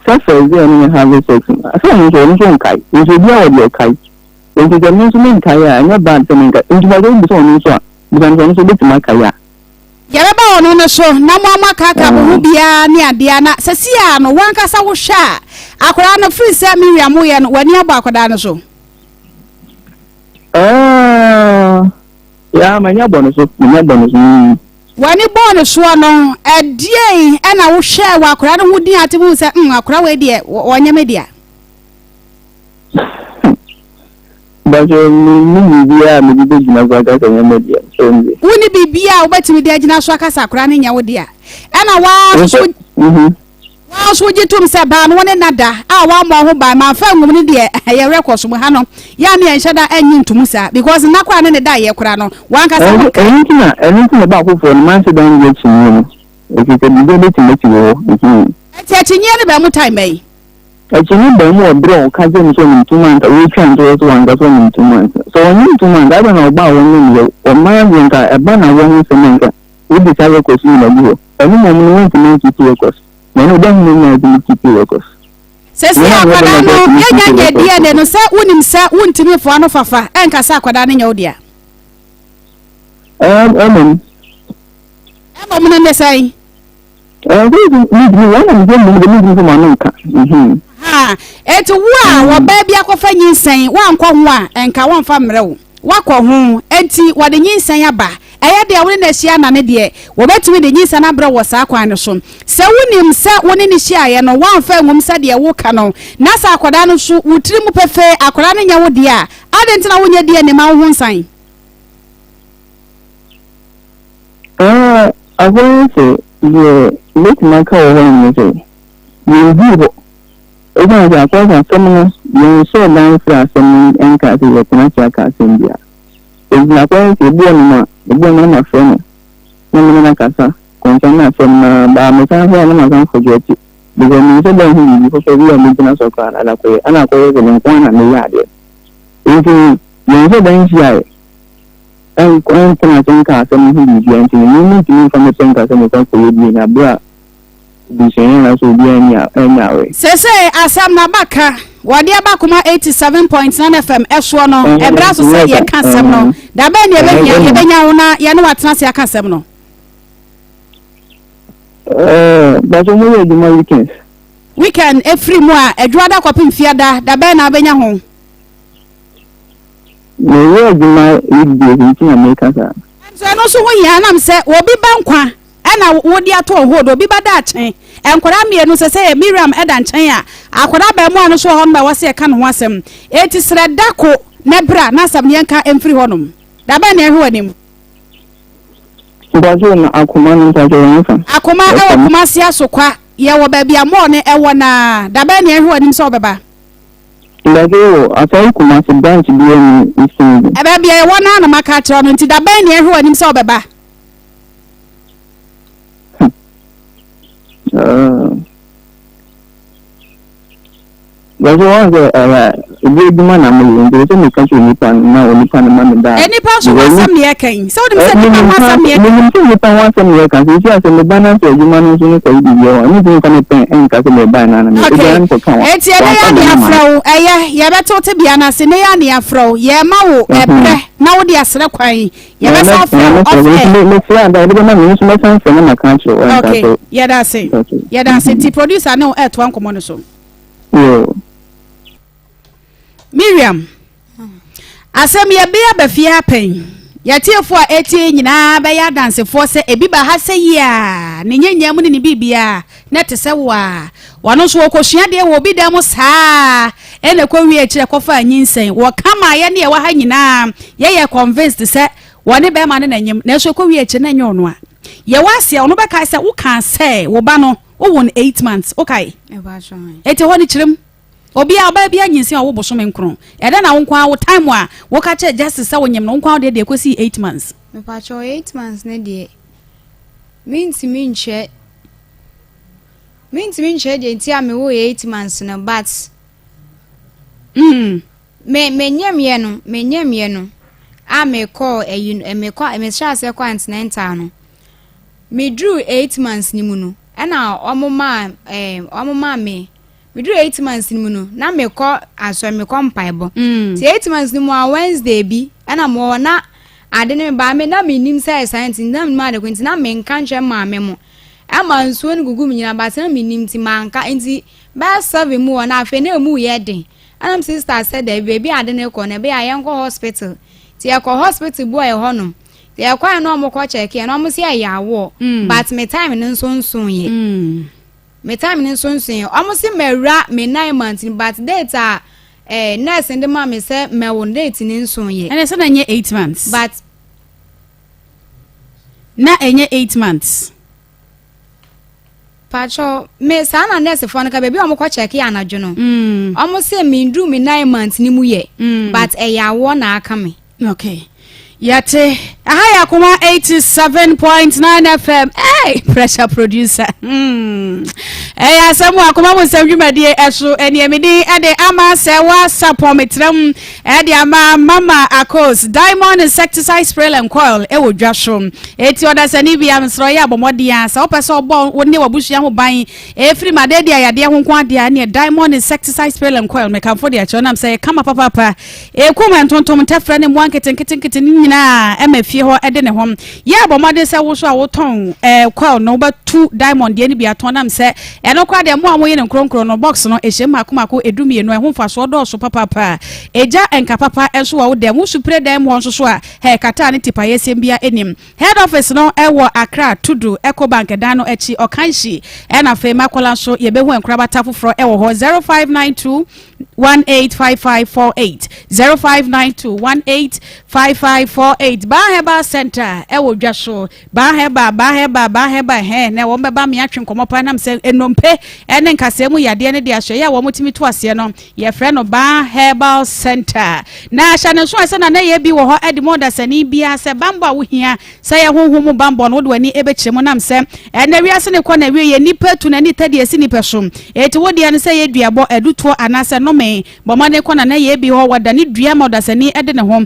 Speaker 4: sɛ first day ɔne ne have sex no, sɛ ɔno nso nkae, nso obiara wɔ deɛ ɔkae, nti sɛ me nso menkae a, ɛnyɛ bad sɛ menkae, nti ma sɛ wobisa ɔno nso a, bisa no sɛ ɔno nso obɛtumi akae a.
Speaker 2: Yɛbɛba ɔno no so na mo a moakaaka mo ho biara ne adeɛ na sɛsi a no wankasa wohwɛ a, akwadaa no firi sɛ Miriam woyɛ no, w'ani abɔ akwadaa no so?
Speaker 4: Ɛɛ, ya m'ani abɔ ne so, m'ani abɔ ne so.
Speaker 2: W'ani bɔɔ ne soɔ no, ɛdeɛn ɛna wohwɛɛ wɔ akwadaa no ho din ate mu sɛ akwadaa wei deɛ ɔnyɛ me dea?
Speaker 4: Bàtɛ mi ní biribiara a mede bɛgyina so aka sɛ nyɛ me dea sɛ ɔno.
Speaker 2: Wonni biribiara a wobɛtumi de agyina so aka sɛ akwadaa no nyɛ wo dea, ɛna waa nso waa nso wogye tom sɛ baa no wo ne nada a wammɔ ho ban mamfa ngum no deɛ, ɛyɛ werɛ so mu ha no yɛ a ne yɛnhyɛ da anyi ntomu saa because nna koraa ne ne da yɛ koraa no wankasa
Speaker 4: wo. Ɛno nti na ɛno nti na ɛba afoforɔ no manhyɛ da nyɛ akyinnyeɛ no, ɛfiri sɛ biribiara bɛtumi asi wɔ hɔ.
Speaker 2: Ɛti akyinnyeɛ no bɛn mu time bɛn?
Speaker 4: Akyinnye baa mu wɔ bere a ɔka kyerɛɛ me sɛ ɔnim 2 months a ɔretwa ntorɔ sɛ wanka sɛ ɔnim 2 months no. Sɛ ɔnnim 2 months a, adɛn na ɔbaa a ɔnnim yɛ? Ɔmaa deɛ nka ɛba n'awoɔ ho nsɛm a nka wodi saa records no nyinaa gu hɔ. Ɛno mmom no wontumi nkeepi records. Na ɛno dɛn ho na ɛtumi keepi records?
Speaker 2: Seesei
Speaker 4: Nea na
Speaker 2: akwadaa
Speaker 4: ɛbɛma
Speaker 2: no
Speaker 4: atumi
Speaker 2: yɛnya
Speaker 4: keepi
Speaker 2: nyɛ
Speaker 4: records
Speaker 2: DNA no, sɛ wonim sɛ wontumi mfoa no fafa ɛnka sɛ akwadaa no nyɛ wo dea?
Speaker 4: Ɛɛ, ɛmmom.
Speaker 2: Ɛmmom no ne sɛn? Ahaa, enti wo a wɔbaa bi akɔfa nyinsɛn, woankɔ ho a, nka wɔmfa mmrɛ wo. Woakɔ ho, enti wɔde nyinsɛn aba. Ɛyɛ deɛ wo ne no ahyia na ne deɛ, wɔbɛtumi de nyinsɛn abrɛ wo wɔ saa kwan no so. Sɛ wonim sɛ wo ne no hyiaeɛ no, woamfa anwum sɛdeɛ woka no, na sɛ akwadaa no nso, wo tiri mu pefee, akwadaa no nyɛ wo deɛ a, adɛn nti na wonyɛ DNA ma wo ho nsan?
Speaker 4: Ɛɛ, afei nso, deɛ mɛtumi aka wɔ hɔ ne sɛ, yɛnduu hɔ. Ɛsiane sɛ akɔyɛ sɛ asɛm no, yɛnhyɛɛ da mfrɛɛ asɛm no nkaa sɛ yɛretena ase aka asɛm biara. Enti akɔyɛ sɛ ebi wɔ hɔnom a, ebi wɔ hɔnom a na mafrɛ no na me ne no akasa concern asɛm no ara, but mesan frɛ a na masan forget because menhyɛ da nhu biribi foforɔ bi a mɛgyina so koraa na akɔyɛ, ɛna akɔyɛ sɛ me nko ara na meyɛ adeɛ no. Enti yɛnhyɛ da nhyiaeɛ. ɛntena ase nka asɛm no ho biribiara nti no, me mentumi mfa me pɛ nka sɛ mekɔ akɔyɛ DNA bere a busuani anaasɛ obiara nni a ɛnyɛ aware.
Speaker 2: Seesei asɛm no aba ka, wɔde aba Koma 87.9 FM soɔ no, ɛberɛ aso sɛ yɛka asɛm no. Da bɛn na yɛbɛhia, yɛbɛnya wo na yɛne wo atena ase aka asɛm no?
Speaker 4: Ɛɛ, bàtò mo yɛ adwuma weekends.
Speaker 2: Weekend efiri mu a, Adwuada kɔpem Fiada, da bɛn na wobɛnya ho?
Speaker 4: Meyɛ adwuma weekdays nti na meka saa.
Speaker 2: Nanso ɛno nso ho hia ɛnam sɛ obi ba nkwa ɛna wode ato on hold, obi ba daakye. Nkwadaa mmienu sɛ sɛ Miriam ɛda nkyɛn a, akwadaa abaamua no nso wɔ hɔnom a ɛwɔ sɛ yɛka ne ho asɛm. Enti srɛ da ko na bra na asɛm no yɛnka mfiri hɔnom. Da bɛn na yɛhwɛ w'anim?
Speaker 4: Mpakyɛw na akoma no mpakyɛw wɔ hefa?
Speaker 2: Akoma ɛwɔ Kumasi Asokwa, yɛwɔ baabi a mall no ɛwɔ no ara. Da bɛn na yɛhwɛ w'anim sɛ wobɛba?
Speaker 4: Ndadze wɔ Asɔr Kumasi branch biara mu Eastern Region.
Speaker 2: Baabi a yɛwɔ no ara na maka akyerɛ wo no, nti da bɛn na yɛhwɛ w'anim sɛ wobɛba?
Speaker 4: Nanso wɔn sɛ ɛyɛ ebi adwuma na meyɛ nti sɛ meka kyerɛ nipa no na onipa no ma me daa.
Speaker 2: Nipa nso ho asɛm na yɛka yi sɛ wonim sɛ nipa ho asɛm na yɛka.
Speaker 4: Menim sɛ nipa ho asɛm na yɛka sɛ esi asɛ meba na sɛ adwuma no nso no kɔyɛ biribi wɔ hɔ ɛno ntumi nfa me pɛn ɛnka sɛ meba ɛna na me
Speaker 2: Okay.
Speaker 4: obiara nkɔka wa
Speaker 2: Eti ɛnɛ yɛ ane afrɛ wo ɛyɛ yɛbɛte wo tebea no ase nɛ yɛ ane afrɛ wo yɛma wo ɛbrɛ na wode asrɛ kwan yɛbɛsa afrɛ wo off air.
Speaker 4: Mesrɛ ada wode bɛma me nso mɛsan frɛ na maka akyerɛ wo
Speaker 2: Okay yɛda ase yɛda ase nti producer ne wo ɛtoa nkɔmmɔ no so.
Speaker 4: Yoo.
Speaker 2: Miriam, asɛm yɛ bea ba fie ha pɛn. Yɛatiefo a ɛtie nyinaa bɛyɛ adansefoɔ sɛ ebi ba ha sɛ yi a ne nyanya mu ne ne biribiara na ɛte sɛ wo a. Wɔno nso wɔkɔsua deɛ wɔ obi dan mu saa ɛna ɛkɔwie akyirɛ kɔfaa nyinsɛn. Wɔka maa yɛne yɛwɔ ha nyinaa yɛyɛ convinced sɛ wɔne bɛrima no na nyem nanso ɛkɔwie akyirɛ na ɛnyɛ ɔno a. Yɛwɔ aseɛ ɔno bɛkae sɛ wokaa sɛ wo ba no Wowo no 8 months, wokae? Eti hɔ no kyerɛ mu. Obiara, ɔbaa biara nyinsen a ɔwo bosome nkron. Ɛdɛn na wo nko ara wo time a woka kyerɛ Justice sɛ wonyem no, wo nko ara wo deɛ deɛ ɛkɔsii 8 months?
Speaker 3: Mepakyɛw, 8 months no deɛ, mentumi nkyerɛ, mentumi nkyerɛ deɛ nti a mewoo 8 months no but me menyemyɛ no, menyemyɛ no a mekɔɔ ayi no, mekɔ, mehyɛ aseɛ kɔ antenatal no, Meduruu 8 months no mu no, ɛna wɔn maa ɛɛ wɔn maa me meduruu 8 months no mu no na mekɔ asɔre mekɔ mpaebɔ. Ti 8 months no mu a Wednesday bi ɛna mo wɔ hɔ na ade no baa me na menim sɛ ɛsan nti na menim ade ko nti na menka nkyerɛ maame mo ɛma nsuo no gugu me nyina but na menim nti manka nti bɛyɛ 7 mu hɔ na afei na emu yɛ den ɛna me sister sɛ daabi baabi ade no kɔ no ɛbɛyɛ a yɛnkɔ hospital nti yɛkɔ hospital bi wɔ ɛhɔnom. Yɛ kɔɛ na ɔmo kɔ check yɛ na ɔmo se ɛyɛ awoɔ mm. but me time no nso nso yɛ mm. me time no nso nso yɛ ɔmo se mawura me 9 months but date a eh, nurse de ma me sɛ mɛwo date no nso yɛ.
Speaker 2: Ɛnɛ sɛ na ɛnyɛ 8 months.
Speaker 3: But
Speaker 2: na ɛnyɛ 8 months.
Speaker 3: Patrɔ me saa na nurse foɔ no ka baabi a ɔmo kɔ check yɛ anadwo no ɔmo se me nduru me 9 months ni mu yɛ but ɛyɛ awoɔ na aka me.
Speaker 2: Okay. Yɛte aha yɛ Akoma 87.9 FM. Hey, pressure producer. Hmm. Ɛyɛ asɛm wɔ Akoma mu nsɛm dwumadie ɛso ɛne ɛmedi ɛde ama sɛ wɔasapɔn metrɛm ɛde ama Mama Akos Diamond Insecticide Spray and Coil ɛwɔ dwa so. Eti ɔdasani bi amesrɛ ɔyɛ abɔmmɔden a sɛ wopɛ sɛ ɔbɔ wo ne wabusua ho ban ɛfiri ma adeɛ deɛ yadeɛ ho nko adeɛ ne Diamond Insecticide Spray and Coil mekamfo de akyerɛ nam sɛ ɛyɛ kama papaapa. Ekum ntontom, ntɛfrɛ ne mmoa nketenketenkete no nyinaa ma fie hɔ de ne ho. Yɛ a bɔ mmɔden sɛ wo nso a wotɔn eh, coil no wobɛtu diamond deɛ no bi atɔn nam sɛ ɛno koraa deɛ mmoa a wɔyɛ no nkorɔnkorɔ no box no ɛhyɛ mu mmaako mmaako edu mmienu ɛho mfasoɔ dɔɔso papaapa. Egya nka papa nso wɔ wo dɛm wo supire dan mu hɔ nso so a hɛ kataa ne tipayɛsɛm biara nnim. Head office no wɔ Accra Tudu Ecobank dan no akyi Ɔkanhyi ɛna afei Makola nso yɛbɛhu nkorabata foforɔ wɔ hɔ 0592 185548 0592 185548 Baa Herbal Center ɛwɔ dwa so Baa Herbal Baa Herbal Baa Herbal hɛn na wɔn bɛba me atwe nkɔmɔ paa nam sɛ nnompe ɛne nkasɛɛ mu yadeɛ ne de ahyɛ yɛ a wɔn tumi to aseɛ no yɛfrɛ no Baa Herbal Center na ahyɛ ne nso a sɛ na na yɛ bi wɔ hɔ ɛde mu ɔdasani biara sɛ bambɔ a wohia Sɛ yɛ honhom mu banbɔ no, wode w'ani bɛkyerɛ mu nam sɛ ɛnnɛ wiase no rekɔ n'awieɛ, nnipa atu n'ani tadi asi nnipa so. Enti wo deɛ no sɛ ɛyɛ duabɔ, adutoɔ anaasɛ nnome, bɔ mmɔden kɔ na yɛ bi hɔ, wɔdane dua ma ɔdasani de ne ho.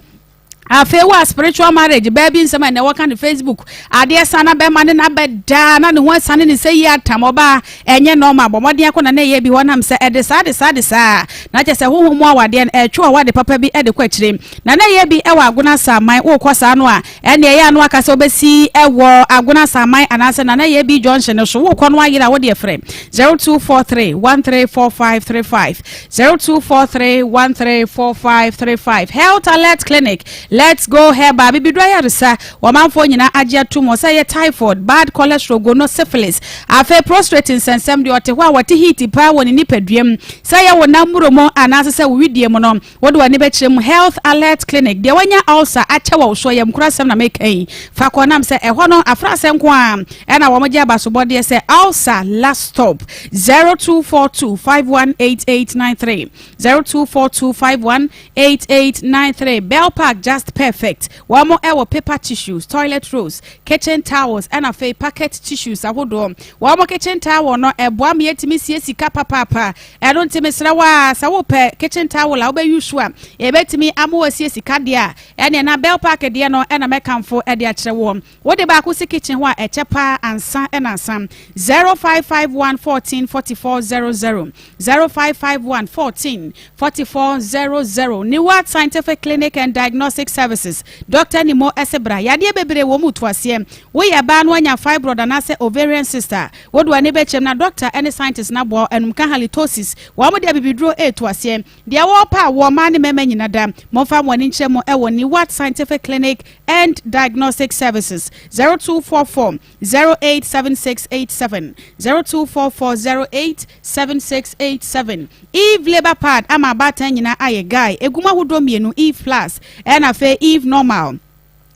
Speaker 2: Afei wo a spiritual marriage, baa bi nsɛm a ɛnnɛ wɔka no Facebook, adeɛ sa na bɛrima ne no abɛda na ne ho asiane ne sɛ yie atam ɔbaa, ɛnyɛ normal, bɔ mmɔden akɔ na yɛ bi hɔ nam sɛ ɛde saa de saa de saa, na kyerɛ sɛ honhom mu awadeɛ no ɛretwe w'awade papa bi de kɔ akyire. Na na yɛ bi wɔ Agona Saman, wokɔ saa no a, Ɛnneɛ ɛyɛ a na waka sɛ wobɛsi wɔ Agona Saman anaasɛ Nana Yebi Junction no so. Wokɔ no ayera a, wodeɛ frɛ 0243 134535, 0243 134535. Health Alert Clinic, Let's Go Herbal, Abibiduro Ayaresa, Ɔmanfoɔ nyinaa agye atom wɔ sɛ ɛyɛ typhoid, bad cholesterol, gono, syphilis, afei prostrate nsɛnsɛm, deɛ ɔte hɔ a wɔte heat paa wɔ ne nipaduam, sɛ ɛyɛ wo nam mmuro mu anaasɛ sɛ wo wedeɛ mu no, Wode w'ani bɛkyerɛ mu Health Alert Clinic deɛ wanya ulcer akyɛ wɔ wo soɔ yam koro asɛm na meka yi fa kɔ nam sɛ ɛhɔ no afrasɛ nko a ɛna wɔn gye abasobɔdeɛ sɛ ulcer last stop 0242 518893 0242 518893 Bell Park just perfect wɔn ɛwɔ paper tissues toilet rolls kitchen towels ɛna afei packet tissues ahodoɔ wɔn kitchen towel no ɛboa ma yɛtumi sie sika papaapa Ɛno nti mesrɛ wo ara, sɛ wopɛ kitchen towel a wobɛ use a ɛbɛtumi ama wasie sika deɛ a, ɛneɛ na Bell Park deɛ no na mɛkamfo de akyerɛ woɔ. Wode baako si kitchen hɔ a, ɛkyɛ paa ansa na asa. 0551 14 44 00, 0551 14 44 00. Newart Scientific Clinic and Diagnostic Services, Doctor Nimo se bra, yadeɛ bebree wɔ mu to aseɛ. Woyɛ baa na woanya fibroid anaasɛ ovarian cyst a, Wode w'ani bɛkyerɛm na dɔkta ne scientist no aboa wo anum ka halitosis. Wɔn de abibiduro reto aseɛ. Deɛ wɔrepɛ awoɔ, mmaa ne mmarima nyina da. Momfa mo ani nkyerɛ mo wɔ Niwat Scientific Clinic and Diagnostic Services, 0244 087687, 0244 087687. Eve Labour Pad ama abaatan nyina ayɛ guy. Ɛgu mu ahodoɔ mmienu, Eve Plus ɛna afei Eve Normal.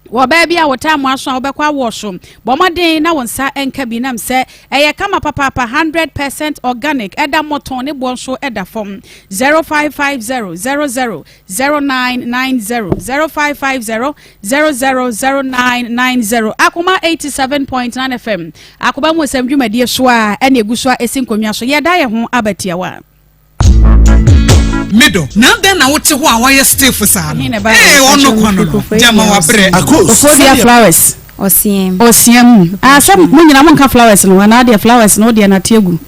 Speaker 2: Wɔ ɔbaa bi a wotaa mo aso a wobɛkɔ awoɔ so, bɔ mmɔden na wo nsa nka bi nam sɛ ɛyɛ kama papaapa, 100% organic, ɛda mmɔtɔn, ne boɔ nso da fam. 0550 00 0990, 0550 00 0990. Akoma 87.9 FM, Akoba mu nsɛm dwumadie so a ɛne ɛgu so a ɛsi nkonnwa so. Yɛda yɛn ho aba tiawa.
Speaker 6: Me dɔ, na adɛn na wote hɔ a woayɛ stiff saa no? Ee, ɔno kwa no no, gyama wabrɛ.
Speaker 7: Akos,
Speaker 2: Ofodia
Speaker 7: sɛdeɛ.
Speaker 2: flowers.
Speaker 3: Ɔseɛm.
Speaker 2: Ɔseɛm. Ah, sɛ mo nyina mo nka flowers no ho anaa deɛ flowers no wodeɛ nate agu.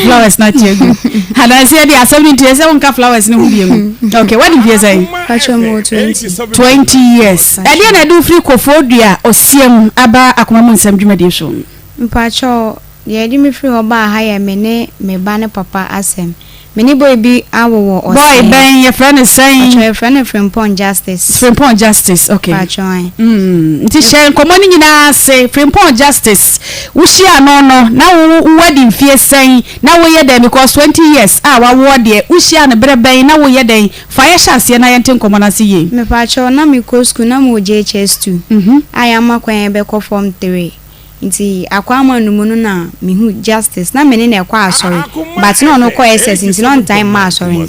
Speaker 2: Flowers no ate agu. Adanseɛ deɛ asɛm no nti ɛsɛ wonka flowers no ho bio. Okay, wadi mfie sɛn?
Speaker 3: Pacho mo wɔ 20.
Speaker 2: 20 years. Ɛdeɛ na ɛde wo firi Koforidua Ɔseɛm aba Akoma mu nsɛm dwumadie so?
Speaker 3: Mpakyɛw, Deɛ ɛde me firi hɔ baa ha yɛ me ne me ba ne papa asɛm. Me ne boy bi awo wɔ
Speaker 2: Boy
Speaker 3: Ɔsɛe.
Speaker 2: bɛn? Yɛfrɛ no sɛn?
Speaker 3: Mpakyɛw yɛfrɛ no Frimpong Justice.
Speaker 2: Frimpong Justice, okay.
Speaker 3: Mpakyɛw ae.
Speaker 2: Mm, nti hyɛ nkɔmmɔ no nyinaa ase. Frimpong Justice, wohyiaa no no, na wo woadi mfie sɛn? Na woyɛ dɛn? Because 20 years a wawoɔ deɛ, wohyiaa no berɛ bɛn? Na woyɛ dɛn? Fa yɛhyɛ aseɛ na yɛnte nkɔmmɔ no ase yie.
Speaker 3: Mepakyɛw, na mekɔ sukuu, na mewɔ JHS 2 a yɛama kwan yɛbɛkɔ form 3. Nti Akwamah no mu no na mehu Justice na me ne no ɛkɔ asɔre but na ɔno kɔ SS nti na ɔntae mma asɔre no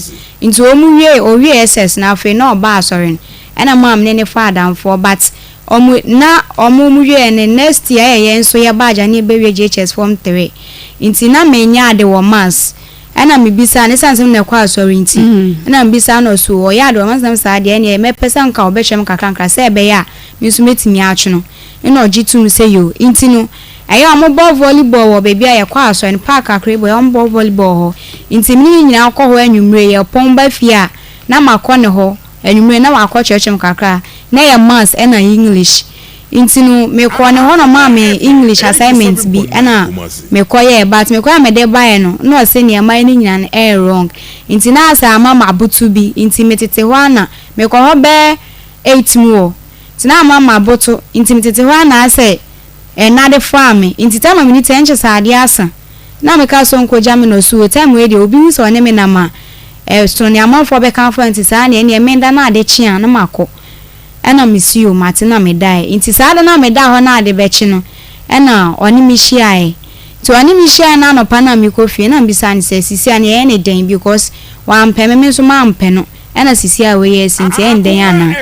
Speaker 3: nti ɔmu wie ɔwie SS no afei na ɔba asɔre no. Ɛna maa me ne no faa adamfoɔ but ɔmo na ɔmo ɔmo wieɛ no next year ɛyɛ yɛn nso yɛ batch a na yɛbɛwie JHS form 3 nti na menyɛ ade wɔ maths ɛna mebisaa no ɛsiane sɛ me na ɛkɔ asɔre nti ɛna mebisaa no ɔso ɔyɛ ade wɔ maths na saa deɛ ɛneɛ mɛpɛ sɛ nka ɔbɛkyerɛ me kakra nkra sɛ ɛbɛyɛ a me nso mɛtumi atwe no. Ɛna ɔgye tom sɛ yo. Nti no ɛyɛ a ɔmo bɔ volleyball wɔ baabi a yɛkɔ asɔre no, park kakra bi wɔ hɔ, ɔmo bɔ volleyball hɔ. Nti me ne ne nyinaa kɔ hɔ anwummere, yɛpɔn ba fie a na makɔ ne hɔ anwummere na wakɔ kyerɛkyerɛ me kakra. Na ɛyɛ maths ɛna English. Nti no mekɔ ne hɔ na ɔmaa me English assignment bi ɛna mekɔ yɛ, but mekɔ a mede baeɛ no na ɔse nea mayɛ no nyinaa no ɛyɛ wrong. Nti na asɛ ama maboto bi. Nti metete hɔ a na mekɔ hɔ bɛɛ 8 mu wɔ nti na ama maboto. Nti metete hɔ a na asɛ ɛna de faa me. Nti time a mene tɛ nkyɛ sɛ adeɛ asa na meka so nkɔgya me no so time wei deɛ obi hu sɛ ɔne me nam a ɛso ne amanfoɔ bɛka afa. Nti saa neɛ neɛ menda na ade kye a na makɔ. Ɛna mesi o mate na medae. Nti saa da na meda hɔ na ade bɛkye no ɛna ɔne me hyiaeɛ. Nti ɔne me hyiaeɛ na anɔpa na mekɔ fie na mbisa ne sɛ sisi a neɛ ɛyɛ ne dɛn, because wampɛ me, me nso mampɛ no, ɛna sisi a wɔyɛ asi nti ɛyɛ ne dɛn anaa?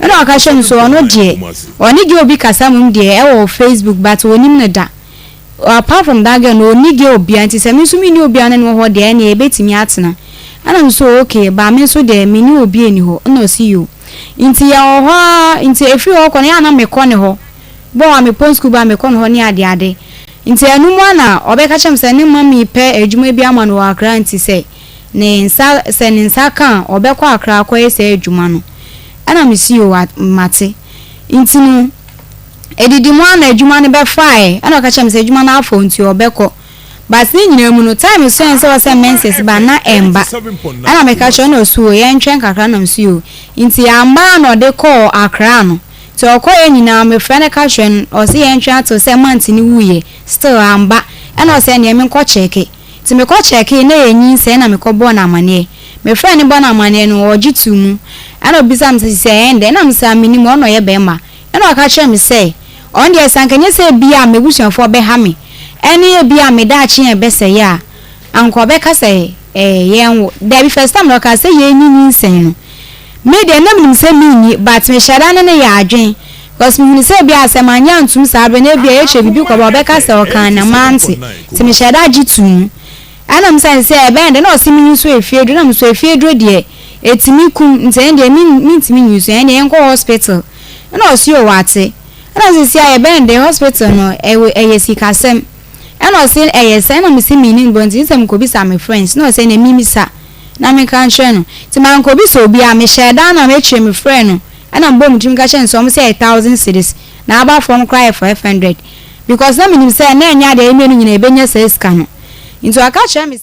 Speaker 3: Ɛna ɔka kyerɛ me so ɔno deɛ ɔne girl bi kasa mom deɛ ɛwɔ Facebook, but onim no da. Apart from that girl no, ɔni girl bia. Nti sɛ me nso menni obiara ne no wɔ hɔ deɛ, ɛneɛ yɛbɛtumi atena. Ɛna me so okay, ba me nso deɛ menni obi ani hɔ. Ɛna ɔsi yo. Nti yɛwɔ hɔ a, nti ɛfiri hɔ kɔ no yɛ a na mekɔ ne hɔ bɔ a mepɔn school ba, mekɔ ne hɔ ne ade ade. Nti ɛno mu a na ɔbɛka kyerɛ me sɛ ne mummy pɛ adwuma bi ama no wɔ Accra, nti sɛ ne nsa sɛ ne nsa ka a ɔbɛkɔ Accra akɔyɛ saa adwuma no. Ɛna mesi yo, mate. Nti no edidi mu a na adwuma no bɛfaeɛ. Ɛna ɔka kyerɛ me sɛ adwuma no afɔ nti ɔbɛkɔ, but ne nyinaa mu no time so yɛn sɛ wɔsɛ menses ba na ɛmba. Ɛna meka kyerɛ na ɔsu o yɛntwɛn kakra na msi o. Nti amba na ɔde kɔɔ Accra no. Nti ɔkɔɛ nyinaa mefrɛ no ka kyerɛ no, ɔse yɛntwɛn ato sɛ month ne wuyɛ, still amba. Ɛna ɔsɛ neɛ menkɔ kyɛke. Nti mekɔ kyɛke na yɛ nyinsɛn na mekɔ bɔɔ no amanneɛ. Mefrɛ ne bɔ no amanneɛ no, ɔgye to mu. Ɛna obisa me sɛ sisi ɛyɛ ndɛ? Ɛna mesɛ menim ɔno ɔyɛ bɛrima. Ɛna ɔka kyerɛ me sɛ ɔno deɛ sɛ anka nyɛ sɛ ebia m'abusuafoɔ bɛha me ɛne ebia me daakye yɛn bɛsɛeɛ a, anka ɔbɛka sɛ ɛɛ yɛn wo dabi. First time na ɔka sɛ yɛnyi nyinsɛn no, me deɛ na menim sɛ menyi, but mehyɛ da ne ne yɛ adwen because mehunu sɛ ebia sɛ manyɛ antum saa berɛ na ebia yɛkyerɛ biribi kɔba, ɔbɛka sɛ ɔka na mante. Nti mehyɛ da gye to mu. Ɛna mesɛ sɛ ɛbɛn de na ɔse menyi so efie duro na meso efie duro deɛ ɛtumi kum, nti ɛn deɛ mentumi nyi so, ɛn deɛ yɛnkɔ hospital. Ɛna ɔse o wate. Ɛna sisi a yɛbɛn de hospital no ɛwɔ ɛyɛ sikasɛm. Ɛna ɔse ɛyɛ sɛ ɛna mese mennim bɔ nti sɛ mekɔbisa me friends. Na ɔsɛ na mimisa na meka nkyerɛ no. Nti mankɔbisa obiara, mehyɛɛ da na mekyerɛ me frɛ no. Ɛna mebɔ me tirim ka kyerɛ no sɛ ɔmo sɛ ɛyɛ 1,000 cedis na aba fam koraa yɛ 500, because na menim sɛ na ɛnyɛ adeɛ yɛmmienu nyinaa yɛbɛnya saa sika no. Nti ɔka kyerɛ me.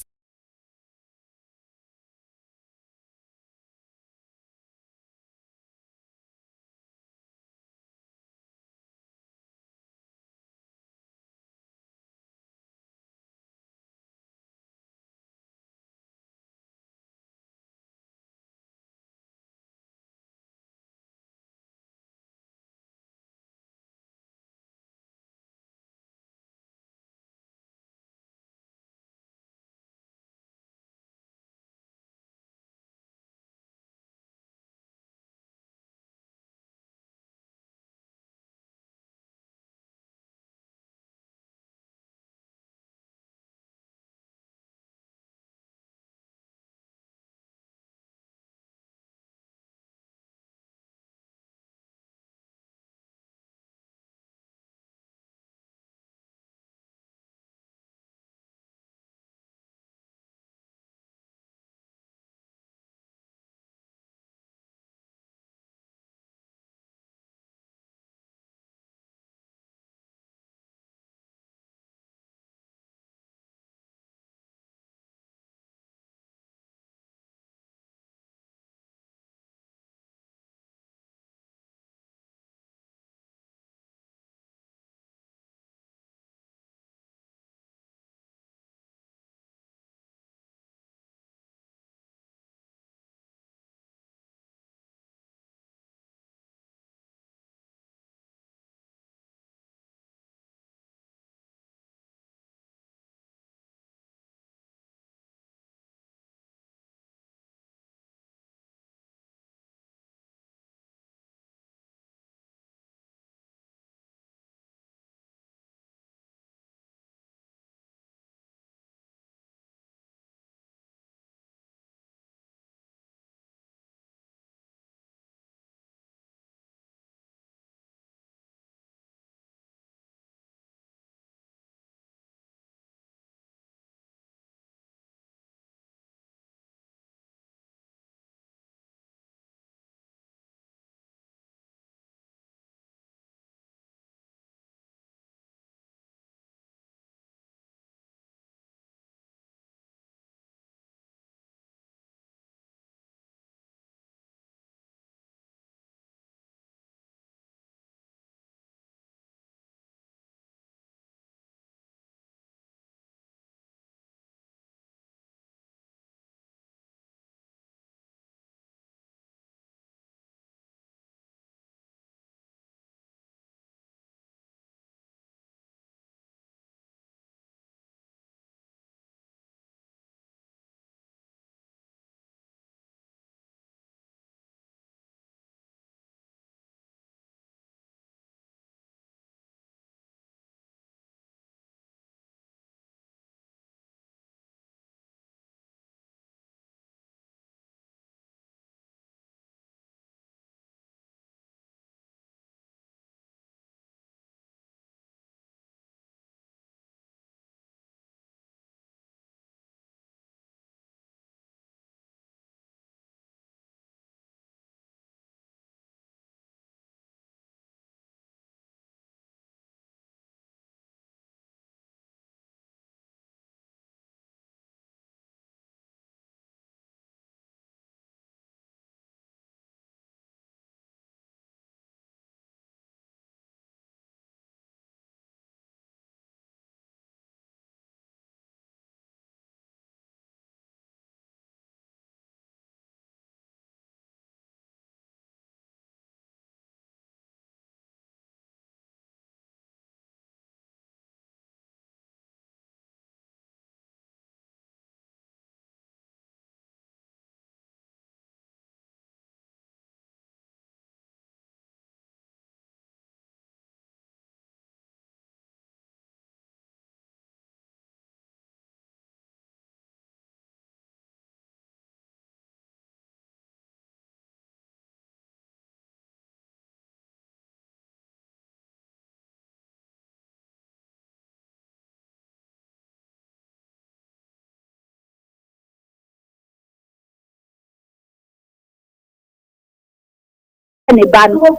Speaker 7: ne ba no.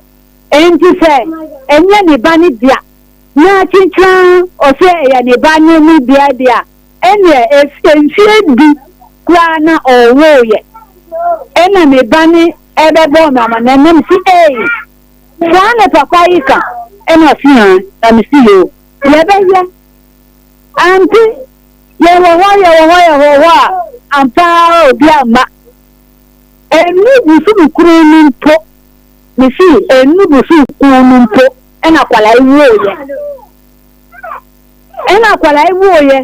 Speaker 7: Enti sɛ ɛnyɛ ne ba no dea na kyenkyen ɔsɛ ɛyɛ ne ba no ne dea deɛ a, ɛnneɛ mfeɛ du koraa na ɔwoeɛ. Ɛna me ba no bɛbɔɔ me amanneɛ na mese, Ei, saa na papa yi ka? Ɛna ɔse, Haa. Na mese, Yoo, yɛbɛyɛ. Ante, yɛwɔ hɔ, yɛwɔ hɔ, yɛwɔ hɔ a, ampa ara obi amma. Ɛnnu bosom kron no mpo, mese ɛnnu bosom kron no mpo ɛna akwadaa yi wooyɛ. Ɛna akwadaa yi wooyɛ.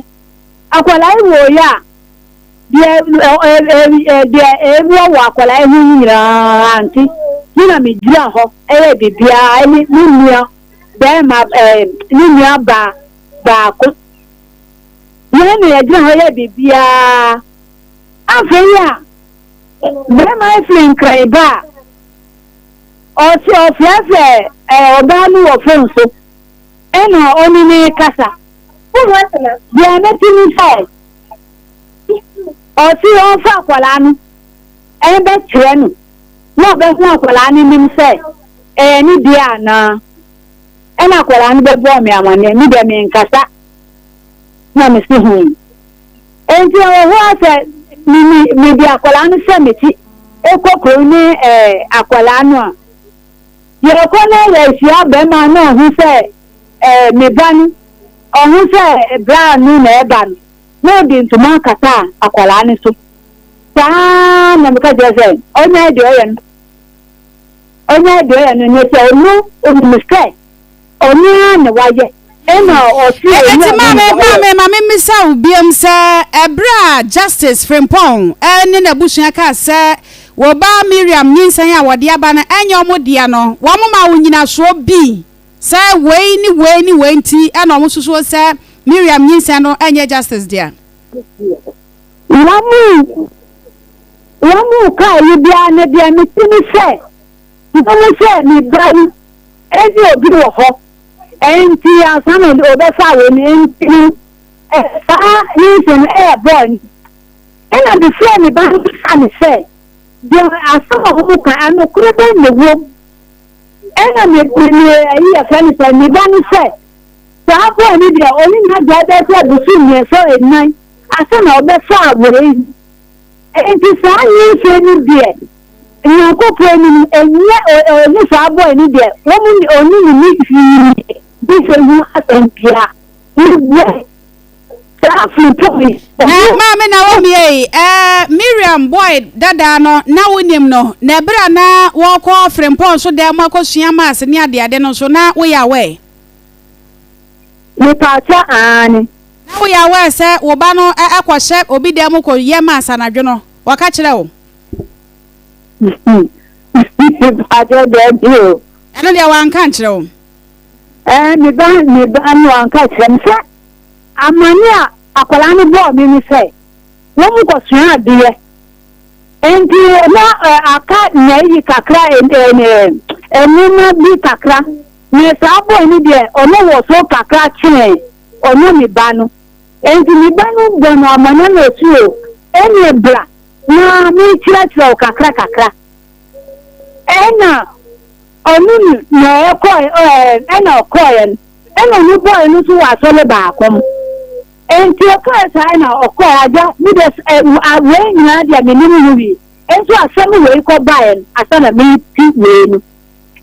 Speaker 7: Akwadaa yi wooyɛ a, deɛ deɛ ɛwɔ wɔ akwadaa yi ho nyinaa ante. Me na megyina hɔ ɛyɛ biribiara ɛne me nua bɛrima ɛɛ ne nua baa baako. Yɛn na yɛgyina hɔ yɛ biribiara. Afei a barima yi firi Nkran ba a, ɔse ɔfrɛfrɛ ɔbaa no wɔ fon so ɛna ɔne no rekasa. Deɛ mete ne sɛ, ɔse ɔmfa akwadaa no ɛbɛkyerɛ no na ɔbɛhu akwadaa no anim sɛ ɛyɛ ne deɛ anaa. Ɛna akwadaa no bɛbɔɔ me amaneɛ, me deɛ menkasa na mese hmm. Enti ɛwɔ hɔ ara sɛ me me mede akwadaa no hyɛ m'akyi kɔ kurom ne ɛɛ akwadaa no a, yɛkɔ na yɛhyia bɛrima na ɔho sɛ ɛɛ me ba no, ɔho sɛ bra no na ɛba no, na ɔde ntoma akata akwadaa no so. Saa ara na meka kyerɛ sɛ ɔnyae deɛ ɔyɛ no, ɔnyae deɛ ɔyɛ no, nyɛ sɛ ɔno ɔnim sɛ Ɔno ara na wayɛ. Ɛna ɔse
Speaker 2: Eti
Speaker 7: owura no
Speaker 2: maame,
Speaker 7: na wayɛ.
Speaker 2: maame, ma memmisa wo biom sɛ, ɛberɛ a Justice Frimpong ne n'abusua kaa sɛ wo ba Miriam nyinsɛn a wɔde aba no nyɛ wɔn dea no, wɔmaa wo nnyinasoɔ bi sɛ wei ne wei ne wei nti na wɔsusuo sɛ Miriam nyinsɛn no nyɛ Justice dea?
Speaker 7: Wɔn wɔn kaa yi biara no deɛ mete ne sɛ, wɔn sɛ me ba yi Ebia obi wɔ hɔ, enti ansa na ɔbɛfa wei no, enti no, saa nyinsɛn no ɛyɛ bɔɔ ni. Ɛna mefrɛɛ me ba no bisaa no sɛ, deɛ asɛm a wɔn ka, ɛnokorɛ bɛn na ɛwom? Ɛna me me ayi yɛfrɛ no sɛ, me ba no sɛ, saa bɔɔ no deɛ, ɔne n'agya bɛyɛ sɛ bosom mmiɛnsa nnan ansa na ɔbɛfa wei. Enti saa nyinsɛn no deɛ, Nyankopɔn anim no, ɛnyɛ ɔne saa boy no deɛ, wɔn ne ɔne ne ne hwee bi sɛ ho asɛm bia. Ne boy, saa Frimpong yi,
Speaker 2: Na
Speaker 7: ɔno.
Speaker 2: maame Naomi ei, eh, Miriam boy dadaa no, na wonim no, na ɛberɛ a na wɔrekɔ Frimpong so dan mu akɔsua maths ne adeade no nso, na woyɛ aware?
Speaker 7: Mepaakyɛ, aane.
Speaker 2: Na woyɛ aware sɛ wo ba no kɔhyɛ obi dan mu kɔyɛ maths anadwo no, wɔka kyerɛ wo?
Speaker 7: Mpakyɛ daabi o.
Speaker 2: Ɛno deɛ wanka nkyerɛ wo?
Speaker 7: Ɛɛ me ba me ba no wanka kyerɛ me sɛ amane a akwadaa no bɔɔ me ne sɛ wɔn kɔsua adeɛ nti na aka na ayi kakra nneɛma bi kakra na saa bɔɔ no deɛ ɔno wɔ so kakra kyɛn ɔno me ba no nti me ba no bɔ no amane na ɔsi o ɛne bra na mekyerɛkyerɛ wo kakra kakra. Ɛna ɔno na ɛkɔɛ ɛɛ ɛna ɔkɔɛ no ɛna ɔno bɔɔl no nso wɔ asɔre baako mu. Nti ɔkɔɛ saa ɛna ɔkɔɛ agya mi de ɛ wei nyinaa deɛ me nim ho wi. Nso asɛm wei kɔ baeɛ no asa na me ti wei no.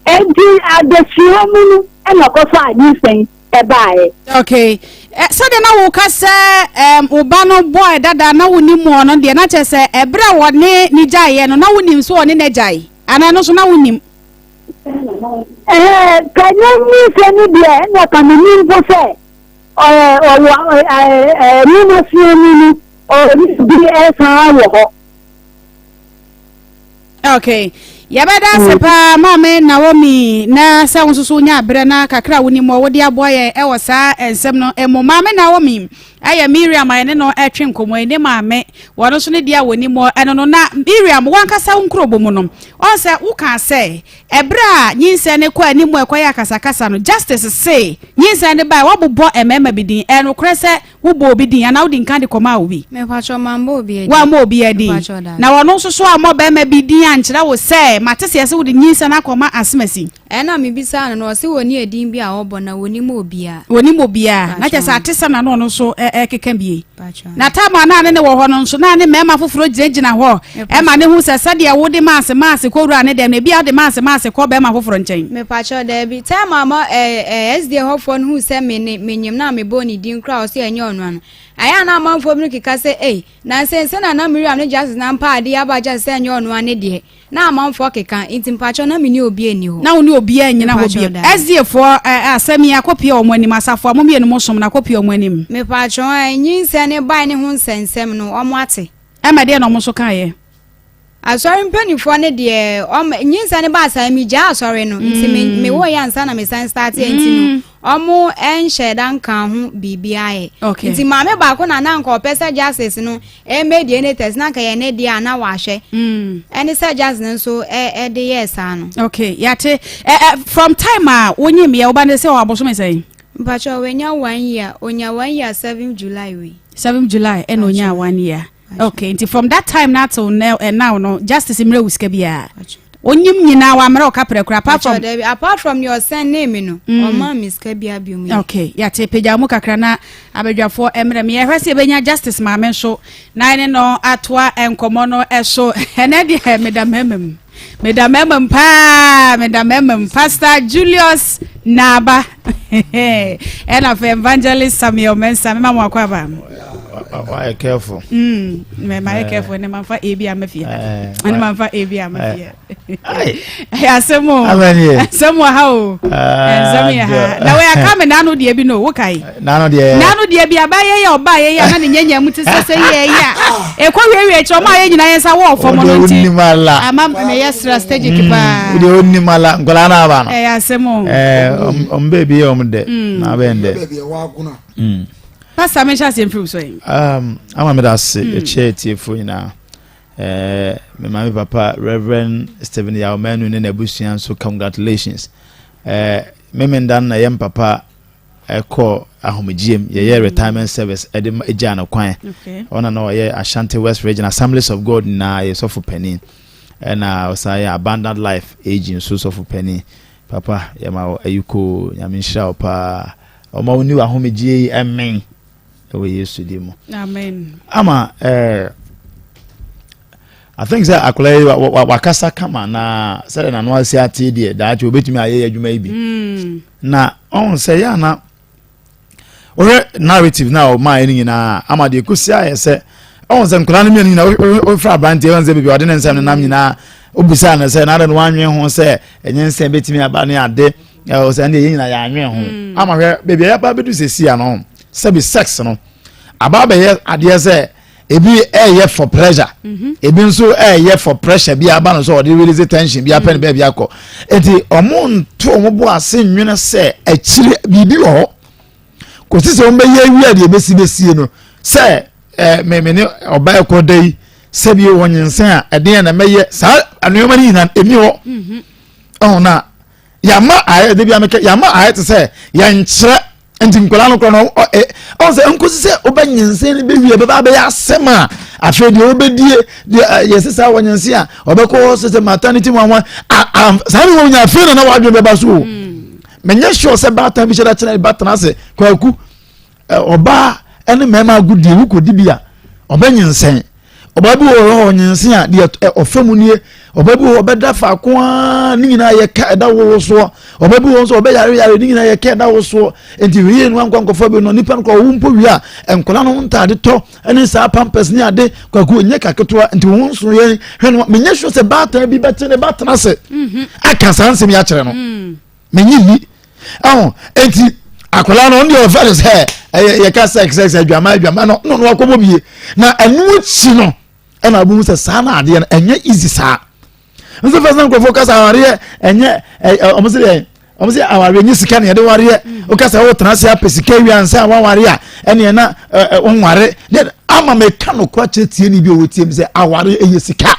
Speaker 7: Nti adesua mu no ɛna ɔkɔfa anyinsɛn ɛbaeɛ.
Speaker 2: Okay. Sɛdeɛ na woka sɛ um, wo ba no bɔɔ dada na wonim mmoɔ no deɛ na kyerɛ sɛ ɛberɛ a wɔne ne gyaeɛ no na wonim sɛ ɔne no agyae anaa ɛno nso na wonim?
Speaker 7: Ɛɛ ka nyɛ nyinsɛn no deɛ ɛna ka menim mpo sɛ ɔwɔ nwoma sua mu no ɔne bi ɛsan wɔ hɔ.
Speaker 2: Okay. Yɛbɛda ase mm. paa maame Naomi na sɛ wo nso so wonya aberɛ na kakra a wonim wɔ wode aboa yɛn ɛwɔ saa nsɛm no mu. Maame Naomi ɛyɛ Miriam a yɛne no ɛtwe nkɔmmɔ yi ne maame wɔn nso ne deɛ a wɔnim wɔ ɛno no na Miriam wankasa wo nkurobɔ mu no ɔn sɛ wokaa sɛ ɛberɛ a nyinsɛn no kɔ anim a ɛkɔyɛ akasakasa no Justice se nyinsɛn no bae wabobɔ mmarima bi din ɛnokorɛ sɛ Wobɔɔ obi din anaa wode nka de kɔmaa obi?
Speaker 3: Mepakyɛw, mammɔ obiara din.
Speaker 2: Woammɔ obiara din.
Speaker 3: Mepakyɛw, daabi.
Speaker 2: Na ɔno nso so ammɔ barima bi din ankyerɛ wo sɛ sɛ mate sɛ yɛsɛ wode nyinsɛn akɔma Asemasi.
Speaker 3: Ɛna mebisaa no no ɔse wɔni edin bi a ɔbɔ na wɔnim obiara.
Speaker 2: Wɔnim obiara. Na kyerɛ sɛ atesɛm na na ɔno nso ɛkeka bie. Na tam a na ne ne wɔ hɔ no nso na ne mmarima foforɔ gyinagyina hɔ ɛma ne hu sɛ sɛdeɛ wode maase maase kɔ wura ne dɛm no ebi a wode maase maase kɔ barima foforɔ nkyɛn.
Speaker 3: Mepakyɛw daabi. Time a ma ɛɛ ɛɛ SDA hɔfoɔ no huu sɛ me ne menyim na mebɔɔ ne din koraa a ɔse ɛnyɛ ɔno ano. Ayɛ a na amanfoɔ binom keka sɛ ei na nsɛnsɛn na na Miriam ne Justice na mpa adeɛ aba Justice sɛ ɛnyɛ ɔno ara ne deɛ. Na amanfoɔ keka nti mpakyɛw na me ne obiara nni hɔ.
Speaker 2: Na wo ne obiara nnyina hɔ
Speaker 3: Mepakyɛw
Speaker 2: biom.
Speaker 3: daabi.
Speaker 2: SDA foɔ ɛɛ asɛm yi akɔpue wɔn anim. Asafo a mo mmienu mo som no akɔpue wɔn anim.
Speaker 3: Mepakyɛw ɛɛ nyinsɛn no bae ne ho nsɛnsɛm no wɔn ate.
Speaker 2: Ɛma ɛdeɛn na wɔn nso kaeɛ?
Speaker 3: Asɔre mpanimfoɔ no deɛ ɔm nyinsɛn no baa saa megyaa asɔre no nti me mm. mewɔ yɛ ansa na mesan start yɛ nti no ɔmo nhyɛ da nka ho biribiara yɛ
Speaker 2: okay.
Speaker 3: nti maame baako na na nka ɔpɛ sɛ justice no ɛmɛ DNA test na nka yɛ ne deɛ a na wahwɛ
Speaker 2: mm.
Speaker 3: ɛne sɛ justice no nso ɛde yɛɛ saa no.
Speaker 2: okay yate ɛ ɛ from time a wonyim yɛ woba ne sɛ ɔwɔ abosome sɛn.
Speaker 3: mpatsɛ wanya one year onya one year 7 July wei.
Speaker 2: 7 July ɛna onya one year. Okay, nti from that time na till now, eh, now no justice mmerɛ wo sika biara. Onyim nyinaa wammerɛ wo kaprɛ kora apart from
Speaker 3: Dabi, apart from your send name no, mm. ɔma me sika biara bio mu.
Speaker 2: Okay, yate pagya mu kakra na abadwafoɔ mmerɛ me yɛhwɛ sɛ yɛbɛnya justice maame nso na ɛne no atoa nkɔmmɔ no ɛso ɛnɛ deɛ meda mmarima mu. Meda mmarima mu paa, meda mmarima mu. Pastor Julius Naba ɛna afei Evangelist Samuel Mensah mema mo akɔ aba.
Speaker 8: Wayɛ careful.
Speaker 2: Mm, mayɛ eh. careful ɛne mamfa ebi ama fie. Eh. Ɛne mamfa ebi ama eh. fie. Ɛyɛ asɛm o. Asɛm wɔ ha o. Nsɛm yɛ ha. Na wɔyɛ aka me n'ano deɛ bi no, wokae.
Speaker 8: N'ano deɛ.
Speaker 2: N'ano deɛ bi abayɛ yɛ ɔbaa yɛ yɛ ana ne nyanya mu te sɛ sɛ yɛ yɛ a. Ɛkɔ wiewie kyerɛ ɔmo a yɛ nyinaa yɛn nsa wɔ fam no nti.
Speaker 8: Onim ala.
Speaker 2: Ama meyɛ strategic mm, paa.
Speaker 8: Wode onim ala nkwadaa no aba no.
Speaker 2: Ɛyɛ asɛm o.
Speaker 8: Ɛɛ ɔmo baabi yɛ ɔmo dɛ. Mm. Na abɛn dɛ.
Speaker 2: Mm. Pastor mi nhyɛ aseɛ mfiri so yi.
Speaker 8: Ama mi da ase ɛkyɛ etiefo nyinaa. Ɛɛ me maame papa Reverend Stephen Yaw Manu ne n'abusua nso congratulations. Ɛɛ memenda no na yɛn papa. ɛkɔɔ ahomegyeɛ mu yɛyɛ retirement service ɛde gyaa no kwan ɔna na ɔyɛ Ashanti West Region Assemblies of God nyinaa yɛ sɔfo panin ɛna ɔsan yɛ Abundant Life AG nso sɔfo panin papa yɛma wɔ ayikoo nyame nhyira wo paa ɔma wo ni w'ahomegyeɛ yi ɛmmen ɛwɔ Yesu din mu.
Speaker 2: Amen.
Speaker 8: Ama ɛɛ. Eh, I think sɛ akwadaa yi wakasa kama na sɛdeɛ n'ano ase ate deɛ daakye obetumi ayɛ adwuma yi bi.
Speaker 2: Hmm.
Speaker 8: Na ɔn sɛ yɛ ana wohwɛ narrative na ɔmaa yɛ no nyinaa ama deɛ ekosi ayɛ sɛ ɔn sɛ nkwadaa no mmienu nyinaa wofra aberanteɛ ɔn sɛ beebi ɔde ne nsɛm nenam nyinaa obisa no sɛ n'ade no wanwen ho sɛ ɛnyɛ nsɛm betumi aba ne ade ɛwɔ sɛ ɛnde yɛn nyinaa yɛanwen ho hmm. ama hwɛ beebi a yɛaba bɛdu sɛ si ano sɛbi sex no aba abɛyɛ adeɛ sɛ ebi ɛyɛ for pleasure mhm. ebi nso ɛyɛ for pressure bi aba no so ɔde release tension bi apɛ ne mm. baabi akɔ eti ɔmo nto ɔmo bo ase nwene sɛ akyire biribi wɔ hɔ kòsi sɛ ɔmo bɛyɛ awie a deɛ ebesi besie no sɛ ɛɛ mɛmɛ ne ɔbaa ɛkɔ da yi sɛbi wɔ nyinsɛn a ɛdeɛ na mɛyɛ saa nneɛma no nyinaa emi hɔ mhm. ɔho na yàmà ayɛ de bi amekɛ yàmà ayɛ te sɛ yɛnkyerɛ. nti nkwadaa no koraa no ɔ ɛ ɔn sɛ nkosi sɛ ɔbɛ nyinsɛn no bɛwie bɛba abɛyɛ asɛm a afei deɛ ɔbɛdie deɛ yɛ sisa wɔ nyinsɛn a ɔbɛkɔ sɛ sɛ maternity wɔn wɔn a a saa ne wɔn nyɛ afei na na wadwene bɛba so o mɛnyɛ sure sɛ baatan bi hyɛ da kyerɛ ba tena ase kwaku ɔbaa ɛne mmarima agodie wokɔdi bi a ɔbɛ nyinsɛn Ɔbaa bi wɔ hɔ ɔnyensen a deɛ ɔfa mu nie. Ɔbaa bi wɔ hɔ ɔbɛda faako ara ne nyinaa yɛ ka ɛda wo soɔ. Ɔbaa bi wɔ hɔ nso ɔbɛyare yare ne nyinaa yɛ ka ɛda wo soɔ. Nti hwee no ankɔ ankɔfa bi no nipa no kɔ ɔwo mpo wie a nkwadaa no ho ntaade tɔ ne saa pampers ne ade kwaku nyɛ ka ketewa nti wo ho nso yɛn hwɛ no menyɛ sure sɛ baatan bi bɛte ne ba tena ase mhm. aka saa nsɛm yi akyerɛ no. Mm. Menye nni. Ɛho eti akwadaa no ɔno deɛ ɔfɛ no sɛ ɛyɛ yɛka sex sex adwama adwama no no no akɔbɔ bie na ɛno akyi no ɛna abohu sɛ saa na adeɛ no ɛnyɛ easy saa nso fɛn sɛ nkurɔfoɔ kasa awareɛ ɛnyɛ ɛ ɔmo sɛ deɛ ɔmo sɛ awareɛ nye sika na yɛde wareɛ wokasa wotena ase apɛ sika wie ansa wawareɛ a ɛneɛ na ɛ ɛ wonware ama meka no kora kyerɛ tie ni bi a wɔtie mi sɛ awareɛ ɛyɛ sika.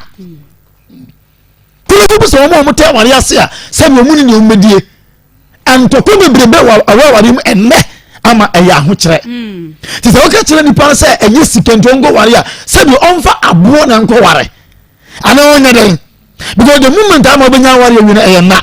Speaker 8: Nkurɔfo bi sɛ wɔn a wɔte aware ase a sɛdeɛ wɔn ne nea wɔbɛdie ntɔkwa bebrebe wɔ awɔ aware mu ɛnnɛ ama ɛyɛ ahokyerɛ hmm. te sɛ woka kyerɛ nipa no sɛ ɛnyɛ sika nti ɔnkɔ ware a sɛdeɛ ɔmfa aboɔ na nkɔ ware anaa ɔnyɛ dɛn Because the moment ama wobɛnya aware awie no ɛyɛ nna.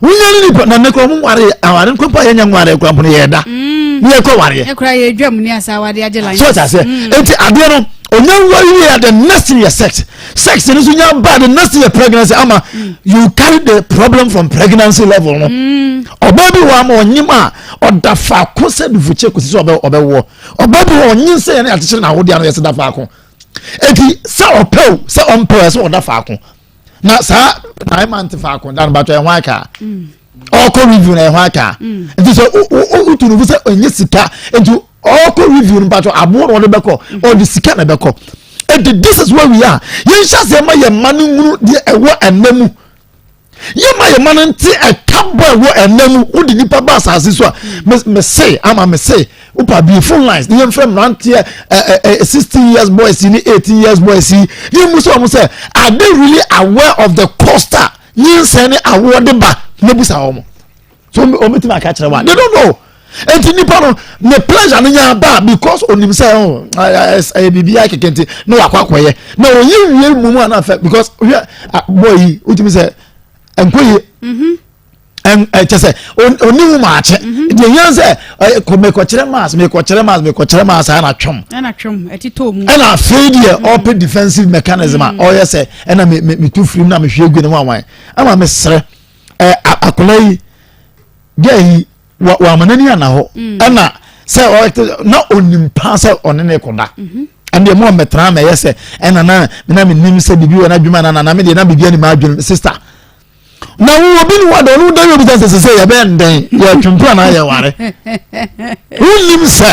Speaker 8: Wonya ne nipa na ne kora ɔmo nware aware nkora mpo a yɛnya nware kora mpo no yɛ da. Mm. Ne yɛkɔ wareɛ.
Speaker 2: Ɛkora yɛ dwam ne asa awade agye line.
Speaker 8: So ɔte aseɛ. Mm. Enti adeɛ no onya nware wie a the next thing yɛ sex. Sex no nso nya ba the next thing yɛ pregnancy ama mm. you carry the problem from pregnancy level no. Ɔbaa bi wɔ ama ɔnyim a ɔda faako sɛ dufukyɛ kɔsi sɛ ɔbɛ ɔbɛwoɔ. Ɔbaa bi wɔ ɔnyin sɛ yɛne akyekyere n'awodeɛ ano yɛ sɛ da faako. Eti sɛ ɔpɛ o sɛ ɔmpɛ o ɛsɛ ɔda faako na saa 9 months faako da no batɔ ɛho aka ɔkɔ review na ɛho aka mm. nti sɛ wotu no fo sɛ ɔnyɛ sika nti ɔkɔ review no batɔ aboɔ na ɔde bɛkɔ mm. ɔde sika na ɛbɛkɔ nti this is where we are yɛnhyɛ aseɛ ma yɛn mma no nhunu deɛ ɛwɔ ɛnɛ mu. Yɛma yɛn mma no nte ɛka bɔ ɛwɔ ɛnna mu. Wode nipa ba asase so a, mese ama mese wopa bie phone lines ne yɛmfrɛ mmeranteɛ ɛ 16 years boys ne 18 years boys yi ne mu sɛ wɔn sɛ are they really aware of the cost a nyinsɛn ne awoɔ de ba na busa wɔn so wɔn bɛtumi aka kyerɛ wɔn they don't know. Nti nipa no ne pleasure no nya ba because onim sɛ ɔ ɛyɛ biribi akeke nti na wakɔ akɔyɛ na oyi wie mu mu anafɛ because hwɛ boy yi wotumi sɛ nkɔ yie ɛkyɛ sɛ oni ho maakye mhm. deɛ yɛn sɛ mekɔkyerɛ maas mekɔkyerɛ maas mekɔkyerɛ maas ɛna twɛm
Speaker 2: ɛna twɛm ɛtitɔ mu
Speaker 8: ɛna afei deɛ mhm. ɔpɛ defensive mechanism a mhm. ɔyɛ sɛ ɛna me me metu firim na mehwie gu ne ho awan ama mesrɛ ɛ akwadaa yi gɛɛ yi wa wama n'ani ana hɔ mm. ɛna sɛ ɔte na onim paa sɛ ɔne ne kɔda mhm. ɛnna ɛmu ɔmɛtena ama ɛyɛ sɛ ɛna na na mi nim sɛ bibi wɔ n'adwuma na na mi deɛ na bibi anim adwene sista na wo obi ni wa dɔ ɔno da yɛ obi sɛ sɛ sɛ yɛ bɛ ndɛn yɛ twempere anaa yɛ ware wonim sɛ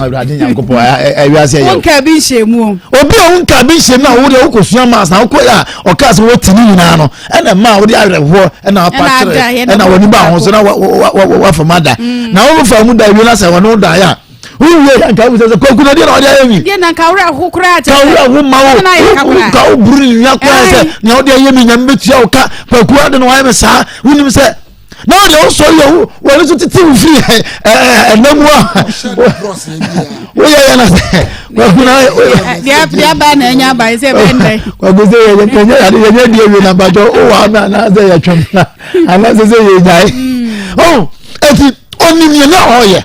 Speaker 8: awurade nyankopɔn awiase ɛyɛ
Speaker 2: wonka bi nhyɛ mu
Speaker 8: obi a wonka bi nhyɛ mu a wode wokɔsua mass na wokɔ yɛ a ɔkaa sɛ wɔti ne nyinaa no ɛna ma wode awerɛhoɔ ɛna apa kyerɛ ɛna wɔne ba ho so na wafa mu ada mm. na wofa mu da wie na sɛ wɔne wo daeɛ a wowie yɛ nka wobisɛ sɛ kwaku na deɛ na ɔde ayɛ mi
Speaker 2: deɛ na nka werɛ ho koraa
Speaker 8: kyɛ ka werɛ ho ma wo ka wo buru ne nua koraa sɛ nea wode ayɛ mi nyame bɛtua wo ka kwaku ade na wayɛ me saa wonim sɛ na ɔde ɔsɔre yɛ wo wɔn nso tete wo firi ɛnna mu a woyɛ yɛ na sɛ kwaku na
Speaker 2: deɛ aba na ɛnya aba sɛ ɛbɛn dɛ
Speaker 8: kwaku sɛ yɛ yɛ yɛ yɛ yɛ die wie na mpatsɔ wowɔ ama anaasɛ yɛ twɛm na anaasɛ sɛ yɛ gyae ɔn eti onim yɛ na ɔyɛ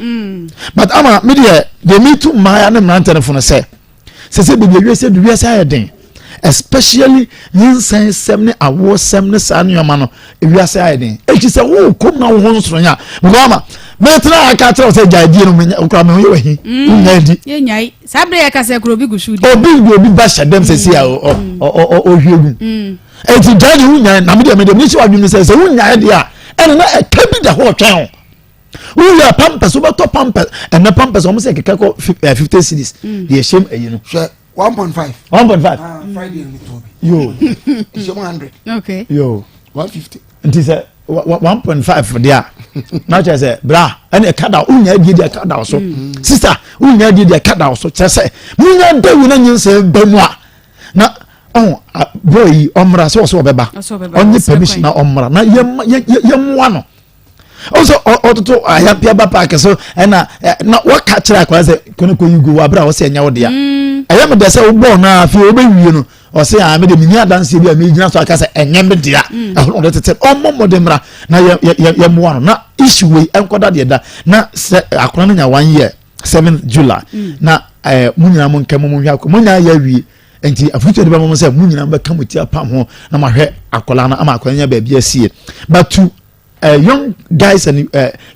Speaker 8: but ama mi deɛ deɛ mi tu mmaa ne mmeranteɛ no fo no sɛ. Sɛ sɛ baabi a wiase adu wiase ayɛ den especially nyinsɛn sɛm ne awoɔ sɛm ne saa nneɛma no wiase ayɛ den eti sɛ wokɔ mu na wo ho nsoro nya because ama mɛtena aka kyerɛ wo sɛ gyae die no menya okura me ho yɛ wahi mm. wonya di
Speaker 2: yɛnyae saa berɛ yɛka sɛ kuro obi gu so
Speaker 8: di obi de obi ba hyɛ dɛm sɛ si a ɔhwie gu mm. eti gyae deɛ wonyae na medeɛ medeɛ mehyɛ wadwene sɛ sɛ wonyae deɛ a ɛne na ɛka bi da hɔ ɔtwɛn ho wowie a pampers wobɛtɔ pampers ɛnɛ pampers wɔn sɛ kɛkɛ kɔ eh, 50 cedis mm. deɛ ɛhyɛm ayi no.
Speaker 9: hwɛ 1.5.
Speaker 8: 1.5.
Speaker 9: Ah, friday ni tɔ bi.
Speaker 8: yoo
Speaker 9: ɛhyɛm 100.
Speaker 2: okay
Speaker 8: yoo
Speaker 9: 150.
Speaker 8: nti sɛ 1.5 deɛ a na kyerɛ sɛ bra ɛna ɛka da wonya adie deɛ ɛka da so mm. sista wonya adie deɛ ɛka da so kyerɛ sɛ monya dawi na nyinsɛn ba mu a na ɔn boy yi ɔmmra sɛ ɔsɛ ɔbɛba ɔnye permission na ɔmmra na yɛmmoa no ɔsɛ ɔtoto ayampiaba paaki so ɛna na wɔka kyerɛ akwadaa sɛ kɔnɔ kɔ yi gu wɔ abira ɔsɛ ɛnyɛ wo dea mm. ɛyɛ mi dɛ sɛ wobɔɔ no afei wobɛwie no ɔsɛ a mi de mi ni adanseɛ bi a mi gyina so aka sɛ ɛnyɛ mi dea mm. ɛhɔ na ɔde tete ɔmmɔ mmɔden mmra na yɛ yɛ yɛ mmoa no na issue wei ɛnkɔda deɛ da na sɛ akwadaa no nya 1 year 7 July mm. na ɛɛ mo nyinaa mo nkɛ mo mo nhwɛ akɔ mo nyinaa yɛ awie nti afutuo de bɛ mo sɛ mo nyinaa bɛka mo ti apam ho na mo ahwɛ akwadaa no ama akwadaa no nya baabi asie but to young guys and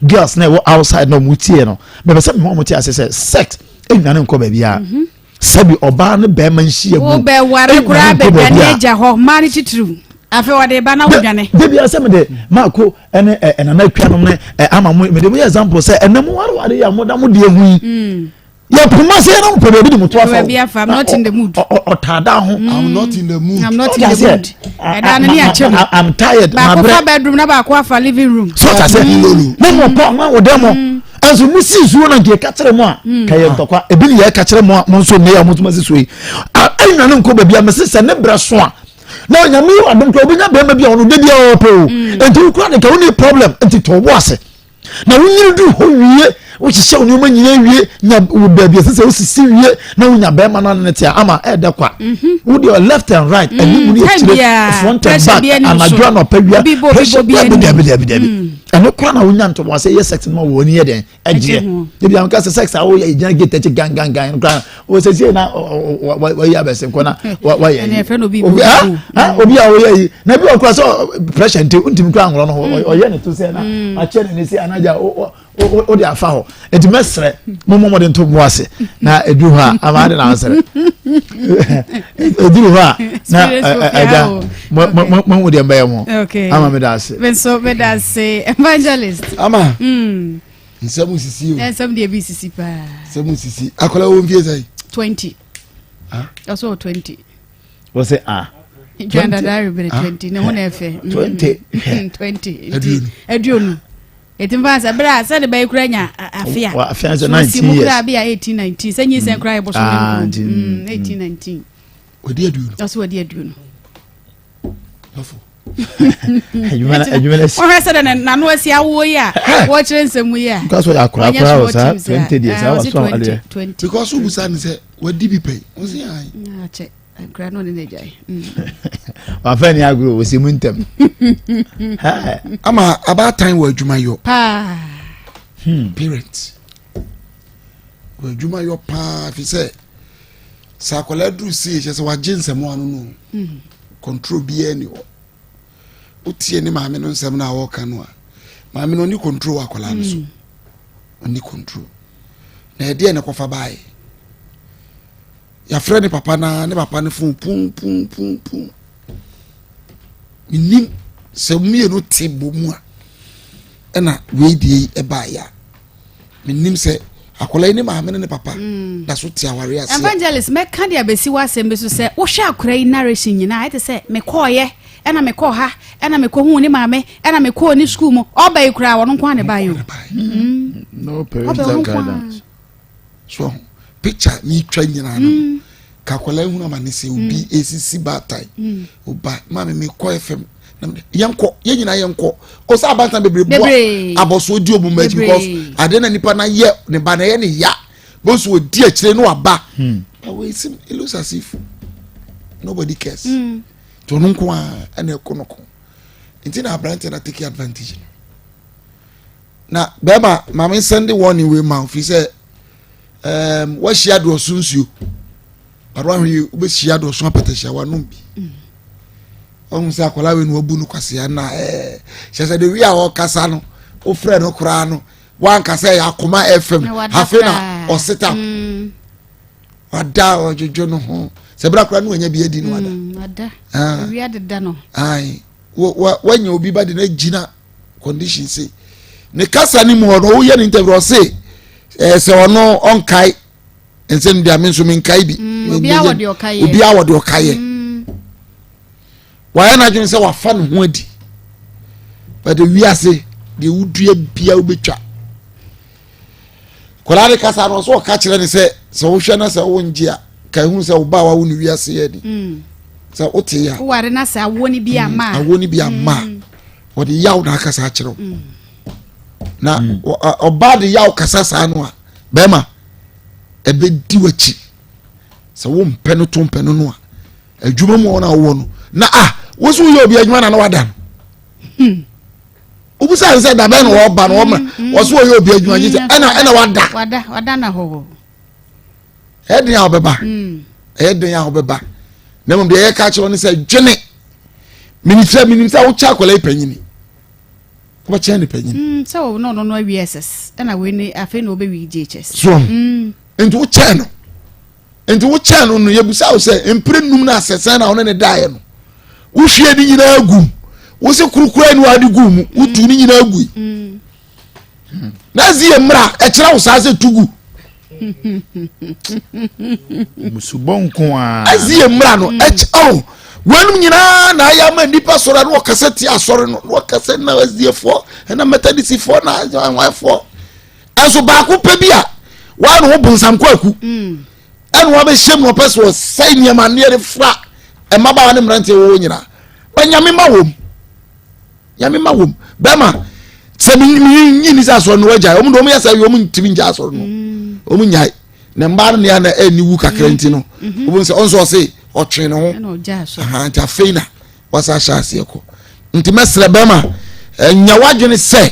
Speaker 8: girls na ɛwɔ outside na wɔn tie no bɛbɛ sɛ mma wɔn te ase sɛ sex enwane nkɔ baabi a mhm. sɛbi ɔbaa ne bɛrima nhyia mu
Speaker 2: wobɛware koraa bɛdwane agya hɔ mmaa no titiriw afei wɔde ba na wodwane
Speaker 8: debi asɛ mede maako ɛne ɛnana atwa nom ne ama mo mede mo yɛ example sɛ ɛnɛ mo wareware yɛ a moda mo deɛ ho yi mm. Yɛ poma sɛ yɛn mpɛ baabi de mo to afa
Speaker 2: baabi afa. I'm not in the mood.
Speaker 8: Ɔtaadaa ho.
Speaker 9: I'm not in the mood.
Speaker 2: I'm not in the mood. Ɛda no ne akyɛ mu.
Speaker 8: I'm tired.
Speaker 2: Baako fa bedroom na baako afa living room.
Speaker 8: So ɔta sɛ ne mo pɔ ɔmo awɔ dɛm mo. Ɛnso mo si nsuo na nka yɛka kyerɛ mo a mm. ka yɛ ntɔkwa ebi ne yɛka kyerɛ mo a mo nso ne yɛ mo nso mo si so yi. Ɛnwa ne nkɔ baabi a mɛ sɛ ne brɛ so a na onyame yi wadom kora obi nya bɛrima bi a ɔno de bi a ɔpɛ o. Mm. Nti wokura ne ka wo ni problem nti tɔ wo ase. Na wonyini du hɔ wie. Wohyehyɛ wo nneɛma nyinaa wie nya wo baabi ɛsɛ sɛ wosisi wie na wonya bɛrima no ane ne te a ama ɛɛdɛ kwa. Mhm. Wo deɛ left and right mm, anim ne akyire front and back anadwo anɔpa wia pressure dabi dabi dabi dabi. Mm. Ɛno kora na wonya ntɔmɔ sɛ yɛ sex no ma wɔ ani yɛ dɛn ɛgyeɛ. Ebi a nka sɛ sex a woyɛ gyina gate akyi gan gan gan kora wɔ sɛ sie na wɔyi abɛsɛ nkɔ na wɔyɛ yi. Obi a wɔyɛ yi na ebi wɔ kora sɛ pressure nti ntumi kora ngorɔ no ho ɔyɛ ne to sɛ na akyɛ ne ne se anagya wode afa hɔ nti mɛsrɛ mommɔ mmɔde nto mo ase na ɛduru hɔ a ama ade na asrɛ ɛduru hɔ a na agya mohu deɛ mbɛyɛ mo ama meda ase
Speaker 2: nso meda ase evangelist
Speaker 9: ama mm. nsɛm sisi o
Speaker 2: nsɛm deɛ bi sisi paa
Speaker 9: nsɛm sisi akwadaa wɔ mfie sɛn
Speaker 2: 20 ɔsɛ wɔ 20
Speaker 8: wọ́n sẹ́ ah.
Speaker 2: John Dada rebere 20 ne ho na ɛfɛ
Speaker 8: 20
Speaker 2: 20 aduonu Eti mfa sɛ bere a sɛde bɛyɛ kura nya afe a.
Speaker 8: Afe a sɛ 19 years.
Speaker 2: Kura bi a 18 19 sɛ nyinsɛn kura yɛ bɔsɔ ne nkuro. 18 19.
Speaker 9: Wadi aduonu.
Speaker 2: Ɔsɛ wadi aduonu.
Speaker 9: Lɔfo.
Speaker 8: Adwuma na si.
Speaker 2: Wɔhwɛ sɛ dɛ n'ano asi awoɔ yi a wɔkyerɛ nsɛm yi a.
Speaker 8: Because wɔyɛ akora akora wɔ saa 20 deɛ saa wasɔ adeɛ.
Speaker 9: Because wobusa ne sɛ wadi bi pɛn. Ɔsɛ ayi.
Speaker 2: Akyɛ. Nkura no ne n'agyae.
Speaker 8: Wàfẹ́ ni agorɔ wò sí mu ntɛm.
Speaker 9: Ama abaatan wɔ adwuma yɔ.
Speaker 2: Paa.
Speaker 9: Hmm. Parents wɔ adwuma yɔ paa fi sɛ sɛ akwadaa duru sie kyɛ sɛ wagye nsɛm ano no hmm. control biara ni hɔ wotie ne maame no nsɛm no a wɔka no a maame no ɔni control wɔ akwadaa no so hmm. ɔni control na ɛdeɛ na ɛkɔfa baeɛ. Yɛafrɛ ne papa na ne papa no fon pum pum pum pum. Menim sɛ mmienu te bɔ mu a ɛna wei deɛ yi ɛbaeɛ a menim sɛ akwadaa yi ne maame ne ne papa mm. da so te aware ase.
Speaker 2: Evangelist mɛka de abɛsi w'asɛm bi so sɛ wohwɛ akwadaa yi narration nyinaa ɛte sɛ mekɔɔyɛ ɛna mekɔɔ ha ɛna mekɔhuu ne maame ɛna mekɔɔ ne sukuu mu ɔba yi koraa ɔno nko ara ne baeɛ o.
Speaker 8: Mm. No parental guidance.
Speaker 9: so ho picture mi twa nyinaa no mm. ka akwadaa ehunu ama ne sɛ obi mm. esisi baatan mm. oba maame mi kɔ fm yɛn kɔ yɛn nyinaa yɛn kɔ ɔsɛ abantan bebree bu abɔso di omu mɛkyi because ade na nipa na yɛ ne ba na yɛ ne ya bosu odi akyire no aba hmm. but we seem it looks as if nobody cares mm. tí ɔno nko ara ɛna ɛkɔ no ko nti na aberante na take advantage no. Na bɛrima maame nsɛnde warning wei ma fi sɛ ɛɛm wahyia adoɔso nsuo baro ahwɛ yi wobɛhyia adoɔso apɛtɛhyia wanom bi ɔhu sɛ akwadaa wei na wabu no kwasea na ɛɛ hyɛ sɛ de wi a ɔkasa no wofrɛ no koraa no wankasa ɛyɛ akoma fm afei na ɔseta mm. wada ɔdwodwo no ho sɛ bere akora no wanya bi adi no wada mm, ah. wanya obi ba de no agyina condition se ne kasa ne mu hɔ no woyɛ ne interview ɔse ɛɛ sɛ ɔno ɔnkae nsɛm deɛ me nso menkae bi
Speaker 2: mm, obiara wɔ deɛ ɔkaeɛ
Speaker 9: obiara wɔ deɛ ɔkaeɛ mm. wayɛ n'adwene sɛ wafa ne ho adi but wiase deɛ wodua bia wobɛtwa kɔla ne kasa no ɔsɛ ɔka kyerɛ ne sɛ sɛ wohwɛ na sɛ wongye a ka ehunu sɛ wo ba a wawo no wiase yɛ ni mm. sɛ wote ya
Speaker 2: woware na sɛ awoɔ no bi ama
Speaker 9: mm, awoɔ no bi ama mm. wɔde yaw na akasa akyerɛ wo na ɔbaa de yaw kasa saa no a bɛrima ɛbɛdi w'akyi sɛ wompɛ no to mpɛ no no a adwuma mu wɔn a wowɔ no na a wo so woyɛ obi adwuma na na wada no hmm. wobisa ne sɛ dabɛn na wɔba no wɔma mm, mm. wɔso wɔyɛ obi adwuma gye sɛ mm, ɛna ɛna wada
Speaker 2: wada wada na hɔ
Speaker 9: ɛyɛ den a wɔbɛba ɛyɛ den a wɔbɛba na mmom deɛ yɛka kyerɛ no sɛ dwene menim menim sɛ wokyɛ akwadaa yi panyini wobɛkyɛ ne panyini
Speaker 2: sɛ ɔno ɔno no awie ss ɛna wei ne afei na wɔbɛwie jhs
Speaker 9: so nti wokyɛ no nti wokyɛn no no yɛbusa wo sɛ mpere num no asɛsɛn na wo ne ne daeɛ no wohwie ne nyinaa gu wo se korokora ni wade gu mu wotu ne nyinaa gui mm. na ɛzi yɛ mmara ɛkyerɛ wo saa sɛ tu gu
Speaker 8: musubɔ nko a
Speaker 9: ɛzi yɛ mmara no ɛkyɛ ɔn wɔnum nyinaa na ayɛ ama nnipa sɔrɔ na wɔkasa tia asɔre no na wɔkasa na ɛziefoɔ ɛna mɛtɛdisifoɔ na ɛziefoɔ ɛnso baako pɛ bi a wɔayɛ ne ho bonsam kwaku mm. ɛna wɔabɛhyɛ mu ɔpɛ sɛ ɔsɛe nneɛma ne yɛde fra mmabaawa ne mmeranteɛ wɔwɔ nyinaa ba nyame ma wɔm nyame ma wɔm bɛrima. Sɛ mi mi nyi ni sɛ asɔre no wagyae, wɔn de wɔn yɛ sɛ wɔn ntumi ngya asɔre no, wɔn nyae. Na mmaa no nea na ɛni wu kakra nti no, wɔn sɛ ɔnso ɔse ɔtwe ne ho, nti afei na wasa ahyɛ aseɛ kɔ. Nti mɛsrɛ bɛrima, ɛnya wadwene sɛ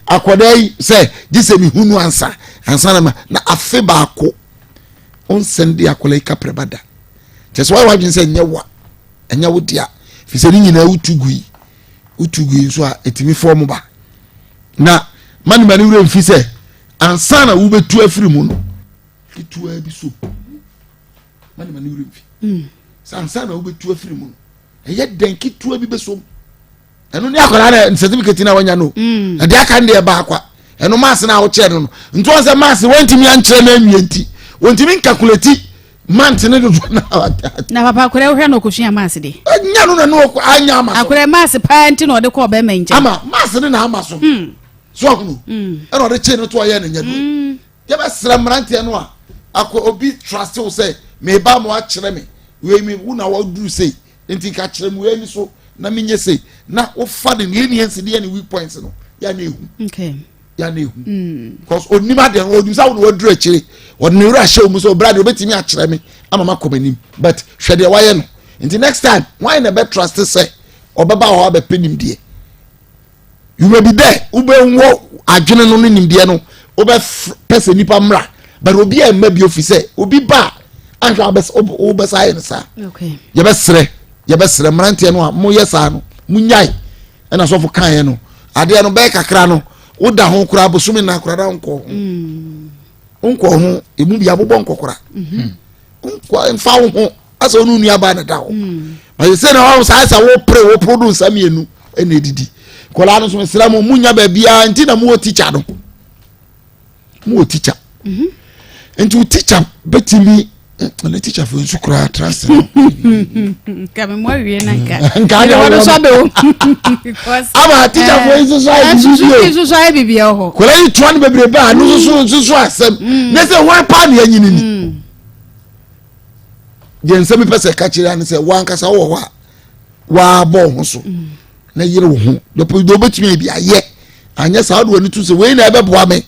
Speaker 9: akwadaa yi sɛ gye sɛ mehu no ansa ansa na ma na afe baako ɔnsɛn de akwadaa yi kaprɛ ba da. Kyɛ sɛ wayɛ wadwene sɛ ɛnyɛ wa ɛnyɛ wo dea, fi sɛ ne nyinaa wotu gu yi, wotu gu yi nso a ɛtumi fɔm ba. Na ma ne ma ne werɛ mfi sɛ ansa na wobɛtu afiri mu no ketewa bi so ma ne ma ne werɛ mfi mm. sɛ ansa na wobɛtu afiri mu no ɛyɛ dɛn ketewa bi bɛsom ɛno ne akwadaa na certificate na wanya no mm. ɛde aka no deɛ baakwa ɛno maase na awokyerɛ no no nti wɔn sɛ maase wɔntumi ankyerɛ no anwie nti wɔntumi nkakulati mante ne dodoɔ na
Speaker 2: na papa akwadaa wohwɛ na ɔkɔsua maase de
Speaker 9: nya no na ne ɔkɔ anya ama
Speaker 2: so akwadaa maase paa nti na ɔde kɔɔ bɛrima nkyɛn
Speaker 9: ama maase ne na ama so hmm. so ahunu hmm. ɛna ɔde kyee no to ɔyɛ ne nya do Yɛbɛsrɛ mmeranteɛ no a akɔ obi trust wo sɛ meba ma wakyerɛ me wei me wo na waduru sei nti nka kyerɛ me wei ani so na menyɛ sei na wofa ne leniency ne yɛ ne weak points no yɛ na ehu yɛ na ehu mm. because onim adeɛ no onim sɛ wo na waduru akyire ɔde ne wura ahyɛ wo mu sɛ obira deɛ obetumi akyerɛ me ama makɔ m'anim but hwɛ deɛ wayɛ no nti next time wɔn na ɛbɛ trust sɛ ɔbɛba hɔ abɛpɛ nimdeɛ. You may be there wobɛwɔ adwene no ne nimdeɛ no wobɛpɛ sɛ nipa mmra but obi a mma bi ofi sɛ obi ba a ahwɛ wobɛsa ayɛ no saa. Yɛbɛserɛ yɛbɛserɛ mmeranteɛ no a moyɛ saa no monyae. Ɛna sɔfo kaeɛ no adeɛ no bɛyɛ kakra no woda ho koraa bosome na koraa na wonkɔ ho mm. wonkɔ ho emu bi abobɔ nkɔkora mm-hmm. Nkɔ mfa wo ho asɛ wo ne nua baa na da hɔ na yɛ sɛ na wɔn saa sɛ wopere wopere do nsa mmienu ɛna edidi nkɔlaa no so mesrɛ mo munya baabiara nti na mowɔ tikya no mowɔ tikya mhm. nti wo tikya bɛtumi ɛna tikya fo nso koraa trust no
Speaker 2: nka me mo awie na nka nka ade wɔn nso abɛwo
Speaker 9: ama tikya fo nso so ayɛ bibi
Speaker 2: o nso so ayɛ bibi wɔ hɔ
Speaker 9: kɔlaa yi toa no bebrebe a no nso so nso so asɛm mm. ne sɛ wɔn paa na yɛnyini ni mm. Deɛ nsɛm pɛ sɛ ka kyerɛ ne sɛ wankasa wɔ hɔ a waabɔ wo ho so mm. na yere wo ho deɛ wobɛtumi ayɛ bi ayɛ anyɛ saa wode w'ani to sɛ wei na ɛbɛboa me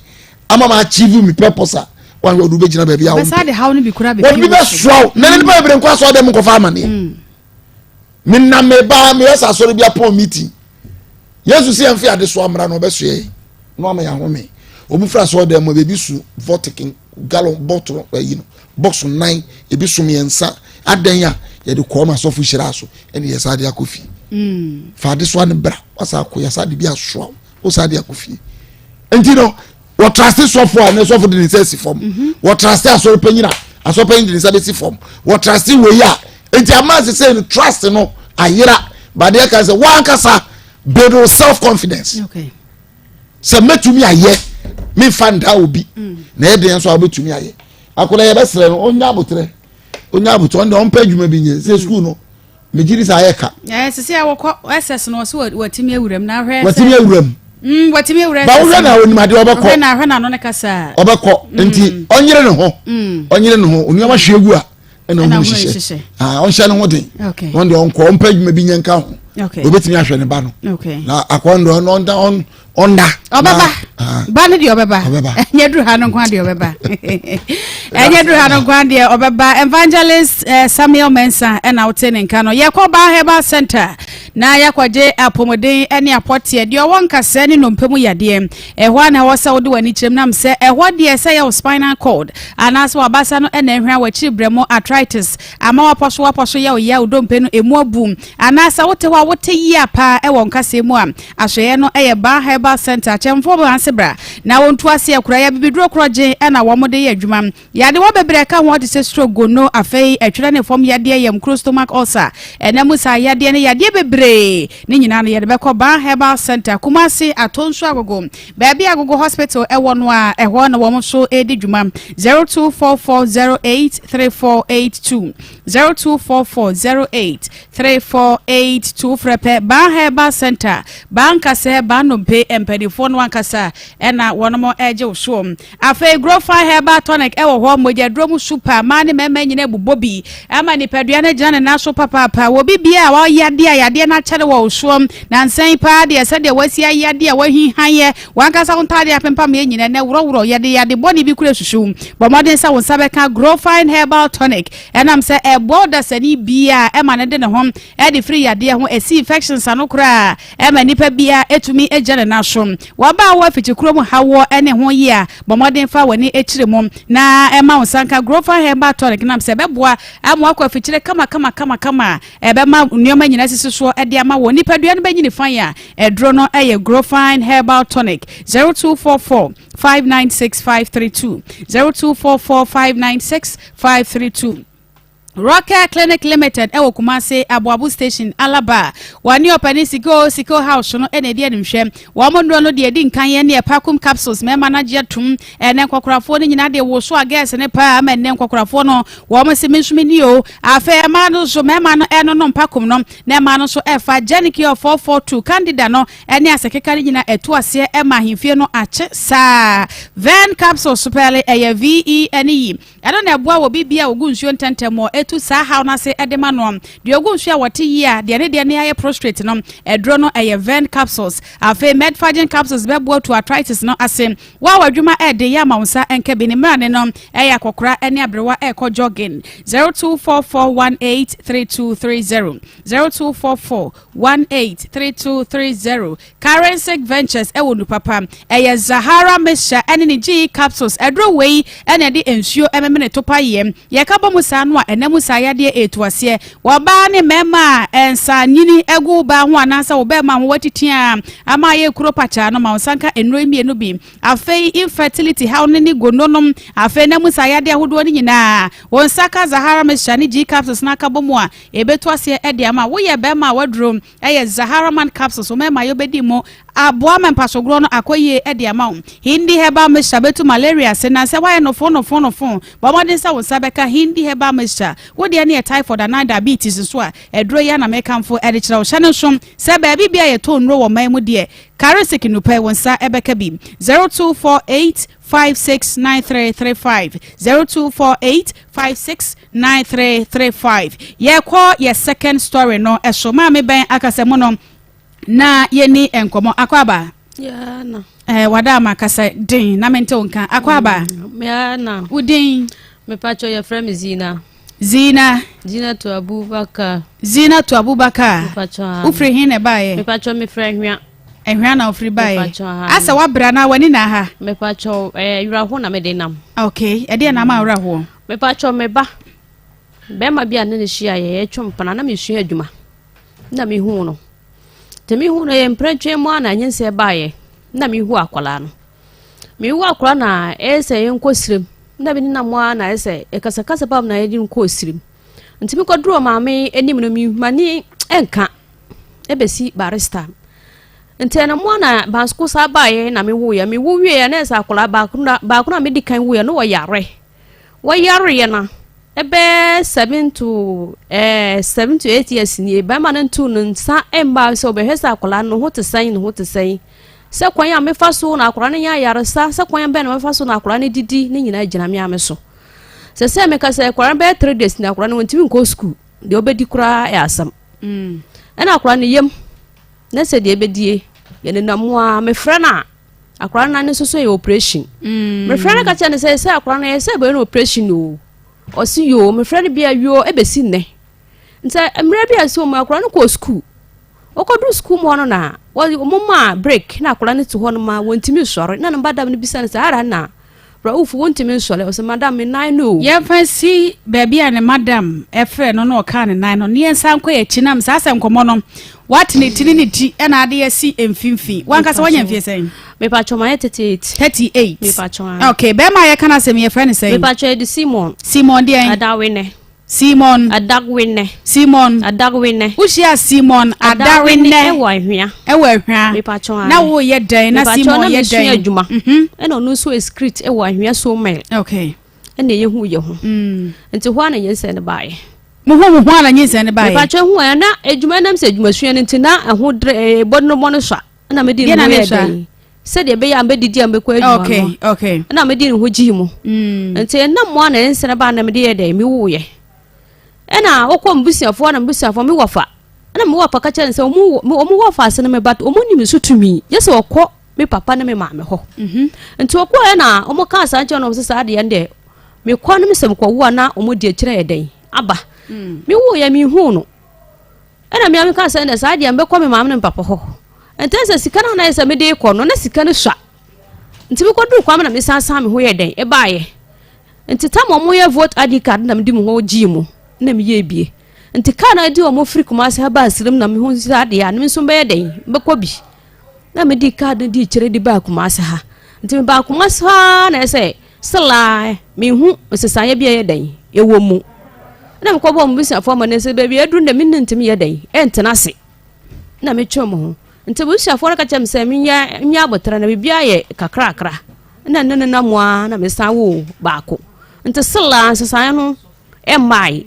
Speaker 9: ama ma achieve me purpose a wahwɛ wode wobɛgyina baabi a wɔde bi bɛsoa wo na ne nipa bebree nkɔ asɔre dɛm nkɔfa amaneɛ mm. Menam me ba meyɛ sɛ asɔre bi apɔn meeting yesu sɛ yɛmfe adesoa mmra na ɔbɛsoɛ yɛn na wama yɛn ahome. Wɔn fira asɔre dɛm mu ebi su vortic gallon bottle ayi no box nan ebi so mmiɛnsa adan a yɛde kɔɔ ma asɔfo hyira so ɛna yɛ saa de akɔ fie. Mm. Fa adesoa no bra wasa akɔ yɛ saa de bi asoa wo saa de akɔ fie. Nti no wɔtrase sɔfo a ne sɔfo de ne nsa asi fam mhm. wɔtrase asɔre panyin a asɔre panyin de ne nsa bɛsi fam wɔtrase wei a nti ama sese no trust no ayera badeɛ kan sɛ wankasa build self confidence sɛ mɛtumi ayɛ memfa nda obi mm. na ɛyɛ deɛ nso a wobɛtumi ayɛ akwadaa yɛbɛsrɛ no ɔnya abotrɛ ɔnya abotrɛ ɔno deɛ ɔmpɛ adwuma bi nyɛ sɛ mm. sukuu no megye di sɛ ayɛ ka.
Speaker 2: ɛɛ sisi a wɔkɔ ss no ɔsɛ wɔtumi awuram na ahwɛ.
Speaker 9: wɔtumi awuram.
Speaker 2: Mm, wɔtumi awura
Speaker 9: ss. ba wohwɛ na onim adeɛ ɔbɛkɔ.
Speaker 2: ɔhwɛ na ahwɛ na ano ne kasa.
Speaker 9: ɔbɛkɔ mm. nti ɔnyere ne ho. Mm. ɔnyere ne ho onuama hwɛ egu a ɛna ɔhunu hyehyɛ aa ɔnhyɛ ne ho den. wɔn deɛ ɔnkɔ ɔmpɛ adwuma bi nyɛ nka ho. obetumi ahwɛ ne ba no. na akɔn deɛ ɔno ɔnda ɔn ɔnda.
Speaker 2: ɔbɛba ah. ba no deɛ ɔbɛba ɛnyɛ duru ha no nko deɛ ɔbɛba ɛnyɛ duru ha no nko deɛ ɔbɛba. Evangelist eh, Samuel Mensah ɛna wote ne nka no. Yɛkɔ Ba Herbal Center na yɛakɔgye apɔmuden ne apɔteɛ deɛ ɔwɔ nkasɛɛ ne nnompe mu yadeɛ. Ɛhɔ a na ɛwɔ sɛ wode w'ani kyerɛm nam sɛ ɛhɔ deɛ sɛ yɛ wo spinal cord anaasɛ wabasa no ɛna ɛhwɛ w'akyiri brɛ mu arthritis ama wapɔ so wapɔ so yɛ wo ya wo dompe no ɛmu abu anaasɛ wote hɔ a wote yia paa ɛwɔ nkasɛɛ mu a Asoɛeɛ no yɛ Baa Herbal Centre, Akyɛmfoɔ bɔ ase bra na wɔntu aseɛ koraa. Yɛ abibiduro korɔgyen na wɔn de yɛ adwuma. Yadewa bebree ka ho te sɛ stroke, gono, afei ɛtwerɛ ne fam yadeɛ, yamkuro, stomach ulcer, ɛna mu saa yadeɛ ne yadeɛ bebree. Ne nyinaa no yɛde bɛkɔ Baa Herbal Centre, Kumasi, Atonsu Agogo, baabi a Agogo Hospital wɔ no a ɛhɔ na wɔn nso redi dwuma. 0244083482, 0244083482. Wofrɛ pɛ, Baa Herbal Centre, Baa Nkasɛɛ, Baa Nnompe, mpanimfoɔ no ankasa na wɔnom regye wo soɔ. Afei Grofine Herbal Tonic wɔ hɔ, mogyaduro mu super, mmaa ne mmarima nyinaa bobɔ bi ama nipadua no agyina ne nan so papaapa. Wɔ bibia a wayɛ adeɛ a yadeɛ no akyɛre wɔ wo soɔ, nansa yi paa deɛ sɛdeɛ wasi ayɛ adeɛ a wahihan yɛ, wankasa wo ntaadeɛ apempam yɛ nyinaa nɛ worɔworɔ, yɛde yade bɔne bi kura susu. Bɔ mmɔden sɛ wo nsa bɛka Grofine Herbal Tonic ɛnam sɛ ɛboa ɔdasani biara ɛma no de ne ho de firi yadeɛ ho, ɛsi infections ano koraa, ɛma nipa biara ɛtumi gya ne nan so. W'aba a wɔ afikyi kurom ha wɔ ne ho yie a, bɔ mmɔden fa w'ani kyerɛ mu na ɛma wo nsa nka Grofine Herbal Tonic nam sɛ ɛbɛboa ama wakɔ afikyire kama kama kama kama a ɛbɛma nneɛma nyinaa sisi soɔ de ama wɔ nipadua no bɛnyini fan a ɛduro no yɛ Grofine Herbal Tonic. 0244 596 532, 0244 596 532. Rocker Clinic Limited ɛwɔ Kumase Aboabo Station Alaba. Wɔne ɔpanin Siko Siko House no ɛna ɛdi animhwɛ. Wɔn mo nnuro no deɛ ɛdi nkan yɛ ne Pakum capsules, mmarima no agye atum. Ɛnɛ nkɔkorafoɔ no nyinaa deɛ woso a gɛɛse ne paa ama ɛnɛ nkɔkorafoɔ no wɔn se me nso me ni o. Afei mmaa no nso, mmarima no ɛnonom Pakum no na mmaa no nso ɛfa Genicure 442 Candida no ɛne asekeka no nyinaa ɛtu aseɛ ɛma ahemfie no akye saa. Ven capsules pɛle ɛyɛ VE ɛne yi. Ɛno na ɛboa wɔ biribi a ogu nsuo ntɛmntɛm wɔ ɛtu saa haw no ase de ma noɔ. Deɛ ogu nsuo a wɔte yie a deɛ ne deɛ ne ayɛ prostrate no, aduro no ɛyɛ Ven capsules. Afei Medfagen capsules bɛboa tu arthritis no ase. Wo a w'adwuma ɛɛden yɛ ama wo nsa nka bi ne mmerane no ɛyɛ akɔkora ne aberewa ɛɛkɔ jogging. 0244183230 0244183230. Karensic Ventures wɔ nu papa. Ɛyɛ Zahara mixture ɛne ne GE capsules. Aduro wei ɛna ɛde nsuo ɛmemene topa yɛ. Yɛka bɔ mu saa no a, ɛna mu saa yadeɛ ɛretu aseɛ. Wɔ ɔbaa ne mmarima a nsa nyini agu wo baa ho anaasɛ wo bɛrima ho watiti a ama ayɛ kuro pakyaa no, ma wo nsa nka nnuro yi mmienu bi. Afei infertility haw no ne gono nom. Afei na mu saa yadeɛ ahodoɔ no nyinaa, wo nsa ka Zahara mixture ne GE capsules no aka bɔ mu a, ɛbɛtu aseɛ de ama. Woyɛ bɛrima a waduro Ɛyɛ Zaharaman capsules wo mmarima yɛ wobɛdi mu aboa ma mpasogorɔ no akɔ yie de ama wo. Hindi herbal mixture bɛtu malaria ase na sɛ woayɛ nofo nofo nofo, bɔ mmɔden sɛ wo nsa bɛka Hindi herbal mixture. Wo deɛ no yɛ typhoid anaa diabetes nso a, aduro yi ara na mekamfo de kyerɛ wo. Hyɛ no nso sɛ baabi biara a yɛtɔn nnuro wɔ man mu deɛ, Karisik nnupɛ wo nsa bɛka bi. 0248 569335 0248 56 9335. Yɛkɔ yɛ second story no so. Maame bɛn akasa mu no na yɛni nkɔmmɔ. Akɔ aba.
Speaker 10: Yeah, na.
Speaker 2: Eh, wada ama kasa den na mente wo nka. Akɔ aba.
Speaker 10: Yeah, na.
Speaker 2: Wo din?
Speaker 10: Mepacho yɛfrɛ me Zina.
Speaker 2: Zina.
Speaker 10: Zina to Abubakar.
Speaker 2: Zina to Abubakar.
Speaker 10: Mepacho.
Speaker 2: Wofiri he na ɛbaeɛ?
Speaker 10: Mepacho mefrɛ Hwea.
Speaker 2: Ɛhwea na wofiri baeɛ? Asɛ woabrɛ anaa w'ani na aha?
Speaker 10: Mepacho eh, werɛho na mede nam.
Speaker 2: Okay, ɛdeɛ na ama awerɛhoɔ?
Speaker 10: Mepakyɛw me ba bɛrima bi a ne ne hyia yɛ yɛtwe mpena na mesua adwuma na mehu no nti mehu no yɛ mprɛntwe mu a na nyinsɛn baeɛ na mehu akwadaa no mehu akwadaa na ɛyɛ sɛ yɛnkɔ sirem na bi nenam a na ɛyɛ sɛ ɛkasakasa bam na yɛde nkɔ sirem nti mekɔduru maame anim no m'ani nka ɛbɛsi barista Nti ɛno mu na baako saa baeɛ na mewuiɛ. Mewu wieɛ na ɛsɛ akwadaa baako na baako na medi kan wuiɛ no wɔyare. Wɔyareɛ no ɛbɛyɛ 7 to 7 to 8 years nie. Bɛrima no ntu ne nsa mmaa sɛ ɔbɛhwɛ sɛ akwadaa no ho te sɛn, ne ho te sɛn. Sɛ kwan a mefa so na akwadaa no nya ayaresa, sɛ kwan bɛn na mefa so na akwadaa no didi ne nyinaa gyina me ame so. Sɛ sɛ meka sɛ akwadaa no bɛyɛ 3 days na akwadaa no wɔntumi nkɔ sukuu. Deɛ ɔbɛdi koraa yɛ asɛm. Ɛna akwadaa no yam na sɛ deɛ ɛbɛdie yɛnenam mu a mefrɛ no a akwadaa no nane nso so yɛ operation. Mefrɛ no ka kyerɛ no sɛ sɛ akwadaa no yɛ sɛ ɛbɛyɛ no operation o, ɔsi yoo. Mefrɛ no bia yoo ɛbɛsi nnɛ. Nti mmerɛ bi a ɛsɛ mu akwadaa no kɔɔ sukuu, ɔkɔduru sukuu mu hɔ no na wɔn maa break na akwadaa no te hɔ no ma wɔntumi nsɔre na ne madam no bisa no sɛ ara na Rauf wontumi nsɔre? Ɔsɛ madam me nan no o.
Speaker 2: Yɛmfa nsi baabi a ne madam frɛɛ no na ɔkaa ne nan no na yɛnsan nkɔ yɛn akyi nam saa sɛ nkɔmmɔ no wate ne ti ne ne ti ɛna ade asi mfimfini. Wankasa wanya mfie sɛn?
Speaker 10: Mepatwɔ mayɛ 38.
Speaker 2: 38.
Speaker 10: Mepatwɔ a.
Speaker 2: Okay, bɛrima a yɛka no asɛm yɛfrɛ no sɛn?
Speaker 10: Mepatwɔ yɛde Simon.
Speaker 2: Simon deɛn?
Speaker 10: Adawene.
Speaker 2: Simon.
Speaker 10: Adawene.
Speaker 2: Simon.
Speaker 10: Adawene.
Speaker 2: Wohyia Simon Adawene.
Speaker 10: Ɛwɔ Ahwea.
Speaker 2: Ɛwɔ Ahwea.
Speaker 10: Mepatwɔ
Speaker 2: Na woyɛ dɛn? Na Simon yɛ dɛn?
Speaker 10: Mepatwɔ na mesua adwuma. Ɛna ɔno nso yɛ script ɛwɔ Ahwea so mɛl.
Speaker 2: Okay.
Speaker 10: Ɛna yɛhu yɛ ho. Nti hɔ a na nyinsɛn no baeɛ.
Speaker 2: Mo hu mo ho a na nyinsɛn no baeɛ?
Speaker 10: Mepakyɛ hu ɛ na adwuma nam sɛ adwumasua no nti na ɛho dere ɛɛ bɔ no bɔ no sua ɛna mede ne ho yɛ dɛn sɛdeɛ ɛbɛyɛ a mɛdidi a mɛkɔ adwuma
Speaker 2: okay,
Speaker 10: no
Speaker 2: okay.
Speaker 10: ɛna mede ne ho gyii mu mm. nti ɛnam mu a na ɛnsɛn ba na mede yɛ dɛn mewuiɛ ɛna wokɔ mbusuafoɔ na mbusuafoɔ me wɔfa ɛna me wɔfa ka kyerɛ no sɛ ɔmo wɔfa ase no me but ɔmo nim so tumi yɛ sɛ ɔkɔ me papa ne me maame hɔ mhm. nti ɔkɔɛ na ɔmo kaa saa nkyɛn na ɔmo sɛ saa deɛ deɛ mekɔ no mesɛ mekɔwo a na ɔmo di akyerɛ yɛ dɛn aba mm. mewuiɛ mehuu no ɛna mmea meka sɛ ɛnɛ saa deɛ mebɛkɔ me maame ne me papa hɔ nti sɛ sika no anayɛ sɛ mede kɔ no na sika no sua nti mekɔduru kwame na mesansan me ho yɛ dɛn ɛbaeɛ nti tam ɔmo yɛ vote id card na mede me ho gyii mu na meyɛ bie nti kaa na ɛde ɔmo firi Kumasi ha baa Sirim na meho saa deɛ a ne nso bɛyɛ dɛn bɛkɔ bi na mede card no di kyerɛ de baa Kumasi ha nti mebaa Kumasi ha na ɛsɛ Sela, menhu nsesaeɛ bi a ɛyɛ dɛn ɛwɔ mu. Na mekɔbɔɔ mo busuafoɔ amanneɛ sɛ baabi aduru no deɛ me ne ntumi yɛ dɛn ɛntena ase. Na metwe mo ho. Nti busuafoɔ no ka kyerɛ me sɛ menyɛ nyɛ aboterɛ na biribiara yɛ kakrakra. Na ne nenam mu ara na mesan woo baako. Nti Sela nsesaeɛ no mmae.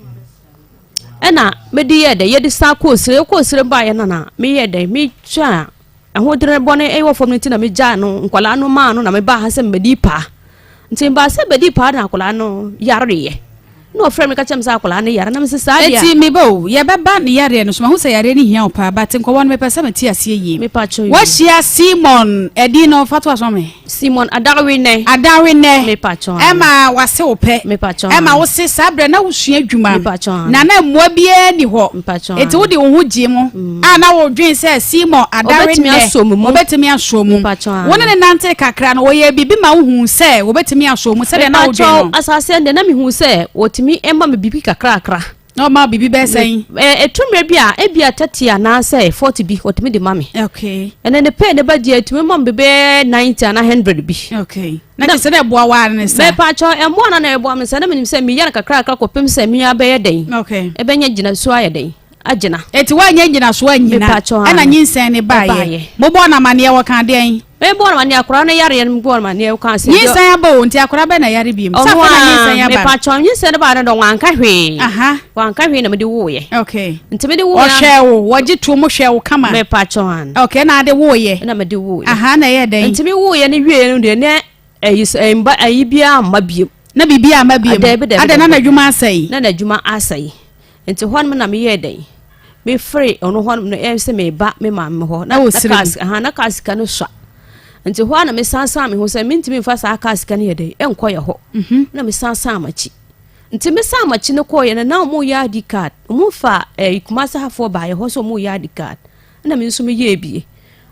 Speaker 10: Ɛna mede yɛɛ dɛn yɛde san kɔɔ sire yɛkɔɔ sire baeɛ no na meyɛɛ dɛn metwaa Ahoɔdene bɔne wɔ fam no nti na megyaa no nkwadaa no maa no na mebaa ha sɛ mebɛdi paa nti mebaa sɛ bɛdi paa na akwadaa no yareeɛ na ɔfrɛ me ka kyerɛ me sɛ akwadaa no yare na mese saa deɛ
Speaker 2: Eti meba o, yɛbɛba ne yareɛ no so. Mahu sɛ yareɛ no hia wo paa, but nkɔmmɔ no mepɛ sɛ mete aseɛ yie.
Speaker 10: Mepakyɛw yi.
Speaker 2: Woahyia Simon, ɛdin no fa to aso ma me.
Speaker 10: Simon Adawennɛ.
Speaker 2: Adawennɛ.
Speaker 10: Mepakyɛw.
Speaker 2: Ɛma wase wo pɛ.
Speaker 10: Mepakyɛw.
Speaker 2: Ɛma wo se saa berɛ na wosua adwuma.
Speaker 10: Mepakyɛw.
Speaker 2: Na na mmoa biara ni hɔ.
Speaker 10: Mepakyɛw.
Speaker 2: Eti wode wo ho gyee mu. Mm. A na wodwen sɛ Simon Adawennɛ.
Speaker 10: Obetumi asɔ mu.
Speaker 2: Obetumi asɔ mu.
Speaker 10: Mepakyɛw.
Speaker 2: Wo ne ne nante kakra no wɔyɛ biribi ma wohu sɛ wɔbɛtumi asɔ mu sɛdeɛ na wodwen no.
Speaker 10: Mepakyɛw asase ɛnde na mehu sɛ wɔtumi ma me biribi kakrakra.
Speaker 2: Na ɔma biribi bɛyɛ sɛn?
Speaker 10: Ɛtu mmerɛ bi a ebi a 30 anaasɛ 40 bi ɔtumi de ma me.
Speaker 2: Okay.
Speaker 10: Ɛnɛ ne pay ne ba deɛ ɛtumi ma me bɛyɛ 90 anaa 100 bi.
Speaker 2: Okay. Na kyerɛ sɛ na ɛboa wo ara ne sa.
Speaker 10: Mɛpa kyɛw ɛmmoa na na ɛboa me sɛ na menim sɛ meyɛ no kakrakra kɔpem sɛ me ara bɛyɛ dɛn.
Speaker 2: Okay.
Speaker 10: Ɛbɛnya gyinasoɔ ayɛ dɛn agyina.
Speaker 2: Eti woanyɛ ngyinasoɔ annyina ɛna nyinsɛn ne baeɛ. Mobɔɔ no amaneɛ wɔkaa deɛn?
Speaker 10: Me bɔɔ no amaneɛ akwadaa no yareɛ no me bɔɔ no amaneɛ ɔkaa sɛ.
Speaker 2: Nyinsɛn aba o nti akwadaa bɛn na yare biem? Sɛ afei na nyinsɛn aba.
Speaker 10: Mepa kyɛw nyinsɛn no baa no dɔ wanka hwee. Wanka hwee na mede woeɛ.
Speaker 2: Okay.
Speaker 10: Nti mede woeɛ.
Speaker 2: Ɔhwɛɛ wo wɔgye tuo mu hwɛɛ wo kama.
Speaker 10: Mepa kyɛw an.
Speaker 2: Okay na ade woeɛ.
Speaker 10: Na mede woeɛ.
Speaker 2: Aha na ɛyɛ dɛn?
Speaker 10: Nti me woeɛ no wieɛ no deɛ ne ɛyi sɛ mba ɛyi biara mma biem.
Speaker 2: Na biribiara mma biem.
Speaker 10: Daabi daabi.
Speaker 2: Adɛn na n'adwuma asɛe?
Speaker 10: Na n'adwuma asɛe. Nti hɔ nom na meyɛɛ dɛn? Mefiri ɔno hɔ nom no ɛyɛ sɛ meba me maame hɔ. Na na kaa aha na kaa sika no sua. Nti hɔ a na mesansan me ho sɛ mentumi mfa saa kaa sika no yɛ dɛn ɛnkɔ yɛ hɔ. Mhm. Na mesansan m'akyi. Nti mesan m'akyi no kɔɔyɛ no na wɔn yɛ ID card. Wɔn fa ɛɛ eh, Kumasi hafoɔ baayɛ hɔ sɛ wɔn yɛ ID card. Ɛna me nso meyɛɛ bie.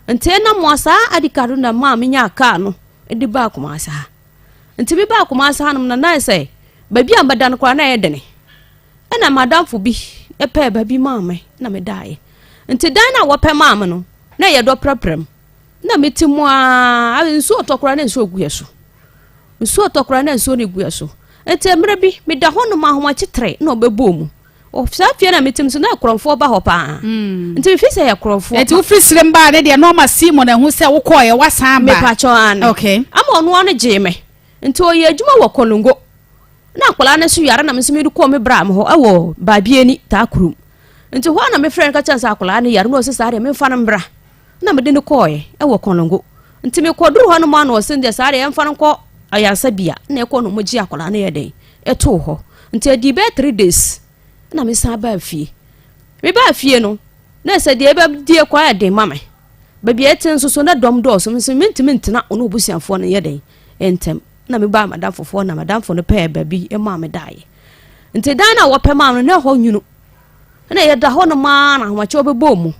Speaker 10: Nti ɛnam a saa ID card no na maa menyaa kaa no de baa Kumasi ha. Nti mebaa Kumasi hanom no na sɛ baabi a mɛda no koraa na ɛyɛ dene. Ɛna m'adamfo bi pɛɛ baabi maa me na medaeɛ. Nti dan no a wɔpɛ maa me no, na ɛyɛ dɔ prɛprɛm. Na mete mu ara, nsuo tɔ koraa na nsuo gu yɛ so. Nsuo tɔ koraa na nsuo no gu yɛ so. Nti mmerɛ bi, meda hɔ nom ahomakye tere na ɔbɛbɔɔ mu. Saa fie na mete mu so na akorɔmfoɔ ba hɔ paa. Mm. Nti mefi sɛ yɛ korɔmfoɔ.
Speaker 2: Nti wofiri serem baa ne deɛ na ɔma Simon ahu sɛ wokɔɔyɛ wasan ba.
Speaker 10: Mepakyɛw ane.
Speaker 2: Okay.
Speaker 10: Ama ɔno ano gyee me. Nti ɔyɛ adwuma wɔ Konongo. Na akwadaa no nso yare na me nso mede kɔɔ me bra me hɔ wɔ Baabiani taa kurom. Nti hɔ a na mefrɛ no ka kyerɛ sɛ akwadaa no yare na ɔsɛ saa deɛ memfa no mbra. Na mede no kɔɔɛ wɔ Kɔnongo. Nti mekɔduru hɔ no mu a na ɔsɛ deɛ saa deɛ yɛmfa no nkɔ ayaresabea. Na ɛkɔ no mogye akwadaa no yɛ dɛn ɛtoo hɔ. Nti ɛdii bɛyɛ 3 days na mesan baa fie. Mebaa fie no na ɛsɛ deɛ ɛbɛdie kɔ ayɛ den ma me. Baabi a ɛte nso so na dɔm dɔɔso nso mentumi ntena ɔne obusuafoɔ no yɛ dɛn ntɛm. Na mebaa m'adamfofoɔ na m'adamfo no pɛɛ baabi maa me daeɛ. Nti dan no a wɔpɛ maa no na ɛhɔ nwunu. Na yɛda hɔ nom ara na ahomakyɛ wɔbɛbɔɔ mu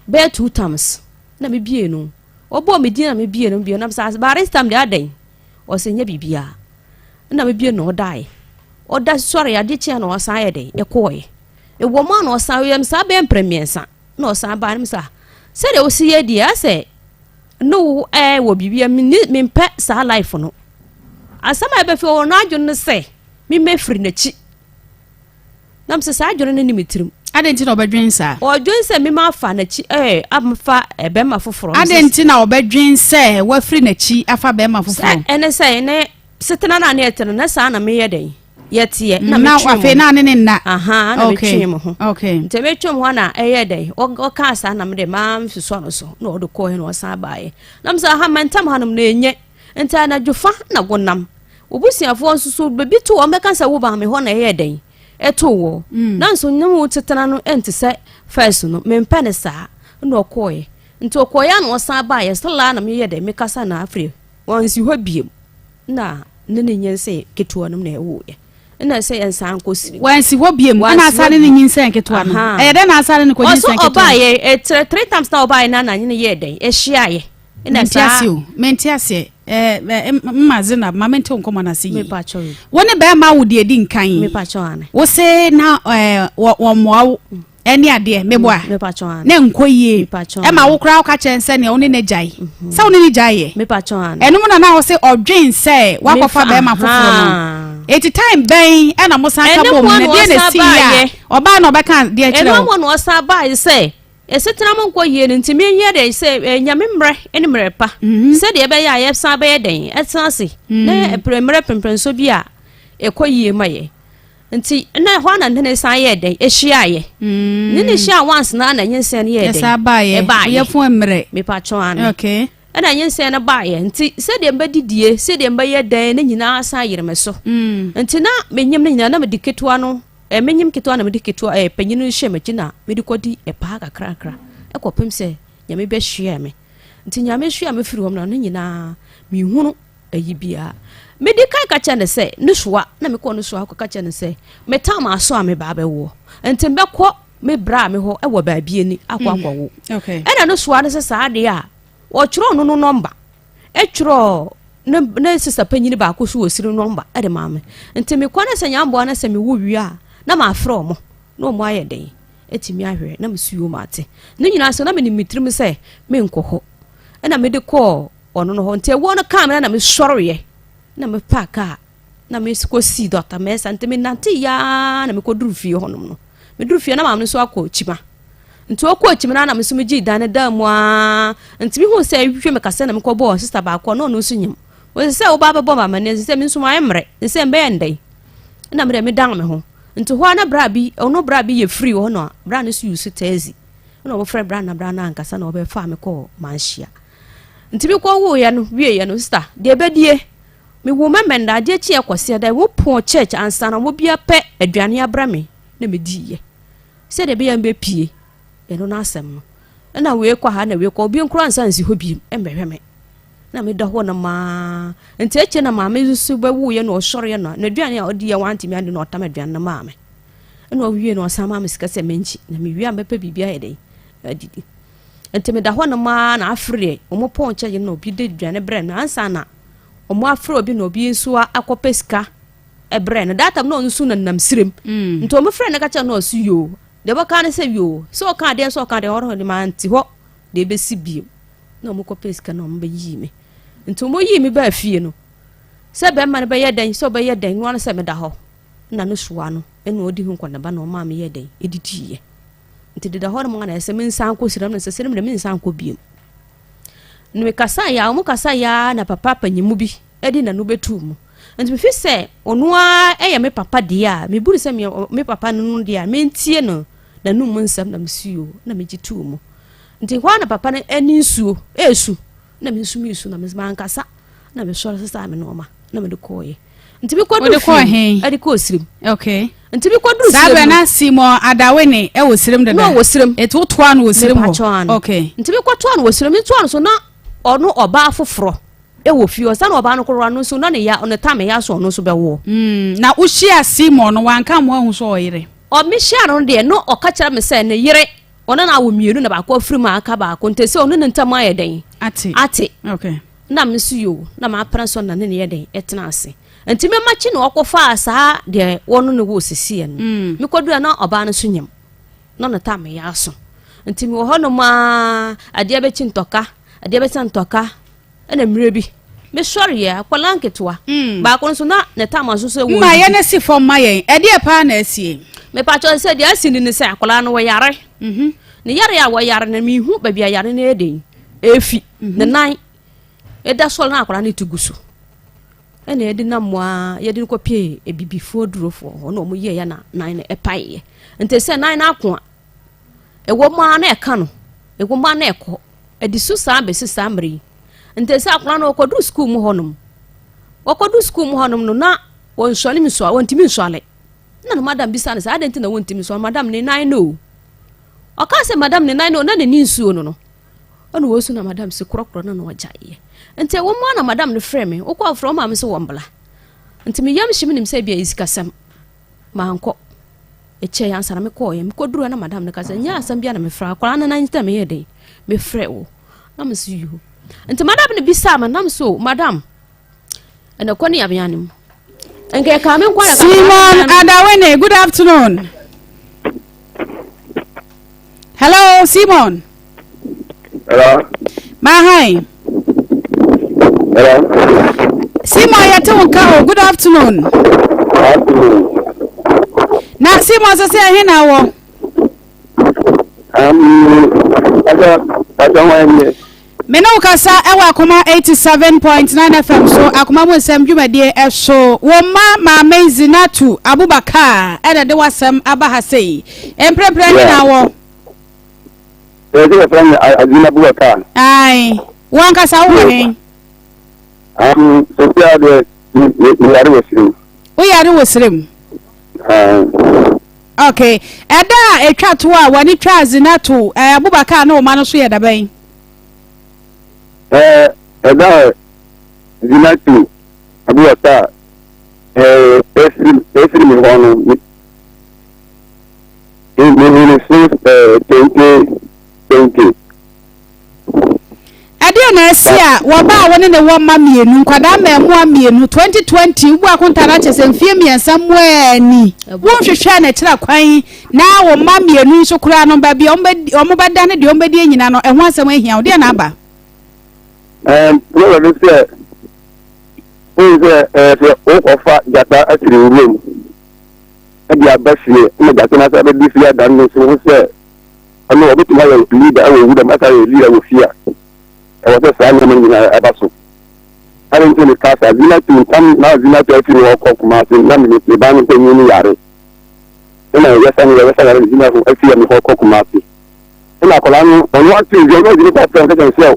Speaker 10: bɛyɛ two times na mebie no. Wɔbɔɔ me din na mebie no bio na mesɛ by this time deɛ adɛn? Ɔsɛ nyɛ biribiara. Na mebie no ɔdaeɛ. Ɔda sɔre adeɛ kyeɛ na ɔsan yɛ dɛn ɛkɔɔeɛ. Ɛwɔ mu a na ɔsan yɛ me saa bɛyɛ mprɛ mmiɛnsa na ɔsan baa no me sɛ sɛdeɛ wosi yɛ deɛ asɛ ne wo ɛɛ wɔ biribi a menni mempɛ saa life no asɛm a ɛbɛfi wɔ n'adwene no sɛ memmɛfiri n'akyi na mesɛ saa adwene no ne me tirim.
Speaker 2: Adɛn nti na ɔbɛdwen saa?
Speaker 10: Ɔdwen sɛ mema afa n'akyi ɛɛ afa bɛrima foforɔ.
Speaker 2: Adɛn nti na ɔbɛdwen sɛ wafiri n'akyi afa bɛrima foforɔ?
Speaker 10: Sɛ ɛne sɛ ɛne setena no a ne ɛte no na saa na meyɛ dɛn. Yɛteɛ na
Speaker 2: mm,
Speaker 10: metwe
Speaker 2: mu. Afei na ne ne nna.
Speaker 10: Aha na metwe mu ho.
Speaker 2: Okay.
Speaker 10: Nti metwe mu ho na ɛyɛ dɛn ɔkaa saa na mede maa mesusua no so na ɔde kɔɛ na ɔsan baeɛ. Na mesɛ aha mantam hanom na ɛnyɛ nti anadwo fa na wonam. Obusuafoɔ nso so baabi to wɔn bɛka sɛ wo maame hɔ na ɛyɛ dɛn ɛto wɔ. Mm. Nanso ne wo tetena no ɛnte sɛ fɛs no mempɛ ne saa na ɔkɔɛ. Nti ɔkɔɛ a na ɔsan baeɛ still a na meyɛ dɛn mekasa na afei wansi hɔ biem. Na ne ne nyinsɛn ketewa no na ɛwoeɛ ɛna sɛ yɛnsan nkɔ siri
Speaker 2: wansi hɔ biem ɛna asa ne ne nyinsɛn ketewa no ɛyɛ dɛn na asa ne ne kɔ nyinsɛn ketewa
Speaker 10: ɔbaayɛ ɛtrɛ three times na ɔbaayɛ na na ne yɛ dɛn ɛhyiaeɛ
Speaker 2: ɛna saa mente aseɛ ɛɛ mma Zainab ma mente nkɔmɔ no ase yie wo ne bɛrima wo deɛ di nkan wo se na ɛɛ wɔn mmoa wo ɛne adeɛ meboa
Speaker 10: mm,
Speaker 2: na nkɔ yie ɛma wo koraa woka kyɛn sɛ nea wo ne no gyae mhm. sɛ wo ne no gyae yɛ ɛno mu na na wo sɛ ɔdwen sɛ woakɔfa bɛrima foforɔ no eti time bɛn ɛna mo san ka bom na deɛ na esi yɛ a ɔbaa na ɔbɛka deɛ kyerɛ
Speaker 10: wo ɛno mu na ɔsan baa sɛ ɛsetena mu nkɔ yie no nti menyɛ dɛ sɛ nyame mmerɛ ne mmerɛ pa mhm. sɛdeɛ ɛbɛyɛ a yɛsan bɛyɛ dɛn ɛtena ase na mm. mmerɛ pemprɛnso bi a ɛkɔ yie ma yɛ Nti na ɛhɔ ara na ne ne san yɛɛ dɛn? Ehyiaeɛ. Mm. Ne ne hyia once na na nyinsɛn no yɛɛ dɛn?
Speaker 2: Ɛsa baeɛ.
Speaker 10: Ɛbaeɛ.
Speaker 2: Yɛfo mmerɛ.
Speaker 10: Mepatwɔn ano.
Speaker 2: Okay.
Speaker 10: Ɛna nyinsɛn no baeɛ. Nti sɛdeɛ mbɛdidie, sɛdeɛ mbɛyɛ dɛn ne nyinaa san yere me so.
Speaker 2: Mm.
Speaker 10: Nti na menyim no nyinaa na mede ketewa no, eh, menyim ketewa na mede ketewa eh, panyin no hyɛ m'akyi na mede kɔdi ɛpaa kakrakra. Ɛkɔpem sɛ Nyame bɛhyiaa me. Nti Nyame hyia me firi hɔ no, ne nyinaa mehunu ayi biara. Medi kan ka kyerɛ no sɛ, ne soa, na mekɔɔ ne soa kɔka kyerɛ no sɛ, metam aso a meba abɛwoɔ, nti mɛkɔ me bra me hɔ wɔ baabi ani akɔ mm. akɔwo. Ɛna ne soa no sɛ saa adeɛ a, ɔtwerɛ no no nɔmba, ɛtwerɛ ne ne sista panyin baako so wɔ siri nɔmba ɛde maa me. Nti mekɔ no sɛ nyamboa no sɛ mewo wie a, na mafrɛ ɔmo na ɔmo ayɛ den atumi ahwɛ na mesu yom ate. Ne nyinaa so na menim me tirim sɛ menkɔ hɔ. Ɛna mede kɔɔ ɔno no hɔ nti ɛwoɔ no kaa me na na mesɔreeɛ na mepaa kaa na mekɔsii dɔkta mɛsa nti menante yaa na mekɔduru fie hɔnom no meduru fie na maame no nso akɔ kyima nti ɔkɔ kyima no na me nso megyee dan no dan mu aa nti mehu sɛ ɛhwehwɛ me kasa na mekɔbɔɔ sista baako na ɔno nso nyim wɔsɛ sɛ woba bɛbɔ ma amane sɛ me nso mayɛ mmerɛ sɛ mbɛyɛ ndɛn na mede medan me ho nti hɔ a na bra bi ɔno bra bi yɛ free hɔ no bra no so yusu taxi na wɔfrɛ bra na bra no ankasa na wɔbɛfaa me kɔɔ manhyia Nti me kɔ woeɛ no wieɛ no sista deɛ ɛbɛdie me wo mɛmɛnda adeɛ kyeɛ kɔseɛ dɛ wo pɔn church ansa na wɔn bia pɛ aduane abra me na me diiɛ sɛdeɛ ɛbɛyɛ mbɛpie ɛno no asɛm no ɛna wei kɔ ha na wei kɔ obi nkora nsa nsi hɔ biem ɛmbɛhwɛ me na meda hɔ no maa nti akyire na maame nso bɛwoeɛ na ɔsɔreɛ no na aduane a ɔdi yɛ wantumi ade na ɔtam aduane no maa me ɛna ɔwie na ɔsan maa me sika sɛ menkyi na mewie a mɛpɛ biribi ayɛ dɛn adidi Nti meda hɔ nom ara na afere deɛ wɔn pɔn kyɛ na obi de aduane brɛ no ansa na wɔn afrɛ obi na obi nso akɔpɛ sika brɛ no that time na ɔno nso nenam sirem mm. nti wɔn frɛ no ka kyerɛ no ɔso yoo deɛ ɔbɛka no sɛ yoo sɛ ɔka adeɛ sɛ ɔka adeɛ ɔrɔ de ma nti hɔ deɛ ebesi bio na wɔn kɔpɛ sika na wɔn bɛyii me nti wɔn yii me baa fie no sɛ bɛrima no bɛyɛ dɛn sɛ ɔbɛyɛ dɛn no ano sɛ meda hɔ na no soa no ɛna ɔdi ho nkɔnaba na ɔmaa me yɛ dɛn edidiiɛ. Nti deda hɔ nom na ɛsɛ mensan nkɔ sira mu na sɛ sira mu deɛ mensan nkɔ biom. Na mekasa yɛ a wɔn kasa yɛ a na papa panyimu bi de n'ano bɛtuu mu. Nti mefi sɛ ɔno ara yɛ me papa deɛ a mebu no sɛ me papa no no deɛ a mentie no n'anum mu nsɛm na mesi o na megye tuu mu. Nti hɔ a na papa no ani nsuo ɛresu na me nso meresu na mankasa na mesɔre sesaa me nneɛma na mede kɔɔeɛ. Nti me kɔduru fie ɛde kɔɔ sirim.
Speaker 2: Okay.
Speaker 10: Nti me kɔduru sirim.
Speaker 2: Saa bɛ na Simon Adawene ɛwɔ sirim dada.
Speaker 10: Na ɔwɔ sirim.
Speaker 2: Eti wotoa no wɔ sirim hɔ. Okay.
Speaker 10: Nti me kɔtoa no wɔ sirim. Ntoa no so na ɔno ɔbaa foforɔ ɛwɔ fie hɔ. Sani ɔbaa no koraa no nso na ne ya ne tam ya so ɔno nso bɛwoɔ.
Speaker 2: Mm, na wohyia Simon no wanka mo ahu sɛ ɔyere.
Speaker 10: Ɔme hyia no deɛ no ɔka kyerɛ me sɛ ne yere ɔno na awo mmienu na baako afiri mu aka baako nti sɛ ɔno ne ntam ayɛ dɛn.
Speaker 2: Ate.
Speaker 10: Ate.
Speaker 2: Okay.
Speaker 10: Na me nso yoo, na m'apena so na ne ne yɛ dɛn ɛtena ase. Nti me makyi na ɔkɔfaa saa deɛ wɔno ne wɔ sisiɛ no. Mm. Mekɔdua na ɔbaa no so nyam. Na ɔno ta me yɛ aso. Nti mewɔ hɔ nom aa, adeɛ bɛkyi ntɔka, adeɛ bɛsa ntɔka, ɛna mmerɛ bi. Mesɔre yɛ akwadaa nketewa. Mm. Baako nso na ne tam aso sɛ
Speaker 2: wɔn. Mma yɛn si fam ma yɛn. Ɛdeɛ paa na asie.
Speaker 10: Mepakyɛ sɛ deɛ asi ni ne sɛ akwadaa no wɔyare. Mhm. Ne yare a wɔyare no mehu baabi a yare no yɛ den. Efi. Ne nan ɛda sɔre na akwadaa no ti gu so. Ɛna yɛde nam mu ara yɛde no kɔpie abibifoɔ durofoɔ hɔ na wɔn yɛeɛ na nan no ɛpaeɛ. Nti sɛ nan no ako a, ɛwɔ mu ara na ɛka no, ɛwɔ mu ara na ɛkɔ. Ɛde su saa bɛsi saa mmerɛ yi. Nti sɛ akwadaa no ɔkɔduru sukuu mu hɔnom, ɔkɔduru sukuu mu hɔnom no na wɔnsuale nsuale, wɔntumi nsuale. Ɛna no madam bisa no sɛ adɛn nti na wɔntumi nsuale, madam ne nan no o. Ɔkaa sɛ madam ne nan no na n'ani nsuo no no. Ɛna wɔsu na madam si korɔkorɔ no na ɔgyaeɛ. Nti ɛwɔ mu a na madam no frɛ me, wokɔ afrɛ wo maame sɛ wɔmbla. Nti me yam hye me nim sɛ ebia ɛyɛ sikasɛm. Mankɔ. Ɛkyɛe ansa na mekɔɔeɛ. Mekɔduru hɔ na madam no ka sɛ nyɛ asɛm bia na mefrɛ akwadaa no nan nti na meyɛ den mefrɛ wo. Na me so yoo. Nti madam no bisaa me nam so madam ɛna kɔ ne yabea no mu. Nka ɛkaa me nkwa na
Speaker 2: Simon Adawene, good afternoon. Hello, Simon.
Speaker 4: Hello.
Speaker 2: Mahai.
Speaker 4: Hello.
Speaker 2: Simon, yɛte wo nka o. Good afternoon.
Speaker 4: Afternoon.
Speaker 2: Na Simon sɛ sɛ ɛhe na wɔ?
Speaker 4: Um,
Speaker 2: Me ne wo kasa ɛwɔ Akoma 87.9 FM so Akoma mu nsɛm dwumadie ɛso. Wo mma Maame Zinatu Abubakar ɛna de w'asɛm aba ha sei. Mprempren he na wɔ?
Speaker 4: Ɛsɛ yɛfrɛ me Azina Abubakar.
Speaker 2: Ae, wo ankasa wowɔ he?
Speaker 4: Um, sɛsi a deɛ meyare wɔ serem.
Speaker 2: Woyare wɔ serem?
Speaker 4: Ae.
Speaker 2: Okay. Ɛda a ɛtwa to a w'ani twaa Zinatu eh, Abubakar ne wo ma no so yɛ da bɛn?
Speaker 4: Eh, ɛda a Zinatu Abubakar eh, ɛfiri me hɔ no, Mehunu since 2020.
Speaker 2: Ɛdeɛn na asi a wɔba a wo ne ne wɔ mma mmienu, nkwadaa mmaamua mmienu, 2020, wobu akontaa no akyɛ sɛ mfeɛ mmiɛnsa mmoaa ni, wonhwehwɛɛ n'akyira kwan na wo mma mmienu yi nso koraa no baabi a wɔbɛda ne deɛ wɔbɛdie nyina no ɛho asɛm ahia wo, deɛn na aba?
Speaker 4: Ɛɛm, problem ne sɛ, wohu sɛ ɛyɛ sɛ wokɔfa gyata afiri wuram de aba fie na gyata no asan abɛdi fie adan no nso ho sɛ ɔno ɔbɛtumi ayɛ leader wɔ wuram asan ayɛ leader wɔ fie a, ɛwɔ sɛ saa nneɛma no nyinaa ɛba so. Ade nti meka saa, Zinatu ntam na Zinatu afiri hɔ kɔ Kumasi na me me ba no panyin no yare. Ɛna yɛsa no yɛsa yare no Zinatu afiri me hɔ kɔ Kumasi. Ɛna akwadaa no ɔno ate nti ɔno ɔgyina kɔ afrɛ no kɛkyɛ sɛ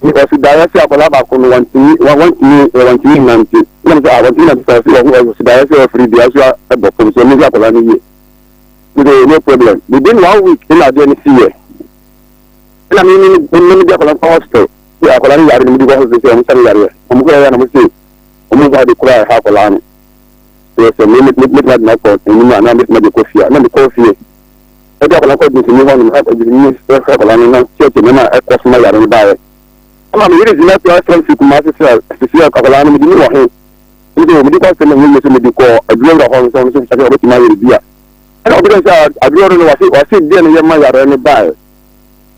Speaker 4: Me ɔsi daeɛ sɛ akwadaa baako no wantumi wantumi wantumi nnante ɛna me sɛ ah wantumi nnante sɛ ɔsi ɔho ɔsi daeɛ sɛ ɔfiri dua so ɛbɔ fam so ɔmo hwɛ akwadaa no yie me sɛ no problem within one week ɛna adeɛ no si yɛ ɛna me me me me de akwadaa no kɔ hospital sɛ akwadaa no yare no me de kɔ hospital sɛ ɔmo sɛ no yareɛ ɔmo kɔ yɛ na ɔmo sɛ ɔmo hu ade koraa ɛha akwadaa no sɛ sɛ me me me me tuma de no akɔ anim a na me tuma de kɔ fie a na me kɔ fie. Ɛde akwadaa kɔ dunsini hɔ nom, dunsini hwɛ akwadaa no na kyerɛkyerɛ nneɛma a ɛkɔ so ma yare no baeɛ. Ɛma me yere gyina so asrɛ firi Kumasi sɛ sisi akwadaa no mede no wɔ he? Ɛne sɛ mede kɔ asɛm ɛnyɛ yie sɛ mede kɔ aduro wura hɔ nso nso sɛ ɔbɛtumi ayɛ bi a. Ɛna ɔbi sɛ aduro no wɔse wɔse deɛ no yɛ ma yare no baeɛ.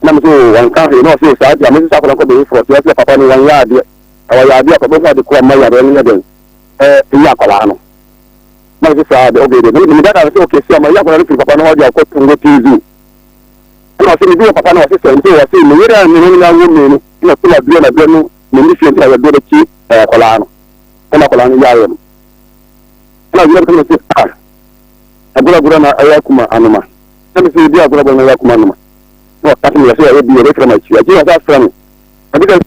Speaker 4: Na me so wɔnka hwee na ɔse saa deɛ mese sɛ akwadaa no kɔ bɛyi forɔ sɛ papa no wɔnyɛ adeɛ na wɔyɛ adeɛ a kɔbɛhu ade korɔ ma yare no yɛ dɛn ɛyɛ akwadaa no. Na ɔse saa de okay de me dada no sɛ okay sia ma yi akwadaa no firi papa no hɔ de akɔ Tongo Tea Zoo ɛna ɔse me bi wɔ papa no ɔse sɛ nti ɔse me yere a me ne no awo me no na ɔse na duro na duro no me ne fie nti na yɛ duro bɛkyi akwadaa no ɛna akwadaa no yareɛ no ɛna ɔgyina bɛka no sɛ ah agorɔ na ɛyɛ akuma anoma na me sɛ ebi agorɔ na ɛyɛ akuma anoma na ɔka sɛ me yɛ sɛ ɛyɛ bi ɔbɛfrɛ ma akyi akyi na ɔsɛ afrɛ me ɔde sɛ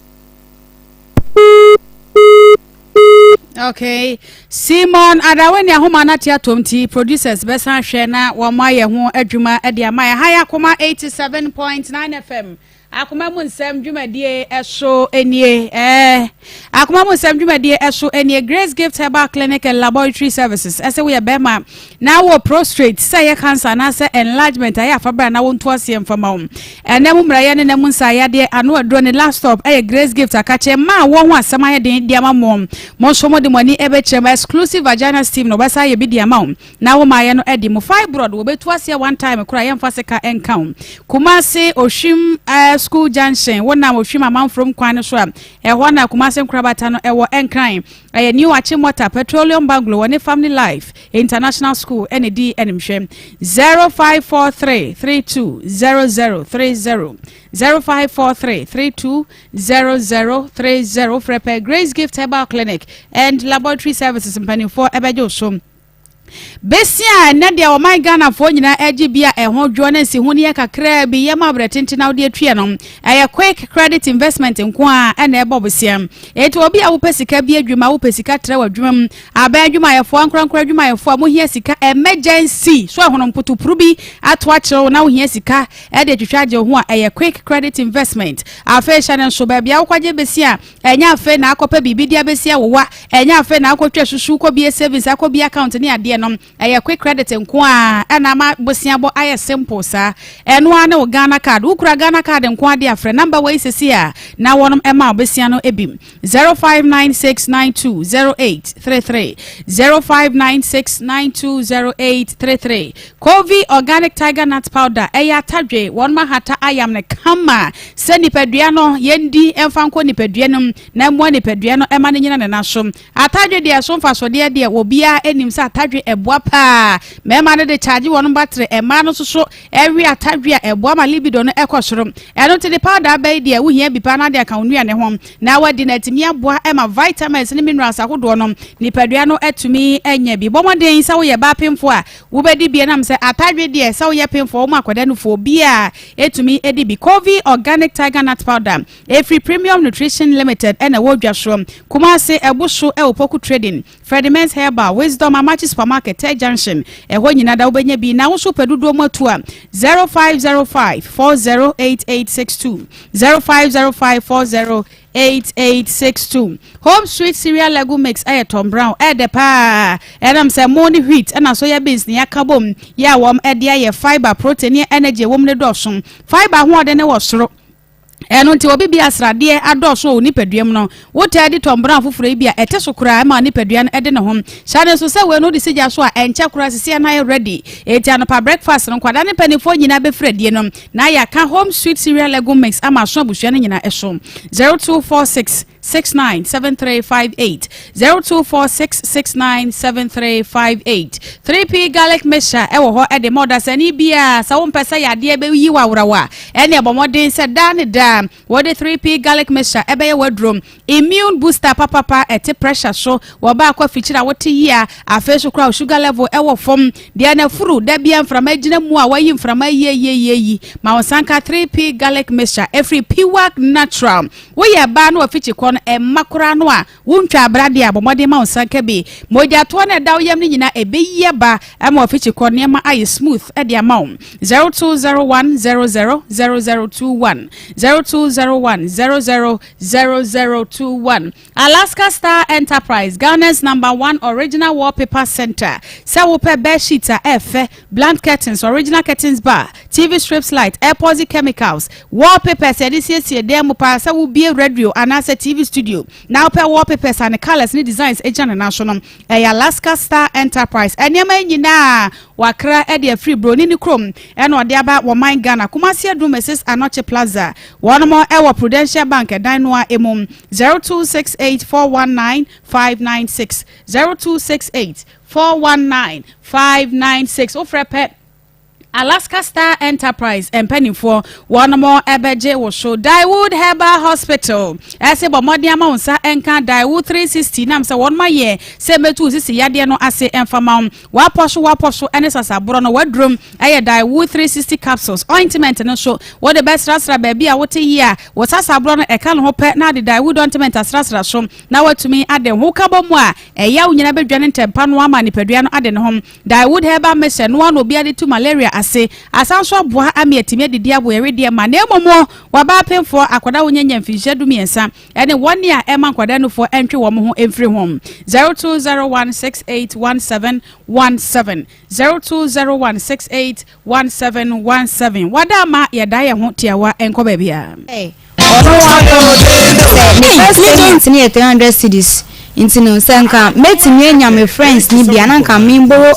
Speaker 2: Okay. Simon Adawe ne ahoma no ate atom nti producers bɛsan ahwɛ na wɔn ayɛ ho adwuma de ama yɛ. Ha yɛ Akoma 87.9 FM. Akoma mu nsɛm dwumadie ɛso nie. Eh, Akoma mu nsɛm dwumadie ɛso nie. Grace Gift Herbal Clinic and Laboratory Services. Ɛsɛ woyɛ bɛrima na wɔ prostrate sɛ ɛyɛ cancer anaasɛ enlargement ayɛ afabra na wonto aseɛ mfama wo. Ɛnna mu mmerɛyɛ ne nna mu nsaayadeɛ ano aduro ne last stop ɛyɛ Grace Gift akakyɛ mmaa a wɔn ho asɛm ayɛ den de ama mo. Mo nso mode mo ani ɛbɛkyerɛ mu. Exclusive vagina steam na wɔbɛsan ayɛ bi de ama wo na wo maayɛ no adi. Mo fibroid wɔbɛtu aseɛ one time koraa yɛmfa sika nka wo. Kumasi Ohwim eh, School Junction, wonam Ohwim Amanfrom kwan no so a, ɛhɔ na Kumase Nkorabata no wɔ. Nkran, ɛyɛ New Achimota Petroleum Bungalow, wɔne Family Life International School na ɛdi animhwɛ. 0543 32 0030, 0543 32 0030. Wofrɛ pɛ Grace Gift Herbal Clinic and Laboratory Services mpanimfoɔ ɛbɛgye wo so. Besia a ɛnnɛ deɛ ɔman Ghanafoɔ nyinaa ɛgye bi a ɛho dwoɔ ne nsiho no yɛ kakraa bi yɛ ma berɛ tenten na wode atua no, ɛyɛ Quick Credit Investment nko ara ɛna ɛbɔ bosea. Enti obi a wopɛ sika bi adwuma, wopɛ sika trɛ w'adwuma mu, aban adwumayɛfoɔ, ankorankoro adwumayɛfoɔ a mohia sika emergency, so ɛhono mpotopuro bi ato akyerɛ wo na wohia sika ɛde atwitwa agye wo ho a, ɛyɛ Quick Credit Investment. Afei hyɛ no nso, baabi a wokɔgye besia Ɛnyɛ afei na akɔpɛ biribi de abɛsi awowa, ɛnyɛ afei na akɔtwa susu kɔbie savings, akɔbie account ne adeɛ no, ɛyɛ quick credit nko ara ɛna ama boseabɔ ayɛ simple saa. Ɛno ara ne wo Ghana card, wokura Ghana card nko ara de a frɛ number wei sɛsi a na wɔnom ɛma wo besia no bi, 0596920833, 0596920833. Covey Organic Tiger Nut Powder, ɛyɛ atadwe, wɔnom ahata ayam no kama sɛ nipadua no yɛndi mfa nkɔ nipadua no mu na ɛmmoa nipadua no ɛma no nyina ne nan so. Atadwe deɛ ɛso mfasodeɛ deɛ obiara nim sɛ atadwe ɛboa paa. Mmarima no de charge wɔnom battery, mmaa no nso so ɛwe atadwe a ɛboa ma libido no ɛkɔ soro. Ɛno nti de powder aba yi deɛ wohia bi paa na ade aka wo nnuane ho na wadi na atumi aboa ma vitamins ne minerals ahodoɔ no nipadua no atumi anya bi. Bɔ mmɔden sɛ woyɛ baa pemfoɔ a Wobɛdi bi ɛnam sɛ atadwe deɛ sɛ woyɛ pemfoɔ woma akwadaa nufoɔ obiara ɛtumi ɛdi bi. Covey Organic Tiger Nut Powder ɛfiri Premium Nutrition Limited ɛna ɛwɔ dwa soɔ Kumasi, Ɛboso ɛwɔ Poku Trading, Fredimens Herbal, Wisdom Amakye Supermarket, Tech Junction ɛhɔ nyina da wobɛnya bi. Na wo nso wopɛ dodoɔ mu atu a 0505 408862, 0505 40 8862. Home Sweet Cereal Legume Mix yɛ Tom Brown, ɛyɛ dɛ paa. Ɛnam sɛ mo ne wheat ɛna soya beans na yɛaka bom yɛ a wɔn de ayɛ, fibre, protein ne energy a ɛwɔ mu no dɔɔso. Fibre ahoɔden no wɔ soro. Ɛno nti obi bi a sradeɛ adɔɔso wɔ wo nipadua mu no, wotaa di Tom Brown foforɔ yi bi a, ɛte so koraa ma nipadua no de ne ho. Hyɛ no nso sɛ wei no wode si gya so a, ɛnkyɛ koraa sisi a na ayɛ ready. Enti anɔpa breakfast no, nkwadaa ne mpanimfoɔ nyinaa bɛfiri adie no, Na yɛaka Home Sweet Cereal Legume Mix ama aso abusua no nyinaa ɛso. 0246 697358 0246 697358 3P Garlic Mixture ɛwɔ hɔ ɛde ma ɔdasani biara. Sɛ wompɛ sɛ yadeɛ bɛyi wo aworawa a, ɛne ɛbɔ mmɔden sɛ daa ne daa wɔde 3P Garlic Mixture ɛbɛyɛ w'aduro. Immune booster papapa, ɛte pressure so, wɔ ba akɔ afikyiri a wote yie a, afei so koraa wo sugar level ɛwɔ fam. Deɛ n'afuru da bia mframa gyina mu a wayi mframa yie yie yie yi ma wo nsa nka 3P garlic mixture ɛfiri Piwak Natural. Woyɛ baa na wafikyi kɔ no ɛmma koraa no a wontwa abra deɛ a, bɔ mmɔden ma wo nsa nka bi. Mogyatoɔ no a ɛda wo yam no nyinaa ɛbɛyi aba ama wafikyi kɔ nneɛma ayɛ smooth de ama wo. 0201 00 0021 0201 00 0021 Alaska Star Enterprise, Ghana's number one original wallpaper center. Sɛ wopɛ bed sheet a ɛfɛ, blunt curtains, original curtains bar, TV strips light, epoxy chemicals, wallpapers yɛde siesie dan mu paa, sɛ wobie radio anaasɛ TV studio na wopɛ wallpapers a ne colours ne designs gyina ne nan so no, ɛyɛ Alaska Star Enterprise. Nneɛma yi nyinaa wakra de afiri Broni ne kurom ɛna ɔde aba wɔ man Ghana, Kumasi Adum Mrs Anokye Plaza. Wɔnom wɔ Prudential Bank ɛdan no ara mu, 0268 419 596, 0268 419 596. Wofrɛ pɛ Alaska Star Enterprise mpanimfoɔ wɔnom bɛgye wo so. Daewood Herbal Hospital ɛse bɔ mmɔden ama wo nsa nka Daewood 360 nam sɛ wɔnom ayɛ sɛ mɛtu wo sisi yadeɛ no ase mfa ma wo. W'apɔ so w'apɔ so ne sasaborɔ no w'adurom yɛ Daewoo 360 capsules, ointment no nso wode bɛsrasra baabi a wote yie a wo sasaborɔ no ɛka ne ho pɛ na ade Daewood ointment asrasra so na woatumi ade ho ka bɔ mu a ɛyaw nyinaa bɛdwane ntɛmpa no ama nipadua no ade ne ho. Daewood herbal mixture no ara na obiara de tu malaria ase asan nso aboa ama yɛatumi adidi abo yɛn wedeɛ ma na mmom w'abaa apemfoɔ, akwadaa a wɔnya nya mfinhyia dumiɛnsa ne wɔn a ɛma nkwadaa nufoɔ ntwe wɔn ho mfiri ho. 0201681717 0201681717 Wada ama yɛda yɛn ho tiawa nkɔ baabiara.
Speaker 3: Ɔno sɛ ne first payment no yɛ 300 cedis nti no sɛ nka mɛtumi anya me friends no bi a na nka me borrow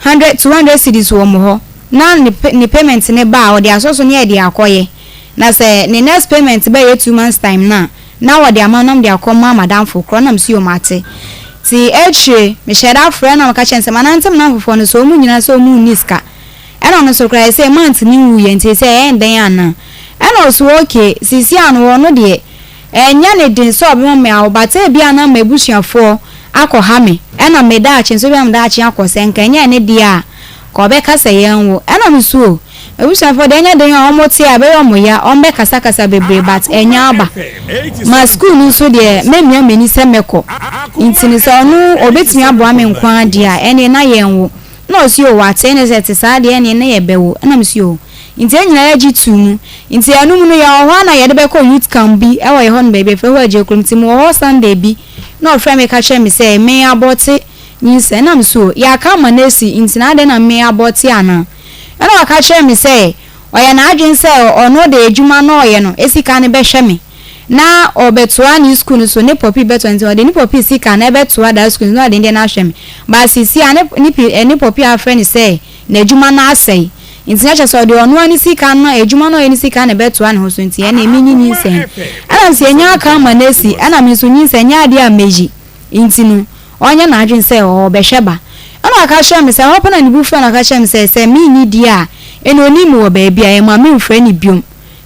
Speaker 3: 100 200 cedis wɔ mo hɔ na ne ne payment no ba a ɔde asɔ so ne yɛde akɔyɛ. Na sɛ ne next payment bɛyɛ 2 months time no a, na wɔde ama no na mede akɔma m'adamfo korɔ. Na mese, "Yo, mate." Nti akyire mehyɛ da frɛ na meka kyerɛ no sɛ manante me namfofoɔ no so, ɔmu nyinaa sɛ ɔmu nni sika, ɛna ɔno nso koraa sɛ month ne nwuiɛ, nti sɛ ɛyɛ ndɛn anaa? Ɛna ɔso okay, sisi ano ɔno deɛ ɛnyɛ ne den sɛ ɔbɛma me awo, but ebia na m'abusuafoɔ akɔ ha me, ɛna me daakye nso ebia me daakye akɔ sɛ nka ɛnyɛ ne deɛ a ka ɔbɛka sɛ yɛnwo. Ɛna me so o, m'abusuafoɔ deɛ, ɛnyɛ den a ɔmo te a ɛbɛyɛ ɔmo ya, ɔmo bɛkasakasa bebree, but ɛnyɛ aba ma school no nso deɛ, mɛmia m'ani sɛ mɛkɔ. Nti no sɛ ɔno ɔbɛtumi aboa me nko ara deɛ a, ɛneɛ na yɛnwo. Na ɔsi o, wate, ɛne sɛ te saa deɛ, ɛneɛ na yɛbɛwo. Ɛna me si o, nti yɛn nyinaa yɛgye tuu mu. Nti ɛnum no yɛwɔ hɔ a, na yɛde bɛkɔ youth camp bi ɛwɔ yɛ hɔ no baabi ɛfɛ hɔ agye kurom. Nti mewɔ hɔ Sunday bi na ɔfrɛ me ka kyerɛ me sɛ me abɔte nyinsɛn. Ɛna me so o, yɛaka ama no asi, nti na adɛn na me abɔte anaa? Ɛna ɔka kyerɛ me sɛ ɔyɛ n'adwene sɛ ɔno de adwuma na ɔyɛ no esika no bɛhwɛ me na ɔbɛtoa ne school no so, ne pɔpi bɛtoa. Nti ɔde ne pɔpi sika na ɛbɛtoa daa school no na ɔde ne deɛ no ahwɛ me. But sisi a ne pɔpi afrɛ ne sɛ n'adwuma no asɛe, nti na kyerɛ sɛ ɔde ɔno ani sika no, adwuma no ɔyɛ ne sika na ɛbɛtoa ne ho so. Nti ɛna emi nyi nyinsɛn, ɛna nso enya aka ama no asi, ɛna me nso nyinsɛn nyɛ adeɛ a meyi. Nti no ɔnyɛ n'adwene sɛ ɔbɛhwɛ ba. Ɛna ɔka kyerɛ me sɛ ɛhɔ pɛ na ne bu fua na ɔka kyerɛ me sɛ menni die a, ɛna onim me wɔ baabi a ɛma memfrɛ no biom.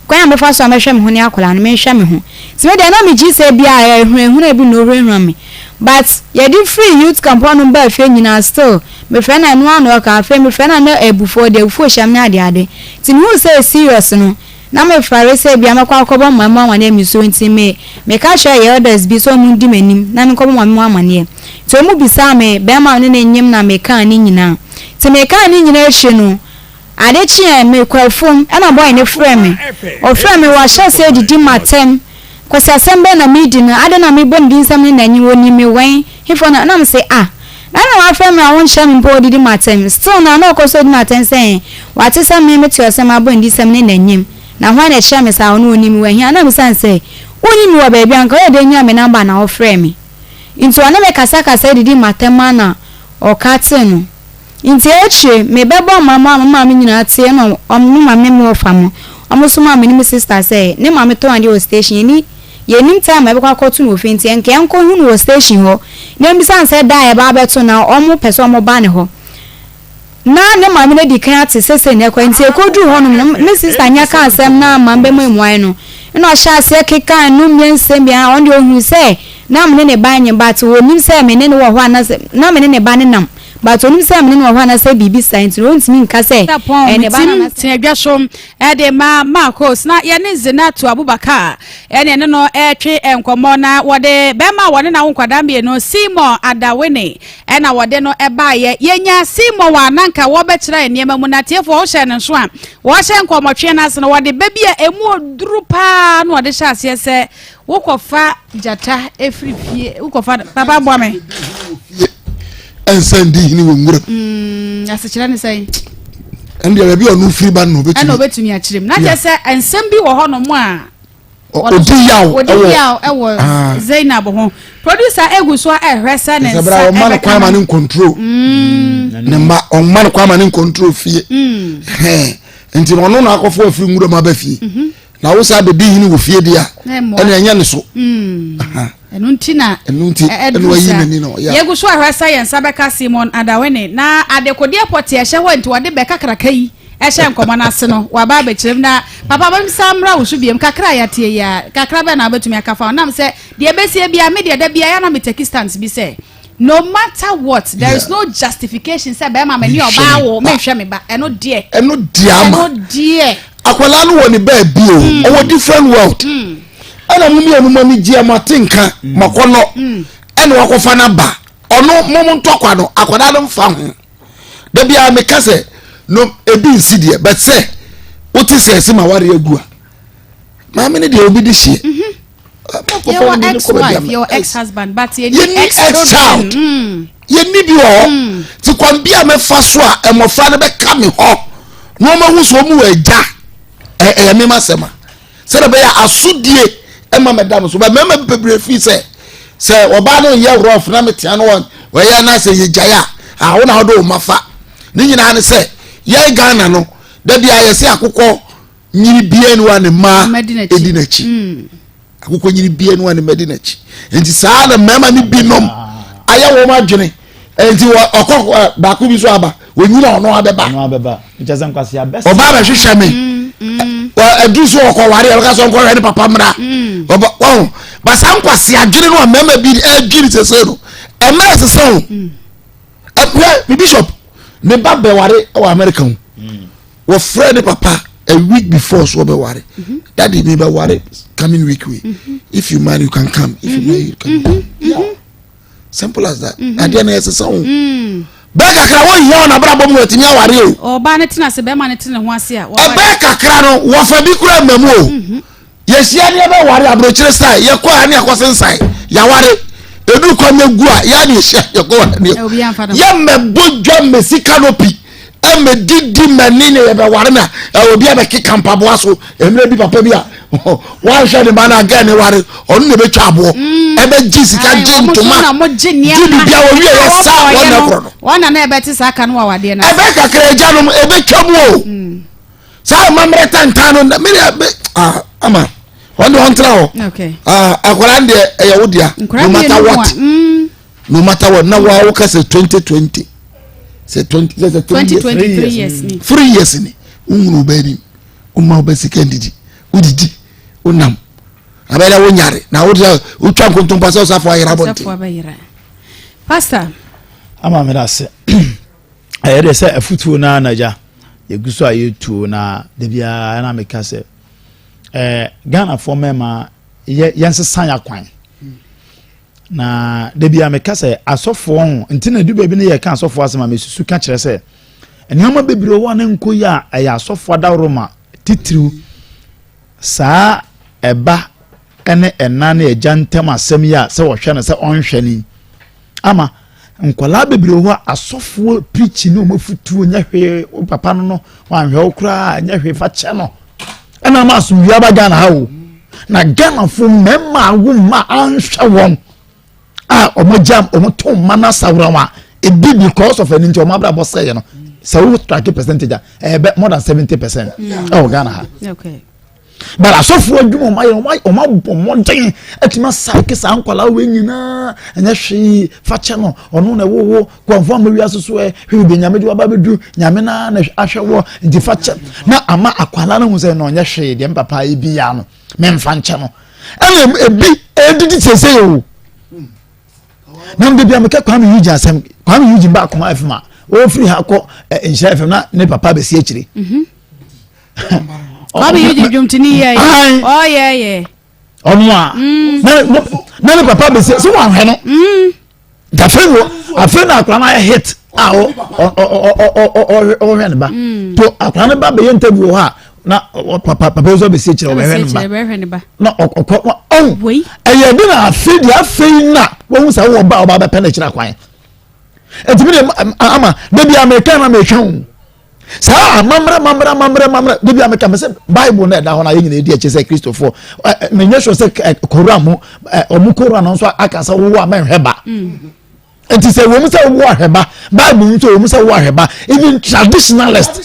Speaker 3: Kwan a mɛfa so a mɛhwɛ me ho ne akwadaa no, menhwɛ me ho. Nti me deɛ na megye sɛ bi a ɛhunahuna bi na ɔhunahuna me, but yɛde firi youth camp hɔnom baa fie nyinaa, still mefrɛ no a, ɛno ara na ɔka. Afei mefrɛ no a, na abufuo, ɔde abufuo hyɛ me ne adeade. Nti mehuu sɛ serious no, na mefare sɛ bia mɛkɔ akɔbɔ maame mu amaneɛ. Mesuro nti meka kyerɛɛ yɛ elders bi sɛ ɔmo ndi m'anim na menkɔbɔ maame mu amaneɛ. Nti ɔmo bisaa me bɛrima a ɔne ne nyem, na mekaa ne nyinaa. Nti mekaa ne nyinaa akyi no, ade kyeɛ mekɔ afuom, ɛna boy ne frɛ me. Ɔfrɛ me, wahyɛ sɛ didi m'atɛm, kwasi asɛm bɛn na medi no, ade na mebɔ ne din sɛ me ne n'anyim, onim me wɛn hefoɔ na nam se ah, na na wafrɛ me a wonkyerɛ me mpo, odidi m'atɛm. Still na ɔkɔ so odi m'atɛm sɛ wate sɛ me mete ɔsɛm abɔ ne din sɛ me ne n'anyim, na hwan na ɛkyerɛ me saa? Ɔno onim me wɔ hia? Na mesan sɛ wonim me wɔ baabi a, nka ɔyɛ dɛn nya me number na ɔfrɛ me? Nti ɔne me kasakasa didi m'atɛm a na ɔka tee no. Nti akyire mebɛbɔ ma mo a mo maame nyinaa teɛ na ɔmo maame me wɔfa mo, ɔmo somaa me ne me sister sɛ ne maame tɔn adeɛ wɔ station, yɛni yɛnnim time a yɛbɛkɔ akɔto no wɔ fie, nti nka yɛnkɔ hu no wɔ station hɔ na yɛmmisa no sɛ da a yɛba abɛto no a ɔmo pɛ sɛ ɔmo ba ne hɔ. Na ne maame no adi kan ate sɛ sei na ɛkɔ. Nti ɛkɔduru hɔnom no, me sister nyɛ ka asɛm no ama me bɛma mmuae no, ɛna ɔhyɛ aseɛ keka nnummeɛ nsɛm bi a ɔno deɛ ɔhunu sɛ na me ne ne ba nye, but ɔnnim sɛ me ne no wɔ hɔ anaasɛ na me ne ne ba no nam, but ɔnim sɛ me ne no wɔ hɔ anaasɛ biribi saa, nti no ɔntumi nka sɛ
Speaker 2: Sapɔn
Speaker 3: ɛyɛ ne ba no
Speaker 2: Tim
Speaker 3: anaasɛ.
Speaker 2: Teadwa so de ma Marcos na yɛne Zenatu Abubakar ɛne ɛne no ɛretwe nkɔmmɔ, na wɔde bɛrima a wɔne n'awo nkwadaa mmienu, Simon Adawene, ɛna wɔde no ɛbaeɛ. Yɛnya Simon a na nka wɔbɛkyerɛ nneɛma mu, na tiefoɔ wohyɛ no nso a wɔhyɛ nkɔmmɔtwe no ase no, wɔde bɛ bi a ɛmu oduru paa na wɔde hyɛ aseɛ sɛ wokɔfa gyata ɛfiri fie, wokɔfa papa boa me.
Speaker 9: Ɛnsɛ ndi hene wɔ nwura.
Speaker 2: Asekyerɛ ne sɛn?
Speaker 9: Ɛndeɛ baabi a ɔno firi ba no
Speaker 2: ɔbɛtumi, ɛna ɔbɛtumi akyerɛ mu na kyerɛ sɛ nsɛm bi wɔ hɔnom a
Speaker 9: ɔdi yaw.
Speaker 2: Ɔdi yaw ɛwɔ ah. Zainab ho. Producer egu so a ɛhwɛ sɛ ne nsa
Speaker 9: ɛbɛka no. Ɔma no kwan ma ne ncontrol ne mma, ɔma no kwan ma ne ncontrol fie. Nti ɔno na akɔfo afiri nwura mu aba fie mhm. Na wo saa bɛdi hene wɔ fie deɛ a, ɛne ɛnyɛ ne so.
Speaker 2: Ɛno nti na
Speaker 9: ɛno nti ɛna wayi n'ani no.
Speaker 2: Yɛgu so ahwɛ sɛ yɛn nsa bɛka Simon Adawene na adekodeɛ pɔte ɛhyɛ hɔ, nti wɔde bɛ kakraka yi ɛhyɛ nkɔmɔ no ase no waba abɛkyerɛ mu. Na papa bɛmsa mmra wo so biam kakra a yɛatie yi a, kakra bɛn na wobɛtumi aka fa ho? Nam sɛ deɛ ɛbɛsie bia, me deɛ da bia yɛ na me take stance bi sɛ no matter what, there is no justification sɛ bɛrima me ne ɔbaa wo menhwɛ me ba. Ɛno deɛ
Speaker 9: ɛno deɛ ama
Speaker 2: ɛno deɛ
Speaker 9: akwadaa no wɔ ne baabi o, ɔwɔ different world. Ɛna mo mmienu mo ani gyeɛ, mo ate nka, mo akɔnɔ, ɛna wakɔfa no aba. Ɔno mo mo ntɔkwa no, akwadaa no mfa ho. Dabi a meka sɛ no ebi nsi deɛ, bɛt sɛ wote sɛ ɛsɛ ma ware agu a, maame no deɛ obi de hyeɛ.
Speaker 2: Yɛwɔ ex-wife, yɛwɔ ex-husband, but yɛni
Speaker 9: ex-child. Yɛni bi wɔ hɔ. Ti kwan bi a mɛfa so a mmɔfra no bɛka me hɔ na wɔn ahu so wɔn wɔ agya, ɛyɛ mema sɛm a sɛdeɛ bɛyɛ asodie ɛma mɛda mo so bɛ. Mɛma bebree fi sɛ ɔbaa no yɛ rough na metea no wɔn wɔyɛ na sɛ yɛgyae a awo na wɔde wɔn afa ne nyinaa ne sɛ yɛn Ghana no dabi a yɛsɛ akokɔ. nyini biara ni wa ne mma edi n'akyi mm. Akokɔ nyini biara ni wa ne mma di n'akyi. Nti saa na mmarima no binom ayɛ wɔn adwene. Nti ɔkɔ baako bi so aba onyina ɔno abɛba. Ɔba abɛhwehwɛ me. Mm, mm. Ɛdu so ɔkɔ ware ɔka sɛ ɔnkɔhwɛ ne papa mmra. Ɔba wɔn basa nkwasi adwene no a mmarima bi ɛdwiri sese no ɛmɛ sese o. Ɛhwɛ mi bishop ne ba bɛware wɔ America o. Wɔfrɛ ne papa a week before so ɔbɛware. Mhm. Daddy mi bɛware coming week wey. Mhm. If you mind you can come. If you mind you can come. Yeah. Simple as that. Adeɛ na ɛsesa o. Mm. Bɛɛ kakra wɔn hia wɔn abrabɔ mu wɔtumi aware o.
Speaker 2: Ɔbaa ne tena ase bɛrima ne tena ho ase a.
Speaker 9: Ɛbɛɛ kakra no wɔfa bi kura mmamu o. Mhm. Yɛhyia ne yɛbɛware aburokyire style yɛkɔ a ne yɛkɔ sensan yɛaware edu kwan no gu a yɛa ne yɛhyia yɛkɔ ware ne yɛmmɛbɔ dwa mmɛsi canopy ɛmmɛdidi mmɛne ne yɛbɛware na obi abɛkeka mpaboa so mmerɛ bi papa bi a wanhwɛ ne ba no agɛ ne ware ɔno na ɛbɛtwa aboɔ mm. ɛbɛgye sika gye ntoma gye bibia wɔwie yɛ sa wɔn na ɛkorɔ no ɛbɛ kakra agyanom ɛbɛtwa mu o mm. Saa amammerɛ tantan no me deɛ me ah ama wɔn deɛ wɔn tena hɔ ah akwadaa no deɛ ɛyɛ wo dea no matter what mm. no matter what na wa wo kasa 2020 sɛ 20 sɛ sɛ 3 years 3 years ni wohunu wo bɛɛ nim woma wo bɛ sika ndidi wodidi wonam abɛyɛ dɛ wonyare na wode wotwa nkontompa sɛ ɔsafo ayera abɔnten.
Speaker 2: Pastor.
Speaker 8: Ama me da ase. Ɛyɛ deɛ sɛ afutuo no ara na agya yɛgu so a yɛtuo na da biara na meka sɛ ɛɛ Ghanafoɔ mmarima yɛ yɛnsesa yɛ akwan na da biara meka sɛ asɔfoɔ ho nti na du baabi no yɛka asɔfoɔ asɛm a mesusu ka kyerɛ sɛ nneɛma bebree wɔ a ne nkɔ yi a ɛyɛ asɔfoɔ adaworo ma titiriw saa ɛba ne ɛna ne agya ntam asɛm yi a sɛ wɔhwɛ no sɛ ɔnhwɛ no yi ama nkwadaa bebree wɔ hɔ a asɔfoɔ pirikyi ne wɔn afutuo nyɛ hwee wo papa no no wanhwɛ wo koraa nyɛ hwee fa kyɛ no ɛna ama asomdwoeɛ aba Ghana ha o na Ghanafoɔ mmarima a wo mma anhwɛ wɔn a wɔn agya wɔn to mma no asawura wɔn a ebi because of ɛni nti wɔn abrabɔ sɛeɛ no sɛ wo track percentage a ɛyɛ bɛ more than 70% ɛwɔ Ghana ha.
Speaker 2: Okay.
Speaker 8: But asɔfoɔ adwuma wɔn ayɛ wɔn abɔ mmɔden atumi asaake saa nkwadaa wei nyinaa ɛnyɛ hwee fakyɛ no ɔno na ɛwowo kɔnfɔ ama wiase so ɛ hwee bi nyame de waba bɛdu nyame na na ahwɛ wɔ nti fakyɛ na ama akwadaa no ho sɛ na ɔnyɛ hwee deɛ mpapa yi bi ya no mɛmfa nkyɛ no ɛna ebi ɛdidi sese o na mbɛ bi a meka Kwame Eugene asɛm Kwame Eugene ba akoma fm a wɔfiri ha kɔ nhyira fm na ne papa bɛsi akyire. Mhm.
Speaker 2: Kwame Eugene dwomtoni yɛ yɛ ɔyɛ yɛ.
Speaker 8: Ɔno a mm. na ne papa bɛsi sɛ wɔahwɛ no mm. nti afei wɔ afei na akwadaa no ayɛ hit a ɔhwɛ ne ba mm. to akwadaa no ba bɛyɛ interview wɔ hɔ a na papa papa nso bɛsi akyerɛ ɔbɛhwɛ ne ba na ɔkɔ ɔn ɛyɛ de na afei deɛ afei na wɔn sɛ wɔwɔ ba a ɔba bɛpɛ n'akyerɛ akwan ɛtumi de ama dabi a mɛka na mɛtwa o. Saa amammerɛ amammerɛ amammerɛ amammerɛ de bi a meka me sɛ bible na ɛda hɔ na yɛn nyinaa di akyi sɛ kristofoɔ menyɛ sure sɛ koran mu ɔmo koran no nso aka sɛ wowɔ a mɛnhwɛ ba mm. nti sɛ wɔn sɛ wowɔ ahwɛ ba bible nso wɔn sɛ wowɔ ahwɛ ba even traditionalist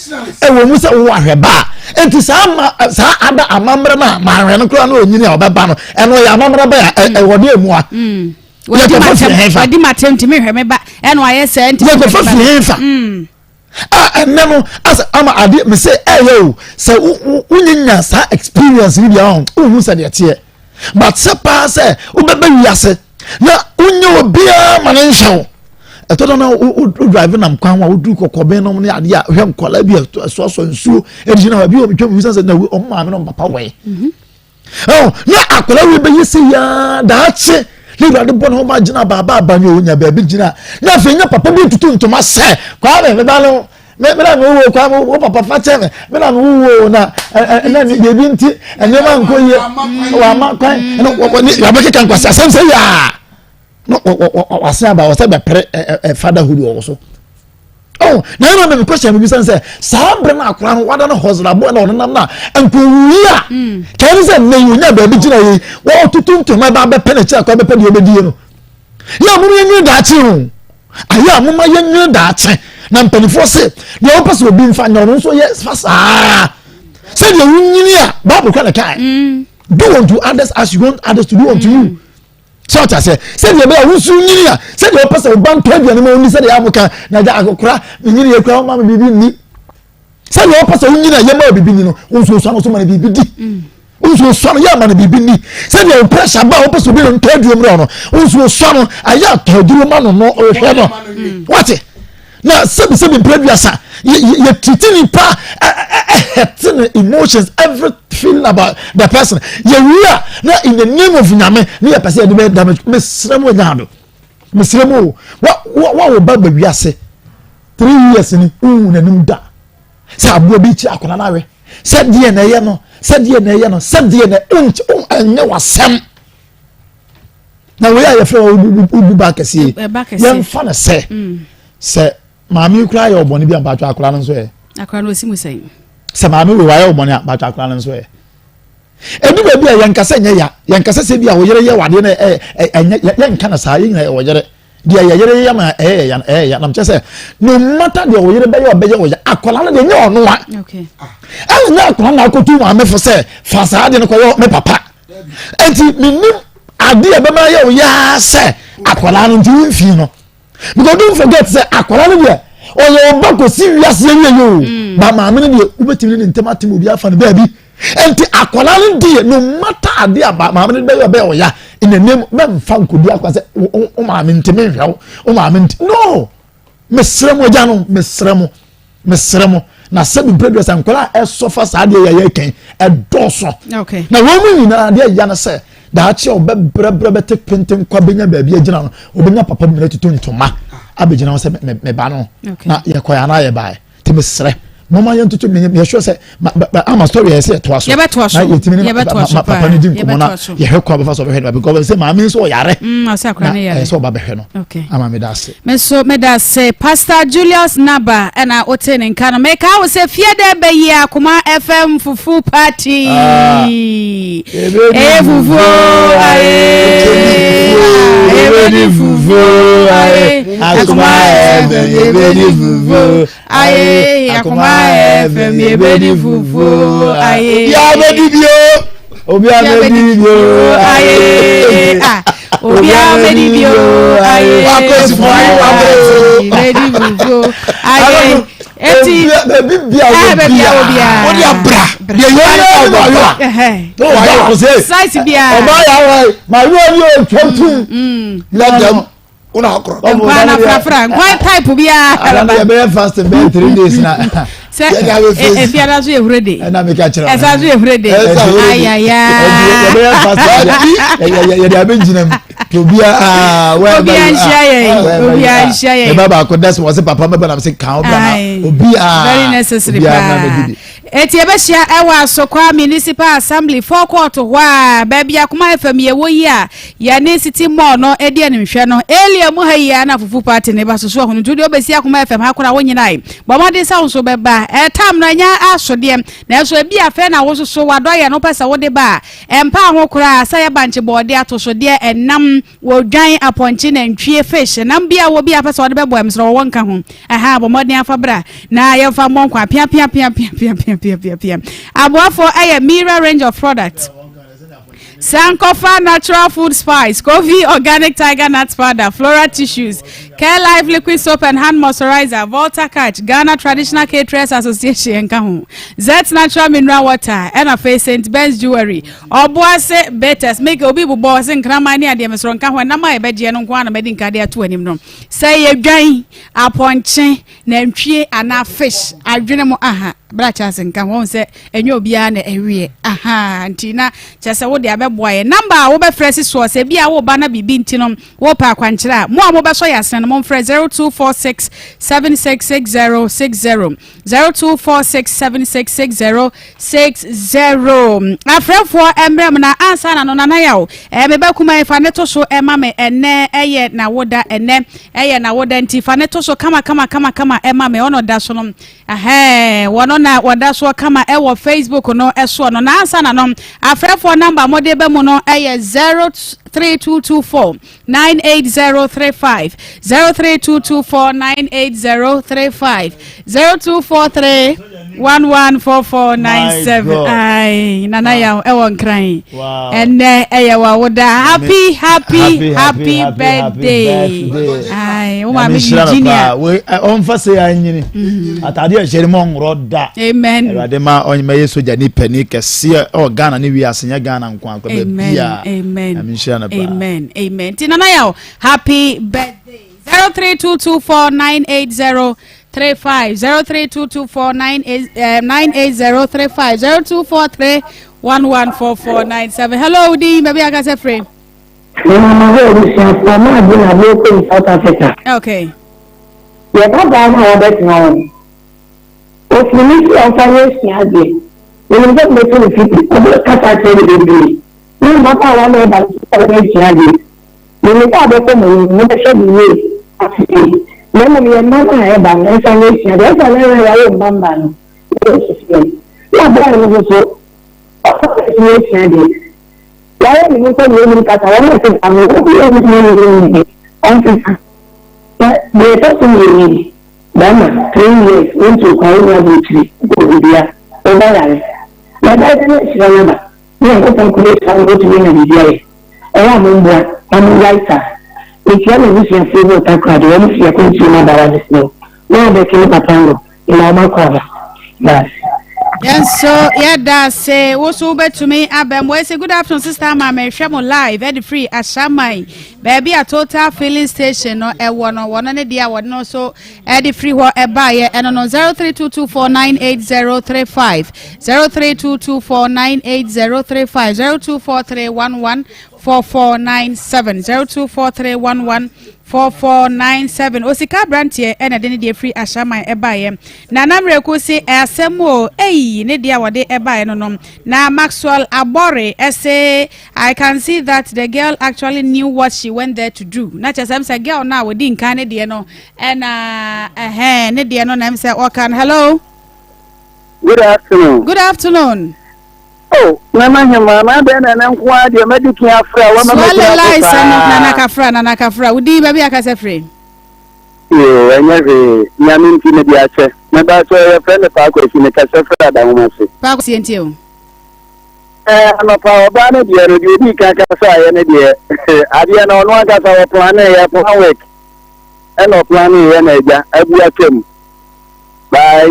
Speaker 8: ɛwɔ mu sɛ wowɔ ahwɛ ba nti saa ma saa ada amammerɛ no a mahwɛ no koraa no onyini a ɔbɛba no ɛno yɛ amammerɛ bɛyɛ ɛwɔ de emua. Mm.
Speaker 2: Yɛkɔfa firi hefa. Wadi ma tɛm ntumi hwɛ me ba ɛna wayɛ sɛ ntumi.
Speaker 8: Yɛkɔfa firi hefa. Mm. A ɛnɛ no asɛ ama adeɛ me sɛ ɛyɛ o sɛ wonye nya saa experience ni bi ahɔ wohu sɛ deɛ teɛ but sɛ paa sɛ wobɛbɛ wiase na wonyɛ obiara ma ne nhyɛ wo ɛtɔ da na wo drive nam kwan ho a woduru kɔkɔbɛn nom ne adeɛ a hwɛ nkɔla bi a ɛsoasoa nsuo ɛde gyina hɔ ebi wɔ metwa mu sɛ na ɔmo maame no papa wɔ yi Ɛho na akwadaa wei bɛyɛ sɛ yaa daakye ne awurade bɔ ne ho ma gyina baaba aba ne onya baabi gyina na afei nya papa bi tutu ntoma sɛ kwame meba no me me na me wuo kwame wo papa fa kyɛ me me na me wuo na ɛna ne biribi nti nneɛma nkɔ yie wama kwan ɛna wɔne yabɛkeka nkwasi asɛm sɛ yaa na wase aba wɔ sɛ bɛpere ɛ fatherhood wɔ so. Oh, na ɛna mɛ question mi bisa sɛ saa abirɛ na akora no wada no hɔsrabo ɛna ɔnenam na nkowuyi a hmm. kɛn ne sɛ nnɛ yi onya baabi gyina yi wɔtutu ntoma ɛba abɛpɛ n'akyi akɔ abɛpɛ deɛ ɔbɛdie no yɛ a mo yɛ nwene daakye o ayɛ a mo ma yɛ nwene daakye na mpanimfoɔ se deɛ wɔpɛ sɛ obi nfa nyɛ ɔno nso yɛ fa saa.
Speaker 9: Sɛdeɛ wonyini a Bible kora na kae. Do unto others as you want others to do unto you. Sɛ ɔte aseɛ sɛdeɛ ɛbɛyɛ a wosu nyini a sɛdeɛ wɔpɛ sɛ woba ntɔ aduane ma wonni sɛdeɛ amoka na agya akokora menyini yɛ kura woma me biribi nni sɛdeɛ wɔpɛ sɛ wonyini a yɛma biribi nni no wo nso osua no so ma no biribi di wo nso osua no yɛ ma no biribi nni sɛdeɛ wo pressure ba a wopɛ sɛ obi no ntɔ aduo mmerɛ no wo nso osua no ayɛ atɔ aduro ma no no ɔhwɛ no wate na sɛbisɛbi mpere duasa yɛ treat nipa ɛhɛte no emotions every feeling about the person yɛ wi a na in the name of nyame ne yɛ pɛ sɛ yɛde bɛ damage mesrɛ mu nya do mesrɛ mu o wa wa wa wo ba ba wiase 3 years ni nhu n'anim da sɛ aboa bi kyi akɔla n'awe sɛ deɛ na ɛyɛ no sɛ deɛ na ɛyɛ no sɛ deɛ na ɛnyɛ wasɛm na wei a yɛfrɛ wɔ wobu ba kɛseɛ yɛmfa no sɛ sɛ maame kura yɛ ɔbɔne bi a mpatwa akora no nso yɛ
Speaker 2: akora no osi mu sɛn
Speaker 8: sɛ maame wei wayɛ ɔbɔne a mpatwa akora no nso yɛ edu baabi a yɛnkasa nyɛ ya yɛnkasa sɛ bi a wɔyere yɛ wadeɛ no ɛ ɛ ɛnyɛ yɛnka no saa yɛn nyinaa yɛ wɔyere deɛ yɛyere yɛ ma ɛyɛ ya ɛyɛ ya nam kyerɛ sɛ no matter deɛ wɔyere bɛyɛ ɔbɛyɛ ɔyɛ akwadaa no deɛ nyɛ ɔno a ɛna nyɛ akwadaa no akoto maame fo sɛ fa saa adeɛ no kɔyɛ me papa nti menim adeɛ bɛma yɛ ɔyɛ sɛ akwadaa no nti womfii no because don't forget sɛ akwadaa no deɛ ɔyɛ ɔba kɔsi wiase awie yɛ o ba maame no deɛ wobɛtumi ne ne ntɛm atem obi afa no baabi nti akwadaa no deɛ no matter adeɛ a maame no bɛyɛ ɔbɛyɛ ɔya in the name bɛmfa nkodi akwa sɛ wo maame ntumi nhwɛ wo wo maame nti no mesrɛ mo agya no mesrɛ mo mesrɛ mo na sɛbi mpere sɛ nkwadaa a ɛsɔfa saa adeɛ yɛ yɛ kɛn ɛdɔɔso na wɔn mu nyinaa adeɛ ya no sɛ daakye a ɔbɛbrɛbrɛ bɛte penten kwa bɛnya baabi agyina no ɔbɛnya papa bi na tutu ntoma abɛgyina hɔ sɛ me ba no na yɛkɔ yɛ anaa yɛbaeɛ nti mesrɛ mɔmɔ yɛn tutu mi yɛ sure sɛ ma ama story yɛ sɛ yɛtoa so
Speaker 2: yɛbɛtoa so
Speaker 8: na yɛtumi ne
Speaker 2: yɛbɛtoa so
Speaker 8: papa no di nkɔmɔ na yɛhwɛ kɔ abɛfa so ɔbɛhwɛ no because sɛ maame nso ɔyare
Speaker 2: ɔsɛ akora ne
Speaker 8: na
Speaker 2: yare
Speaker 8: ɛyɛ sɛ ɔba bɛhwɛ no ama mi da ase.
Speaker 2: Me nso meda ase Pastor Julius Naba ɛna wote ne nka no meka wo sɛ fie dɛ bɛyi Akoma FM fufu party ɛyɛ fufuo aye yɛbɛdi fufuo aye Akoma FM yɛbɛdi fufuo aye Akoma FM yɛbɛdi fufuo aye
Speaker 9: obiara bɛdi bio
Speaker 8: obiara bɛdi bio
Speaker 2: aye ah obiara bɛdi bio aye
Speaker 9: Wakɔsi fufuo, wakɔsi.
Speaker 2: bɛdi fufuo aye eti
Speaker 8: baabi bia
Speaker 2: eh, baabi a wɔ biara
Speaker 9: wode abra deɛ yɛ
Speaker 8: yɛ
Speaker 9: ɔba
Speaker 8: ɔba
Speaker 2: Ɛhɛ.
Speaker 8: ɔba ɔsɛ
Speaker 2: size biara
Speaker 8: ɔba yà wá maa yóò ní o twɛm tum
Speaker 9: na dɛm wona akorɔ
Speaker 2: nkwan na frafra nkwan type biara
Speaker 8: ana yɛ bɛyɛ fasting bɛyɛ 3 days na
Speaker 2: sɛ
Speaker 9: Yɛde abɛ face.
Speaker 2: efiada so yɛ hure de
Speaker 8: ɛna mi ka kyerɛ
Speaker 2: ɛsa so yɛ hure de
Speaker 9: Ɛsa hure de.
Speaker 2: ayaya
Speaker 8: yɛbɛyɛ fasting yɛde abɛ gyina mu to obiara
Speaker 2: Obiara nhyia yɛn. Obiara nhyia yɛn.
Speaker 8: ɛba baako dɛsɛ wɔ sɛ papa mɛba nam sɛ kan ɔbra na
Speaker 2: Aye.
Speaker 8: obiara
Speaker 2: very necessary
Speaker 8: obiara na
Speaker 2: paa
Speaker 8: bɛdi bi.
Speaker 2: eti ebɛhyia ɛwɔ Asokwa Municipal Assembly forecourt hɔ a baabi Akoma FM yɛwɔ yi a yɛne City Mall no edi animhwɛ no area mu ha yi a na fufu party ne ba soso ahono nti deɛ obesi Akoma FM ha koraa wonyinae bɔ mmɔden sɛ wo nso bɛba ɛtam no ɛnyɛ asodeɛ nanso ebi afɛ na wososo wadɔ yɛ no wopɛ sɛ wode ba a ɛmpa ho koraa sɛ yɛba nkye bɔɔde atosodeɛ ɛnam wɔdwan apɔnkye nantwie fish nam bi a wɔ bi a pɛ sɛ wɔde bɛbɔ ɛm sɛ wɔwɔ nka ho ɛha bɔ mmɔden afa bra na yɛmfa mmɔ nkwa pia pia pia pia pia pia pia pia pia aboafoɔ ɛyɛ Mira range of products Sankofa Natural Food Spice, Kofi Organic Tiger Nut Powder, Flora Tissues, Care Life Liquid Soap and Hand Moisturizer, Volta Catch, Ghana Traditional Caterers Association, nka ho, Zet Natural Mineral Water, ɛna afei St. Ben's Jewelry, Ɔboase Bitters, make obi bobɔ sɛ nkraman ne adeɛ mesoro nka ho ɛnam a yɛbɛgyeɛ no nko ara na mɛdi nka de ato anim no. Sɛ yɛdwan, apɔnkye, nantwie anaa fish, adwene mu aha, bra kyɛ nka ho sɛ ɛnyɛ obiara na ɛweɛ aha nti na kyerɛ sɛ wode abɛboa yɛ number a wobɛfrɛ si soɔ sɛ bi a woba na biribi nti no wopɛ akwankyerɛ a mo a mobɛsɔ yɛ asene no momfrɛ 0246 766060 0246 766060 afrɛfoɔ mmerɛ mu na ansa na no nana yaw mebɛkuma yi fa ne to so ɛma me ɛnɛ ɛyɛ nawoda ɛnɛ ɛyɛ nawoda nti fa ne to so kama kama kama kama ɛma me ɔno da so no ɛhɛn wɔno na wɔda soɔ kama ɛwɔ Facebook no ɛsoɔ no na ansa na no afrɛfoɔ number mode bɛ mu no ɛyɛ 0. 03224 98035 03224 98035 0243 114497 Ai, Nana Yaw ɛwɔ Nkran. Ɛnɛ ɛyɛ wawoda. Happy happy happy birthday. Ai, wo maame Eugenia.
Speaker 8: Ɔmfa sɛ yɛ anyini. Atade a ɛhyɛ no mu ɔnworɔ da.
Speaker 2: Amen.
Speaker 8: Awurade ma ɔnyɛ sogya ni panin kɛseɛ ɛwɔ Ghana ne wiase nyɛ Ghana nko akɔ baabi a.
Speaker 2: Amen.
Speaker 8: Nyame nhyira no paa.
Speaker 2: Amen. Amen. Ti Nana Yaw, happy birthday. 03224980 35 03224 98035 0243 114497. Hello, Udi, baabi akasɛ firi.
Speaker 7: Mama hɔ abusuafoɔ maa bi na bi kɔ South Africa.
Speaker 2: Okay.
Speaker 7: Yɛ babaa no a wɔbɛtena hɔ no, ofiri ne si ɔmfa nyɛ sua adeɛ. Menim sɛ mobɛto no fiti, ɔbɛkasa akyerɛ no bebree. Na mmabaawa na ɛba no sɛ wɔbɛsua adeɛ. Menim sɛ abɛkɔ mo anim, mobɛhwɛ no yie asese. Na mmom yɛn mma no a ɛba no, ɛmfa nyɛ sua adeɛ. Ɛsɛ na ɛyɛ yɛawo mma mma no, na yɛsisi yɛn. Na abɔɔ no nso so, ɔfa nyɛ sua adeɛ. Yɛayɛ ne ho sɛ nea onim kasa, wɔn a ɛte saa no, obiara nni hɔ a onim ne ɔnsesa. Na deɛ ɛtɔ so mmienu yi, bɛrima, 3 years, wontuu kwan, wonni aburokyiri, wokɔ baabi a, wo ba yare. Na ɛbɛyɛ dɛn na ahyira no aba? Ne Nyankopɔn nko bɛhyira no na watumi anya biribi ayɛ. Ɛyɛ a mommoa na monnyae saa. Mekyia m'abusuafoɔ bi wɔ Takoradi, wɔn firi akwantuo mu aba ara mesrɛ wo, mo a bɛte ne papa ngo. Mma wɔn akwaaba. Meda ase.
Speaker 2: Yɛn nso yɛda ase. Wo nso wobɛtumi aba mu. Wɔse good afternoon sister ama mehwɛ mo live ɛde firi Ashaiman baabi a Total filling station no ɛwɔ no wɔno ne deɛ a wɔde no nso ɛde firi hɔ ɛbaeɛ ɛno no 0322498035 0322498035 0243114497 024311 4497 Osika abranteɛ ɛna ɛde ne deɛ firi Ashaiman ɛbaeɛ. Nana Miraku se asɛm o ei ne deɛ a wɔde ɛbaeɛ no no. Na Maxwell Abɔre ɛse I can see that the girl actually knew what she went there to do. Na kyerɛ sɛ ɛm sɛ girl no a wɔdi nkan ne deɛ no ɛna ɛhɛn ne deɛ no na ɛm sɛ ɔka no. Hello.
Speaker 4: Good afternoon.
Speaker 2: Good afternoon.
Speaker 4: Oh, Nana Hema, na adɛn na ɛnɛ nko ara deɛ madi kan afrɛ a wama
Speaker 2: Swale
Speaker 4: magyina so
Speaker 2: lai sɛ no,
Speaker 4: saa.
Speaker 2: Nana Kafra, Nana Kafra, wo din baabi akasa firi?
Speaker 4: Yoo, ɛnyɛ hwee, Nyame nti mede akyɛ. Mebakyɛ yɛfrɛ me Paa Kwasi, mekasa firi Adahoma ase.
Speaker 2: Paa Kwasi yɛntie o.
Speaker 4: Ɛɛ, anɔpa ɔbaa no deɛ no, deɛ odii kan kasaeɛ no deɛ, adeɛ no ɔno ankasa ɔplaneeɛ, plan work ɛna ɔplaneeɛ na agya abu atwam. Bye.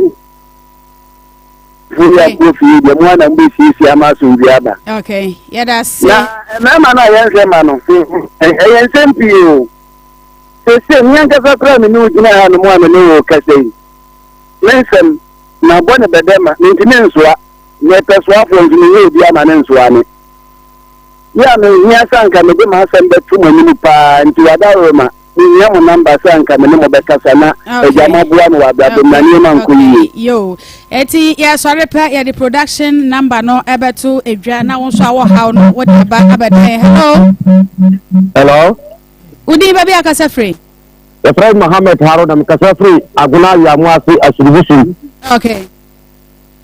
Speaker 4: Fo yɛ akɔ fie deɛ mo ana mobɛsiesie ama asomdwie aba.
Speaker 2: Okay, yɛda ase.
Speaker 4: Na mmarima no a yɛnhwɛ ma no, ɛyɛ nsɛm pii o. Sese me ankasa koraa me ne wo gyina ha no mu a me ne wo kasa yi, me nsɛm mabɔ ne bɛdɛ ma mentumi nsoa. Mepɛ soafoɔ nso menyɛ obi ama ne nsoa me. Yɛ a mehia sɛ anka mede m'asɛm bɛto mo anim paa nti wadaworoma. Mehia mo number sɛ anka me ne mo bɛkasa na agya mo aboa me wɔ abrabɔ mu na nneɛma nkɔ yie.
Speaker 2: Yo, eti yɛsɔre pɛ yɛde production number no ɛbɛto edwa na wo nso a wɔ haw no wode aba abɛdan. Hello.
Speaker 11: Hello.
Speaker 2: Wodin baabi akasa firi?
Speaker 11: Yɛfrɛ me Mohammed Haruna mekasa firi Agona Awiamo ase Asurubusu.
Speaker 2: Okay.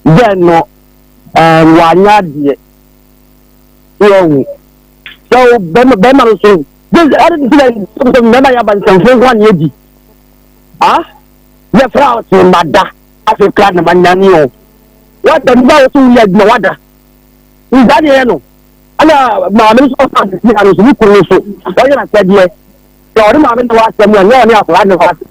Speaker 11: Dɛn no um, wanyɛ adeɛ. So ɔhu. So bɛma bɛma no so This ɛde ti sɛ sɛ mmarima yɛ abansɛmfo nko a na yɛdi. Ah, yɛfrɛ a ɔte mada afei kora na manyane o. Wada nipa a wɔso woyɛ adwuma wada. Nsa deɛ yɛ no. Ɛna maame no so ɔfa asese ha no so ne kunu no so ɔyɛ n'asɛdeɛ. Sɛ ɔne maame no wɔ asɛm a nyɛ ɔne akwadaa no wɔ asɛm.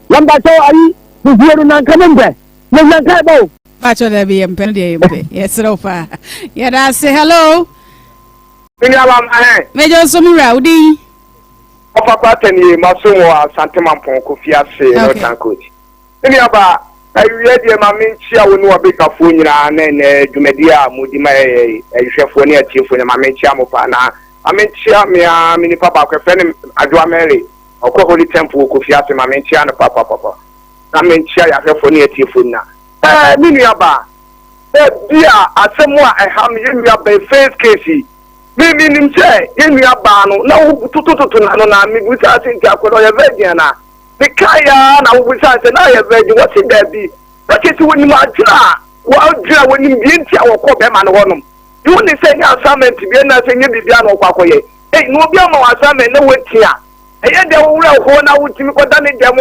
Speaker 11: Na mbakyɛ ayi fufuo no nanka ne mpɛ. Na nanka ɛbɔ o.
Speaker 2: Bakyɛ dɛ bi yɛ mpɛ no deɛ yɛ mpɛ. Yɛserɛ wo paa. Yɛda ase. Hello.
Speaker 12: Me nua ba ma hɛn.
Speaker 2: Megye wo so me wura, wo din?
Speaker 12: Ɔfa kwata nie, masom wɔ Asante Mampɔn Kofi ase Northern Coast. Me nua ba, awia deɛ ma menkyia wo ne w'abadwafoɔ nyinaa na ɛnɛ dwumadie a modi ma yɛyɛ yi, ɛhwɛfoɔ ne atiefoɔ nyinaa ma menkyia mo paa na ma menkyia me ara me nipa baako yɛfrɛ no Adwoa Mary, ɔkɔ Holy Temple wɔ Kofi ase ma menkyia no papapapa na menkyia yɛahwɛfoɔ ne atiefoɔ nyinaa. Ɛɛ me nua ba, Ebia asɛm a ɛha me yɛn nua baa first case yi, me menim sɛ yɛn nua baa no na wototototo n'ano na mebusaa sɛ nti akwadaa ɔyɛ virgin anaa? Mekaeɛ ara na wobusaa sɛ na ɔyɛ virgin, wɔse daabi. Na kyerɛ sɛ wɔnim adwene a wɔadwene a wɔnim deɛ nti a wɔkɔɔ bɛrima no hɔnom. Deɛ wone sɛ ɛnyɛ assignment bi anaasɛ ɛnyɛ biribiara na ɔkɔ akɔyɛ. Ei, na obi ama wo assignment na woatia. Ɛyɛ dɛ wo werɛ how na wotumi kɔda ne dɛm.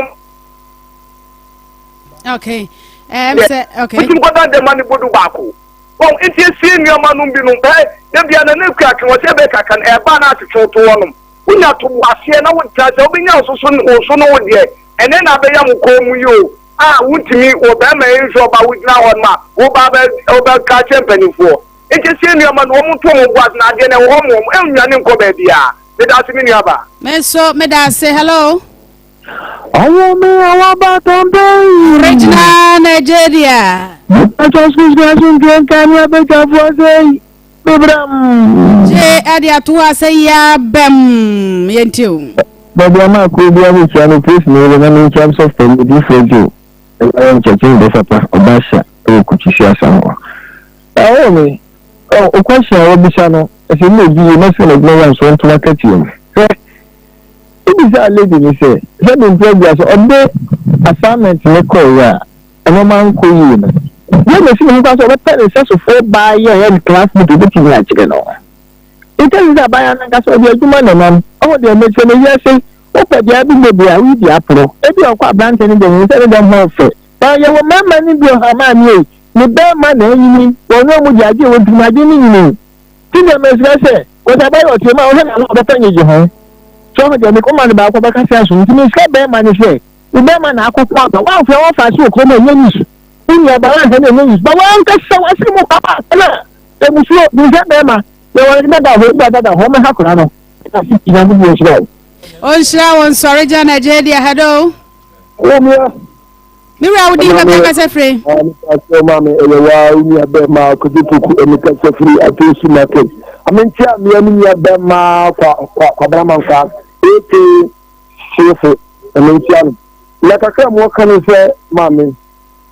Speaker 2: Okay. Um, sɛ, okay.
Speaker 12: Wotumi kɔda dɛm ma ne bodu baako. Wɔn nti esie nneɛma nom bi nom. Ɛ, da bia na ne kura twe wɔ sɛ ɛbɛyɛ kaka no, ɛba na atwetwe to hɔ nom. Wonya to bo aseɛ na wotra sɛ wobɛnya wo so so wo so no wo deɛ. Ɛnɛ na abɛyɛ mo kɔn mu yi o. A wontumi wɔ bɛrima yi nso ɔba wogyina hɔ nom a woba bɛ wobɛka kyerɛ mpanimfoɔ. Nti sie nneɛma no wɔn nto wɔn bo ase na adeɛ no ɛwɔ hɔ ma wɔn ɛnnwane nkɔ baabiara. Meda ase me nua baa.
Speaker 2: Me nso meda ase hello.
Speaker 4: Ɔwɔ me awɔ ba tɔmpɛn.
Speaker 2: Original Nigeria.
Speaker 4: Mepatwa sukuu asomdwe nka ne abadwafoɔ sɛ bebram.
Speaker 2: Gye ɛde ato hɔ asɛ yɛ abɛm yɛnti o.
Speaker 4: Baabi ama kuro bi abɛkyia no praise ne yere na menkyia m sɔfo ne difoɔ Joe ɛyɛ nkyɛkyɛ ndɛsapa ɔbahyia ɛwɔ kukyisi asamoah. Ɛwɔ me, o question a wabisa no, ɛsɛ mu odi yie na sɛ n'adwuma yɛ nso ɔnto n'akatua mu. Hwɛ, wobisaa lady no sɛ, sɛ de mpo agya sɛ ɔde assignment no kɔeɛ a, nneɛma ankɔ yie no, deɛ na ɛsi ne ho kwan sɛ ɔbɛpɛ ne nsɛsofoɔ baa yɛ ɔyɛ ne classmate obɛtumi akyerɛ no. Nti ɛsɛ sɛ abaayewa no ankasa ɔde adwuma na ɛnam. Ɔho deɛ mekyerɛ no wiase, wopɛ deɛ abi bebree a woyi deɛ aporo. Ebi ɔkɔ aberanteɛ no deɛ hu sɛ ne dɛm ho ɔfɛ. Na yɛwɔ mmarima no bi wɔ ha maame ei, ne bɛrima na anyini, wɔn a wɔn gye agye wɔn tirim agye ne nyini. Ti deɛ mesrɛ sɛ, wɔsɛ abayɛ ɔteɛ mu a wɔhwɛ n'ano ɔbɛpɛ nyegye ho. So ɔho deɛ mekɔ ma no baako ɔbɛka sɛ aso nti mesrɛ bɛrima no sɛ, wo bɛrima na akɔko aba, woamfrɛ wɔfa ase wɔ kurom a ɛnyɛ news. Wo nua ba woanhwɛ no ɛnyɛ news, ba wankasa wasere mu papa na emusuo, mesrɛ bɛrima, yɛwɔ ne dada hɔ, wura dada hɔ, ɔmɛha kora no. Nyankopɔn nhyira wo.
Speaker 2: Ɔnhyira wo nsɔre gya na gye deɛ hello.
Speaker 11: Womia.
Speaker 2: Me wura wo din bɛbɛ kasa firi.
Speaker 11: Mepakyɛw maame ɛyɛ waa wo nua bɛma Kojo Poku ɛne kasa firi Atosu market. Amenkyia mmea me nua bɛma kwa kwa kwabena mankwa aka Hyefo ɛmenkyia no. Na kakra mu ɔka ne sɛ maame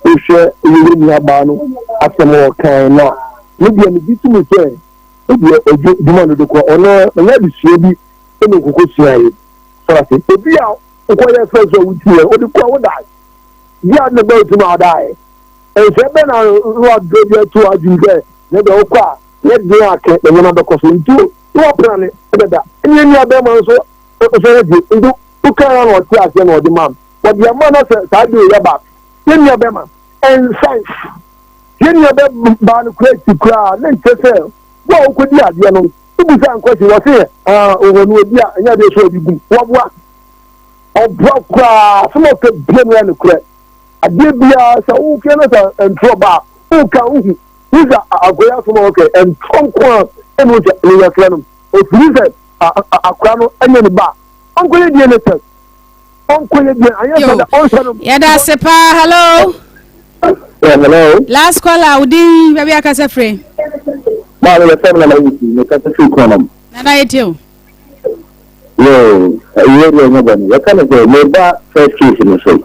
Speaker 11: wohwɛ ɛyɛ nua baa no asɛm a ɔkae no a me deɛ megye to mu sɛ ebi ɔdwo dwuma no de kɔ ɔno ɛnyɛ adesua bi ɛna okoko suaeɛ. Sɔrɔ ase obi a wokɔyɛ fɛ sɛ wotiɛ wode kɔ wodae bi a ne bɛɛ tumi a ɔdae nsɛ bɛ na na waduro bi ato adwene sɛ ne deɛ wokɔ a ne den akɛ na nneɛma bɛkɔ so nti na wapena ne dada ɛne nua bɛrima nso nso ho gye nti woka ya na ɔte aseɛ na ɔde ma wɔde ama na sɛ saa de yɛ ba yɛ nua bɛrima ɛnsan yɛ nua bɛba no kura akyi koraa ne nkyɛ sɛ wo a wokɔdi adeɛ no wobusa nkɔhye wɔ se ɔwɔ no obi a ɛnyɛ adeɛ so ɔde gum wɔboa Ɔboa koraa asɛm a ɔka bia no yɛ nokorɛ. Adeɛ biara sɛ wohwɛ no sɛ ntorɔ ba a woka wohu hu sɛ akɔyɛ asɛm a ɔka ntorɔ nko a ɛna wohu sɛ ne yɛfrɛ no ɛfiri sɛ akora no ɛnyɛ ne ba a ɔnkɔyɛ DNA test ɔnkɔyɛ DNA anyɛ sɛ da ɔnhwɛ no.
Speaker 2: Yɛda ase paa hello.
Speaker 4: Yeah, hello.
Speaker 2: Last caller, wo din baabi akasa firi.
Speaker 4: Maame yɛfrɛ me Nana Wusu, mekasa firi Kɔnɔm.
Speaker 2: Nana yɛtie o.
Speaker 4: Yoo, ɛyɛ deɛ ɛnyɛ bɔne. Yɛka no sɛ, meba first case no so.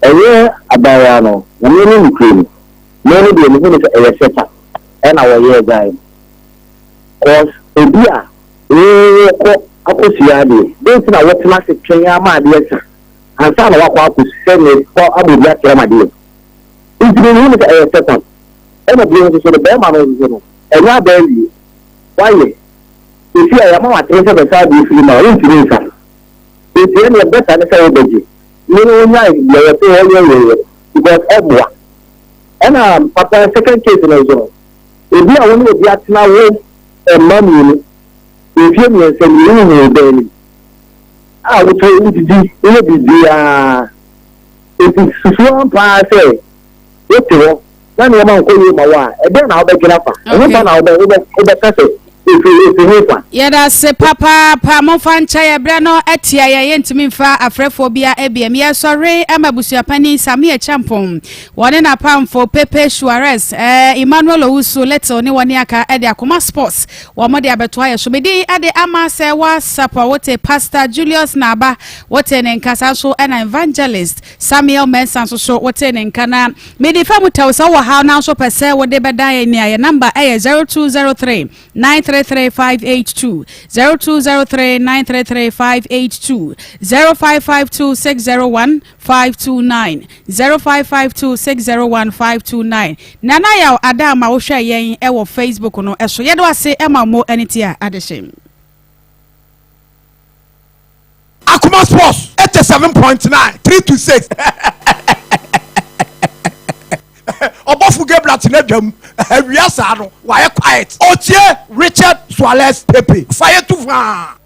Speaker 4: Ɛyɛ abaayewa no, na me ne nokorɛ mu, me no deɛ mehu no sɛ ɛyɛ set up ɛna wɔyɛɛ guy no. Cause ebi a wokɔ akɔsua adeɛ, dɛn nti na wotena ase twɛn ara ma adeɛ sa ansa na wakɔ akɔsu sɛ mekɔ ama obi akyerɛ me adeɛ. Nti mehu no sɛ ɛyɛ set up. Ɛna bio nso so no, bɛrima no nso so no, ɛnyɛ aba awie. Wayɛ. Seesei a yɛama wo atene sɛ bɛsa adeɛ firi mu a, wontumi nsa. Enti ɛneɛ better ne sɛ wobɛgye ne wonyae deɛ wɔte hɔ yɛyɛyɛ because ɛmmoa. Ɛna papa second case no nso no, ebi a wo ne obi atena wo mma mmienu, mfie mmiɛnsa nie wonhuu wo ba anim a wote hɔ wodidi woyɛ biribiara. Enti susu ampa ara sɛ wote hɔ na nneɛma nkɔ yie ma wo a, ɛdɛn na wobɛdwene afa? Ɛhefa na wobɛ, wobɛ, wobɛka sɛ ɛfiri, ɛfiri hefa?
Speaker 2: Yɛda ase papaapa momfa nkyɛ yɛ berɛ no atia yɛn yɛntumi mfa afrɛfoɔ bia ebiem yɛsɔre ama abusuapanin Sammy Acheampong wɔne n'apamfo Pepe Suarez eh, Emmanuel Owusu Little ne wɔne aka de akoma sports wɔn de abɛto ayɛ so medi de ama sɛ wasapɔ wote Pastor Julius Naba wote ne nka saa nso ɛna Evangelist Samuel Mensah nso so wote ne nka na Mede fa mu tɛw sɛ wowɔ haw nanso pɛ sɛ wode bɛdan yɛn a, yɛn namba yɛ 0203 933 582, 0203 933 582, 0552 601 529, 0552 601 529. Nana Yaw Ada ma wohwɛ yɛn wɔ Facebook no so. Yɛda wo ase ma wo mo ani tia adehye.
Speaker 13: Akuma Sports 87.9, 3 to 6. Ɔbɔfo Gabriel te n'adwa mu awia saa no, wayɛ quiet. Otie Richard Suarez Pepe. Fa yɛ tu faa.